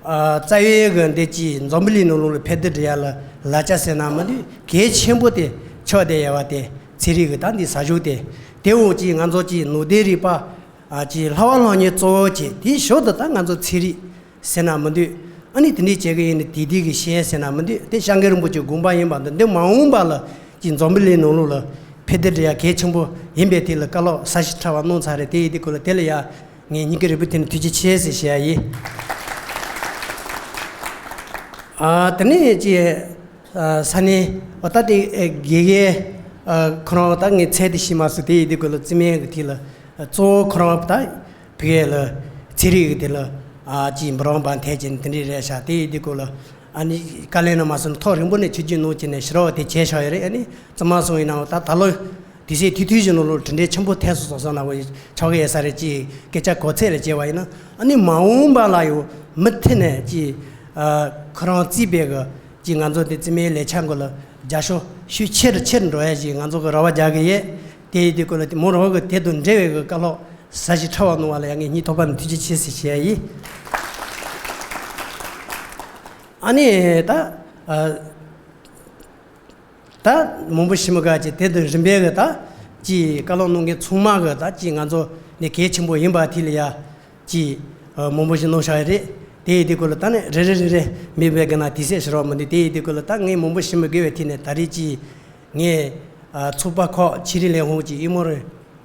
ཨ་རྩ་བའི་གི་འདི་ཅིག་འཛམ་བུ་གླིང་ནང་ལོགས་ལ་ཕེབས་བསུ་འགྲོ་ཡ་ལ་ལག་ཆ་ཟེར་ན་མི་འདུག་གལ་ཆེན་པོ་དེ་ཆགས་བསྡད་ཡོད་པ་དེ་ཚན་རིག་གི་ད་འདི་ཟབ་ཞུགས་དེ། དེ་འོག་ཅིག་ང་ཚོ་ཅིག་ནང་བསྟན་རིག་པ་ཨ་ཅིག་ལྷ་བ་ལྷ་གཉེར་གཙོ་བོ་བྱས། དེའི་ཞོར་དུ་ད་ང་ཚོ་ཚན་རིག་ཟེར་ན་མི་འདུག་ཨ་ནི་དེ་འདྲའི་བྱེད་ཀྱི་ཡིན་ནི་དེ་དེ་གི་ཤེས་ཟེར་ན་མི་འདུག་དེ་ཤཱཀྱ་རིན་པོ་ཆེའི་དགོངས་པ་ཡིན་པ་འདི་འདི་མ་འོངས་པ་ལ་ཅིག་འཛམ་བུ་གླིང་ནང་ལོགས་ལ་ཕེབས་བསུ་འགྲོ་ཡ་གལ་ཆེན་པོ་ཡིན་པའི་ཐད་ལ་བཀའ་སློབ་ཟབ་ཞིང་ཕྲ་བ་གནང་ཚར་རེད། དེ་ཡིན་དུས་སྐོར་ལ་དེ་ལ་ཡ་ངས་སྙིང་གི་རུས་པའི་ཐད་ནས་ཐུགས་རྗེ་ཆེ་ཟེར་ཞུ་ཡ་ཡིན། ཨ་དེ་ནས་ཅིག་ཨ་ས་གནས་འོ་ད་དེ་ཨ་དགེ་རྒན་ཨ་ཁོ་རང་ད་ངས་ཚད་དེ་ཤེས་མ་སོང་། དེ་ཡིན་དུས་སྐོར་ལ་རྩིས་མེད་ཀྱི་ཐད་ལ་གཙོ་བོ་ཁོ་རང་ད་ཕ་གི་ལ་ཚན་རིག་གི་དེ་ལ་ཨ་ཅིག་འབུམ་རམས་པ་འཐད་ཅིང་དེ་འདྲའི་རེད་ཤག་དེ་ཡིན་དུས་སྐོར་ལ་ཨ་ནི་བཀའ་ལན་ནང་མ་སོང་ཐོག་རིང་པོ་ནས་ཆུ་རྒྱུན་གནང་བྱས་ནས་ཕྱི་རོགས་དེ་བྱས་ཤག་ཡོད་རེད། ཨ་ནི་རྩིས་མ་སོང་ཡིན་ནའང་ད་ད་ལོ་དུས་ཚོད་ཐུང་ཐུང་ཞིག་ནང་ལོགས་གྲུབ་འབྲས་ཆེན་པོ་ཐོན་སོང་སོང་ན་འོ་ཆོག་གི་ཡོད་ས་རེད། ཅིག་སྐད་ཆ་གོ་ཚད་ལ་བྱས་པ་ཡིན་ན་ཨ་ནི་མ་འོངས་པ་ལ་ཡང་མུ་མཐུད་ནས་ཅིག་ཨ་ཁོ་རང་རྩིས་པའི་གི་ཅིག་ང་ཚོ་དེ་རྩིས་མེད་ལས་འཆར་འགོ་ལ་རྒྱབ་སྐྱོར་ཤུགས་ཆེ་རུ་ཆེ་རུ་འགྲོ་ཡ་ཞིག་ང་ཚོ་གི་རེ་བ་རྒྱག་གི་ཡོད། དེ་ཡིན་དུས་སྐོར་ལ་དེ་མོ་རང་གི་དེ་དང་འབྲེལ་བའི་གི་བཀའ་སློབ་ ཟ་ཞིག་ཕྲ་བ་གནང་བ་ལ་ཡང་ངས་སྙིང་ཐག་པ་ནས་ཐུགས་རྗེ་ཆེ་ཟེར་ཞུ་ཡ་ཡིན། ཨ་ནི་ད་ཨ་ད་མང་པོ་ཞིག་མི་དགའ་ཅིག་དེ་དང་རིམ་པས་གི་ད་ཅིག་བཀའ་སློབ་གནང་མཁན་ཚང་མ་གི་ད་ཅིག་ང་ཚོ་ནས་གལ་ཆེན་པོ་ཡིན་པ་དེ་ལ་ཡ་ཅིག་ཨ་མང་པོ་ཞིག་གནང་བཞག་ཡོད་རེད། དེ་ཡི་དེ་སྐོར་ལ་ད་ནི་རེ་རེ་རེ་རེ་མི་བས་གི་ན་དེ་སེ་ཤི་རོགས་མི་འདུག་དེ་ཡི་དེ་སྐོར་ལ་ད་ངས་མང་པོ་ཞིག་མི་དགོས་པའི་དེ་ནས་ད་རེས་ཅིག་ངས་ཨ་ཚོགས་པ་ཁག་ཆི་རི་ལས་ཧོང་ཅིག་ཨི་མོ་རེ།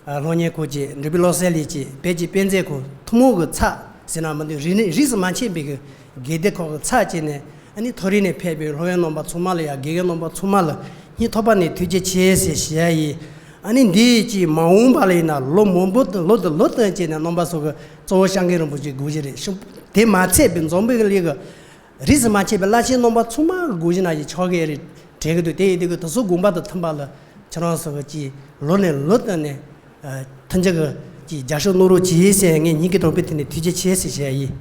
ཨ་སློབ་གཉེར་སྐོར་གྱི་འབྲུག་པའི་བློ་གསལ་ལས་ཀྱི་བོད་ཀྱི་དཔེ་མཛོད་ཁང་ཐུན་མོང་གི་ཚབ་ཟེར་ན་མི་འདུག་རིས་ནི་རིས་སུ་མ་ཆད་པའི་གི་དགེ་སྡེ་ཁག་གི་ཚབ་བྱས་ནས་ཨ་ནི་མཐོ་རིས་ནས་ཕེབས་པའི་སློབ་དཔོན་རྣམ་པ་ཚང་མ་ལ་ཡང་དགེ་རྒན་རྣམ་པ་ཚང་མ་ལ་སྙིང་ཐག་པ་ནས་ཐུགས་རྗེ་ཆེ་ཟེར་ཞུ་ཡ་ཡིན། ཨ་ནི་འདི་ཅིག་མ་འོངས་པ་ལ་ཡིན་ན་ལོ་མང་པོ་དང་ལོ་དང་ལོ་དང་བྱས་ནས་རྣམ་པ་ཚོ་གི་གཙོ་བོ་སྐྱབས་མགོན་རིན་པོ་ཆེ་དགོངས་གཞི་རེད་ཤོག་དེ་མ་ཚད་པའི་འཛམ་བུའི་གི་གླིང་གི་རིས་སུ་མ་ཆད་པའི་བླ་ཆེན་རྣམ་པ་ཚང་མ་གི་དགོངས་གཞི་ནང་བཞིན་ཆགས་ཀྱི་རེད་དྲན་གྱི་འདུག་དེ་ཡིན་དུས་ཀྱི་དེ་ཚོ་དགོངས་པ་དང་མཐུན་པ་ལ་ཁྱེད་རང་ཚོ་གི་ཅིག་ལོ་ནས་ལོ་བསྟུན་ནས་ཨ་མཐུན་འགྱུར་གྱི་ཅིག་རྒྱབ་སྐྱོར་གནང་རོགས་གྱིས་ཟེར་ངས་སྙིང་གི་དྲང་པོའི་ཐོག་ནས་ཐུགས་རྗེ་ཆེ་ཟེར་ཞུ་ཡ་ཡིན།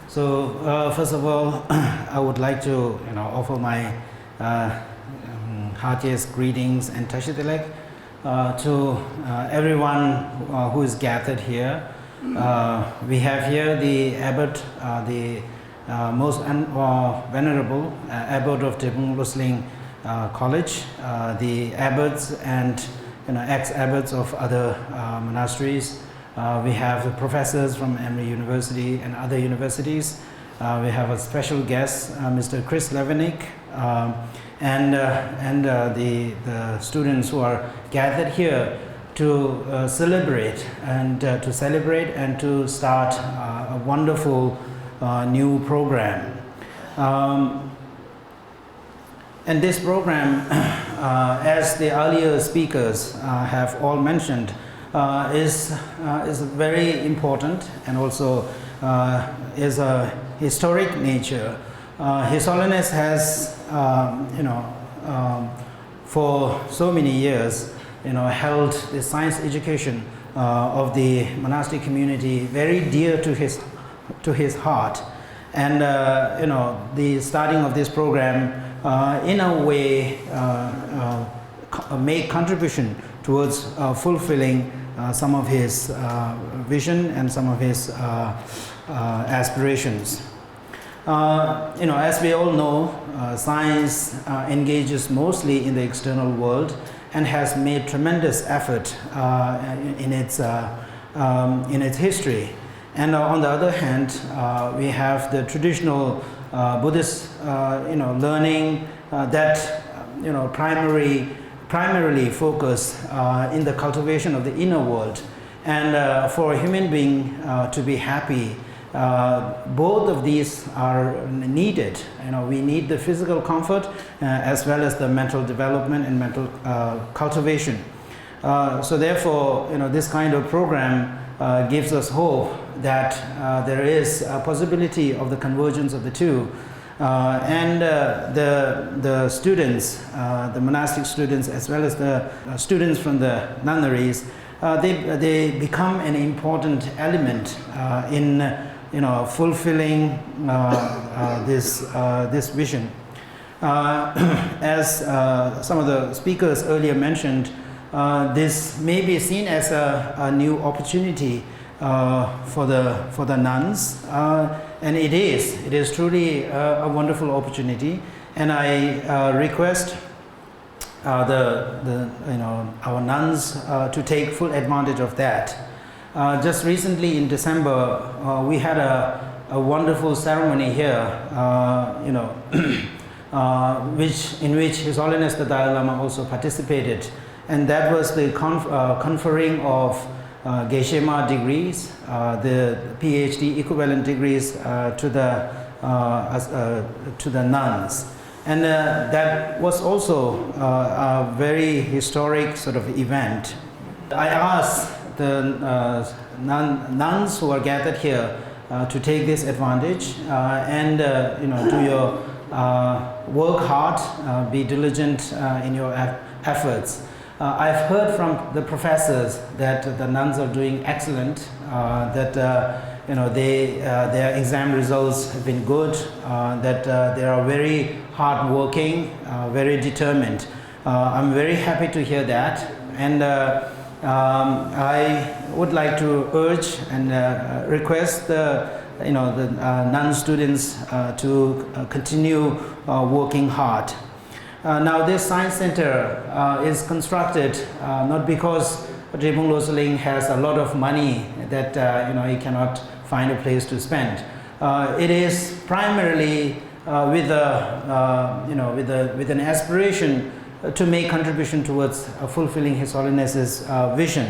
So, uh, first of all, I would like to, you know, offer my uh, um, heartiest greetings and Tashi Delek uh, to uh, everyone uh, who is gathered here. Uh, we have here the abbot, uh, the uh, most un- uh, venerable uh, abbot of Drepung Losling uh, College, uh, the abbots and you know, ex-abbots of other uh, monasteries. Uh, we have the professors from Emory University and other universities. Uh, we have a special guest, uh, Mister Chris Levenick, um, and, uh, and uh, the, the students who are gathered here to uh, celebrate and uh, to celebrate and to start uh, a wonderful uh, new program. Um, and this program, uh, as the earlier speakers uh, have all mentioned, uh, is, uh, is very important and also uh, is a historic nature. Uh, His Holiness has, um, you know, um, for so many years, you know, held the science education uh, of the monastic community very dear to his to his heart. And uh, you know, the starting of this program, uh, in a way, uh, uh, co- make contribution towards uh, fulfilling uh, some of his uh, vision and some of his uh, uh, aspirations. Uh, you know, as we all know, uh, science uh, engages mostly in the external world and has made tremendous effort uh, in its uh, um, in its history. And uh, on the other hand, uh, we have the traditional uh, Buddhist, uh, you know, learning uh, that, you know, primary, primarily focus uh, in the cultivation of the inner world. And uh, for a human being uh, to be happy, uh, both of these are needed. You know, we need the physical comfort uh, as well as the mental development and mental uh, cultivation. Uh, so therefore, you know, this kind of program uh, gives us hope that uh, there is a possibility of the convergence of the two. Uh, and uh, the, the students, uh, the monastic students, as well as the uh, students from the nunneries, uh, they, they become an important element uh, in, you know, fulfilling uh, uh, this, uh, this vision. Uh, as uh, some of the speakers earlier mentioned, uh, this may be seen as a, a new opportunity uh, for the for the nuns, uh, and it is it is truly a, a wonderful opportunity. And I uh, request uh, the the you know our nuns uh, to take full advantage of that. Uh, just recently in December, uh, we had a, a wonderful ceremony here, uh, you know, uh, which, in which His Holiness the Dalai Lama also participated. And that was the conf- uh, conferring of uh, Geshe-ma degrees, uh, the P H D equivalent degrees uh, to, the, uh, as, uh, to the nuns. And uh, that was also uh, a very historic sort of event. I ask the uh, nun- nuns who are gathered here uh, to take this advantage uh, and uh, you know do your uh, work hard, uh, be diligent uh, in your eff- efforts. Uh, I've heard from the professors that the nuns are doing excellent, uh, that uh, you know they, uh, their exam results have been good, uh, that uh, they are very hardworking, uh, very determined. Uh, I'm very happy to hear that, and uh, um, I would like to urge and uh, request the, you know, the uh, non students uh, to uh, continue uh, working hard. Uh, now, this science center uh, is constructed uh, not because Drebung Losling has a lot of money that uh, you know he cannot find a place to spend. Uh, it is primarily uh, with a uh, you know with a with an aspiration to make contribution towards uh, fulfilling His Holiness's uh, vision.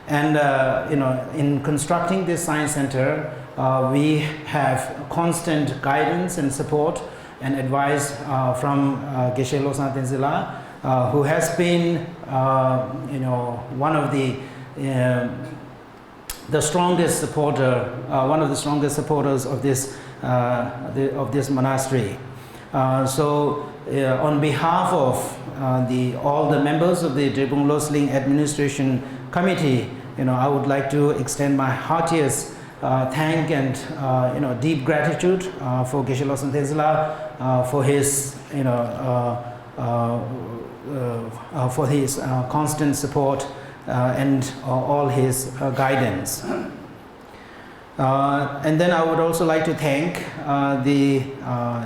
And uh, you know, in constructing this science center, uh, we have constant guidance and support and advice uh, from uh, Geshe Losang Tenzin La, uh, who has been, uh, you know, one of the uh, the strongest supporter, uh, one of the strongest supporters of this uh, the, of this monastery. Uh, so, uh, on behalf of uh, the all the members of the Drebung Losling Administration Committee, you know, I would like to extend my heartiest uh, thank and uh, you know deep gratitude uh, for Geshe Losang Tenzin La uh, for his you know uh, uh, uh, uh, for his uh, constant support uh, and uh, all his uh, guidance. Uh, and then I would also like to thank uh, the uh,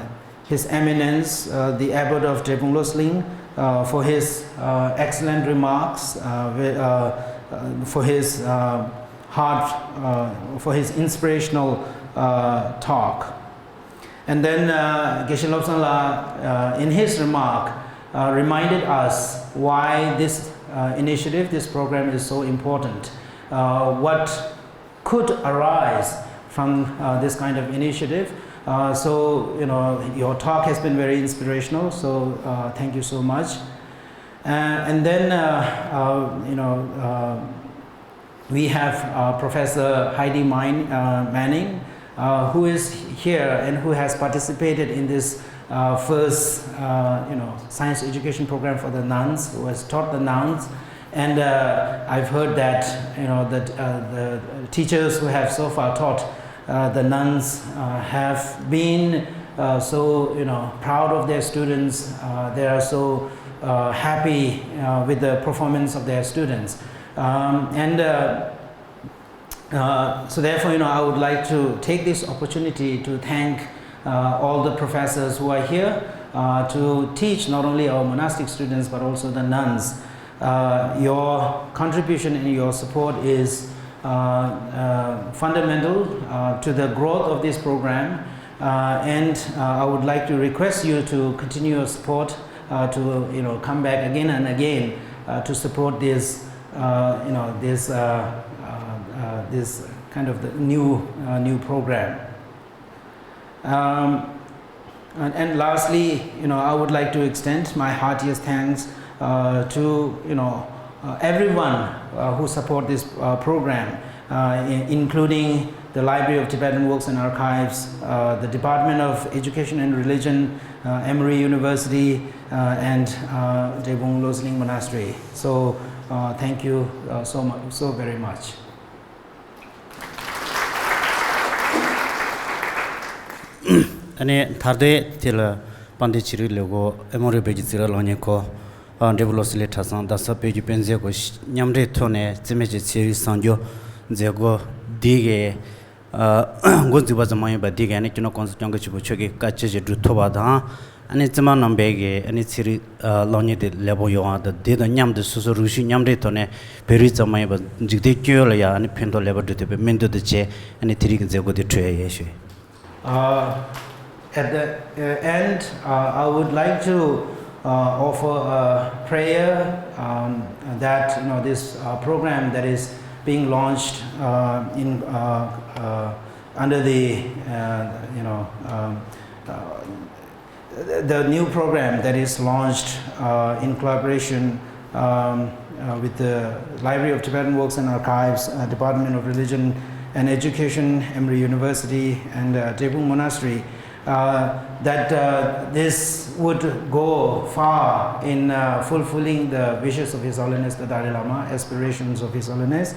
His Eminence, uh, the Abbot of Drebung Losling, uh, for his uh, excellent remarks, uh, wi- uh, uh, for his uh, heart, uh, for his inspirational uh, talk. And then uh, Geshe Lobsang La, uh, in his remark, uh, reminded us why this uh, initiative, this program is so important. Uh, what could arise from uh, this kind of initiative. Uh, so, you know, your talk has been very inspirational. So, uh, thank you so much. Uh, and then, uh, uh, you know, uh, we have uh, Professor Heidi Mine, uh, Manning, uh, who is here and who has participated in this uh, first, uh, you know, science education program for the nuns, who has taught the nuns. And uh, I've heard that you know that uh, the teachers who have so far taught uh, the nuns uh, have been uh, so you know proud of their students. Uh, they are so uh, happy uh, with the performance of their students. Um, and uh, uh, so therefore, you know, I would like to take this opportunity to thank uh, all the professors who are here uh, to teach not only our monastic students but also the nuns. Uh, your contribution and your support is uh, uh, fundamental uh, to the growth of this program. Uh, and uh, I would like to request you to continue your support uh, to you know come back again and again uh, to support this uh, you know this uh, uh, uh, this kind of the new uh, new program. Um, and, and lastly, you know, I would like to extend my heartiest thanks uh, to you know uh, everyone uh, who support this uh, program, uh, i- including the Library of Tibetan Works and Archives, uh, the Department of Education and Religion, uh, Emory University, uh, and uh, Drebung Losling Monastery. So, uh, thank you uh, so much, so very much. ཨ་ནི་མཐར་དེ་དེ་ལ་དཔལ་ལྡན་ཆོས་རིག་ལས་ཁུངས་ཨེ་མོ་རི་བོད་ཀྱི་གཙུག་ལག་སློབ་གཉེར་ཁང་། ཨ་འབྲས་བུ་བློ་གསལ་གླིང་གྲྭ་ཚང་རྡ་ས་བོད་ཀྱི་དཔེ་མཛོད་སྐོར་མཉམ་འབྲེལ་ཐོག་ནས་རྩིས་མེད་ཀྱི་ཚན་རིག་གསར་འགྱུར་མཛད་སྒོ་འདི་གའི་ཨ་འགོ་འཛུགས་པ་ཙམ་མ་ཡིན་པར་འདི་གའི་ཨ་ནི་སྤྱི་ནོར་༸གོང་ས་༸སྐྱབས་མགོན་ཆེན་པོ་མཆོག་གི་བཀའ་ཆོས་ཀྱི་སྒྲུབ་ཐུབ་པ་དང་། ཨ་ནི་རྩིས་མ་རྣམ་པའི་གི་ཨ་ནི་ཚན་རིག་ཨ་སློབ་གཉེར་དེ་ལེགས་པོ་ཡོང་བ་དང་། དེ་དང་མཉམ་དུ་སོ་སོ་རུ་ཤུལ་མཉམ་འབྲེལ་ཐོག་ནས་བོད་རིགས་ཙམ་མ་ཡིན་པར་འཇིག་རྟེན་ཀུན་ཡོད་ལ་ཡང་ཨ་ནི་ཕན་ཐོགས་ལེགས་པར་འགྲོ་ཐུབ་པའི་སྨོན་འདུན་དང་བཅས་ཨ་ནི་དེ་རིང་གི་མཛད་སྒོ་དེ་གྲོལ་ཡ་ཡིན་ཞུ། Uh, at the uh, end, uh, I would like to uh, offer a prayer um, that you know this uh, program that is being launched uh, in uh, uh, under the uh, you know um, uh, the new program that is launched uh, in collaboration um, uh, with the Library of Tibetan Works and Archives, uh, Department of Religion and Education, Emory University, and uh, Drebung Monastery, uh, that uh, this would go far in uh, fulfilling the wishes of His Holiness the Dalai Lama, aspirations of His Holiness,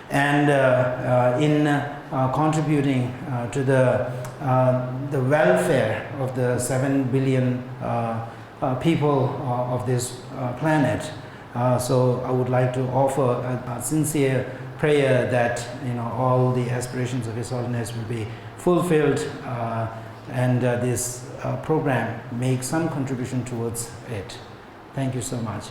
and uh, uh, in uh, contributing uh, to the uh, the welfare of the seven billion uh, uh, people uh, of this uh, planet. Uh, so I would like to offer a, a sincere prayer that you know all the aspirations of His Holiness will be fulfilled uh, and uh, this uh, program make some contribution towards it. Thank you so much.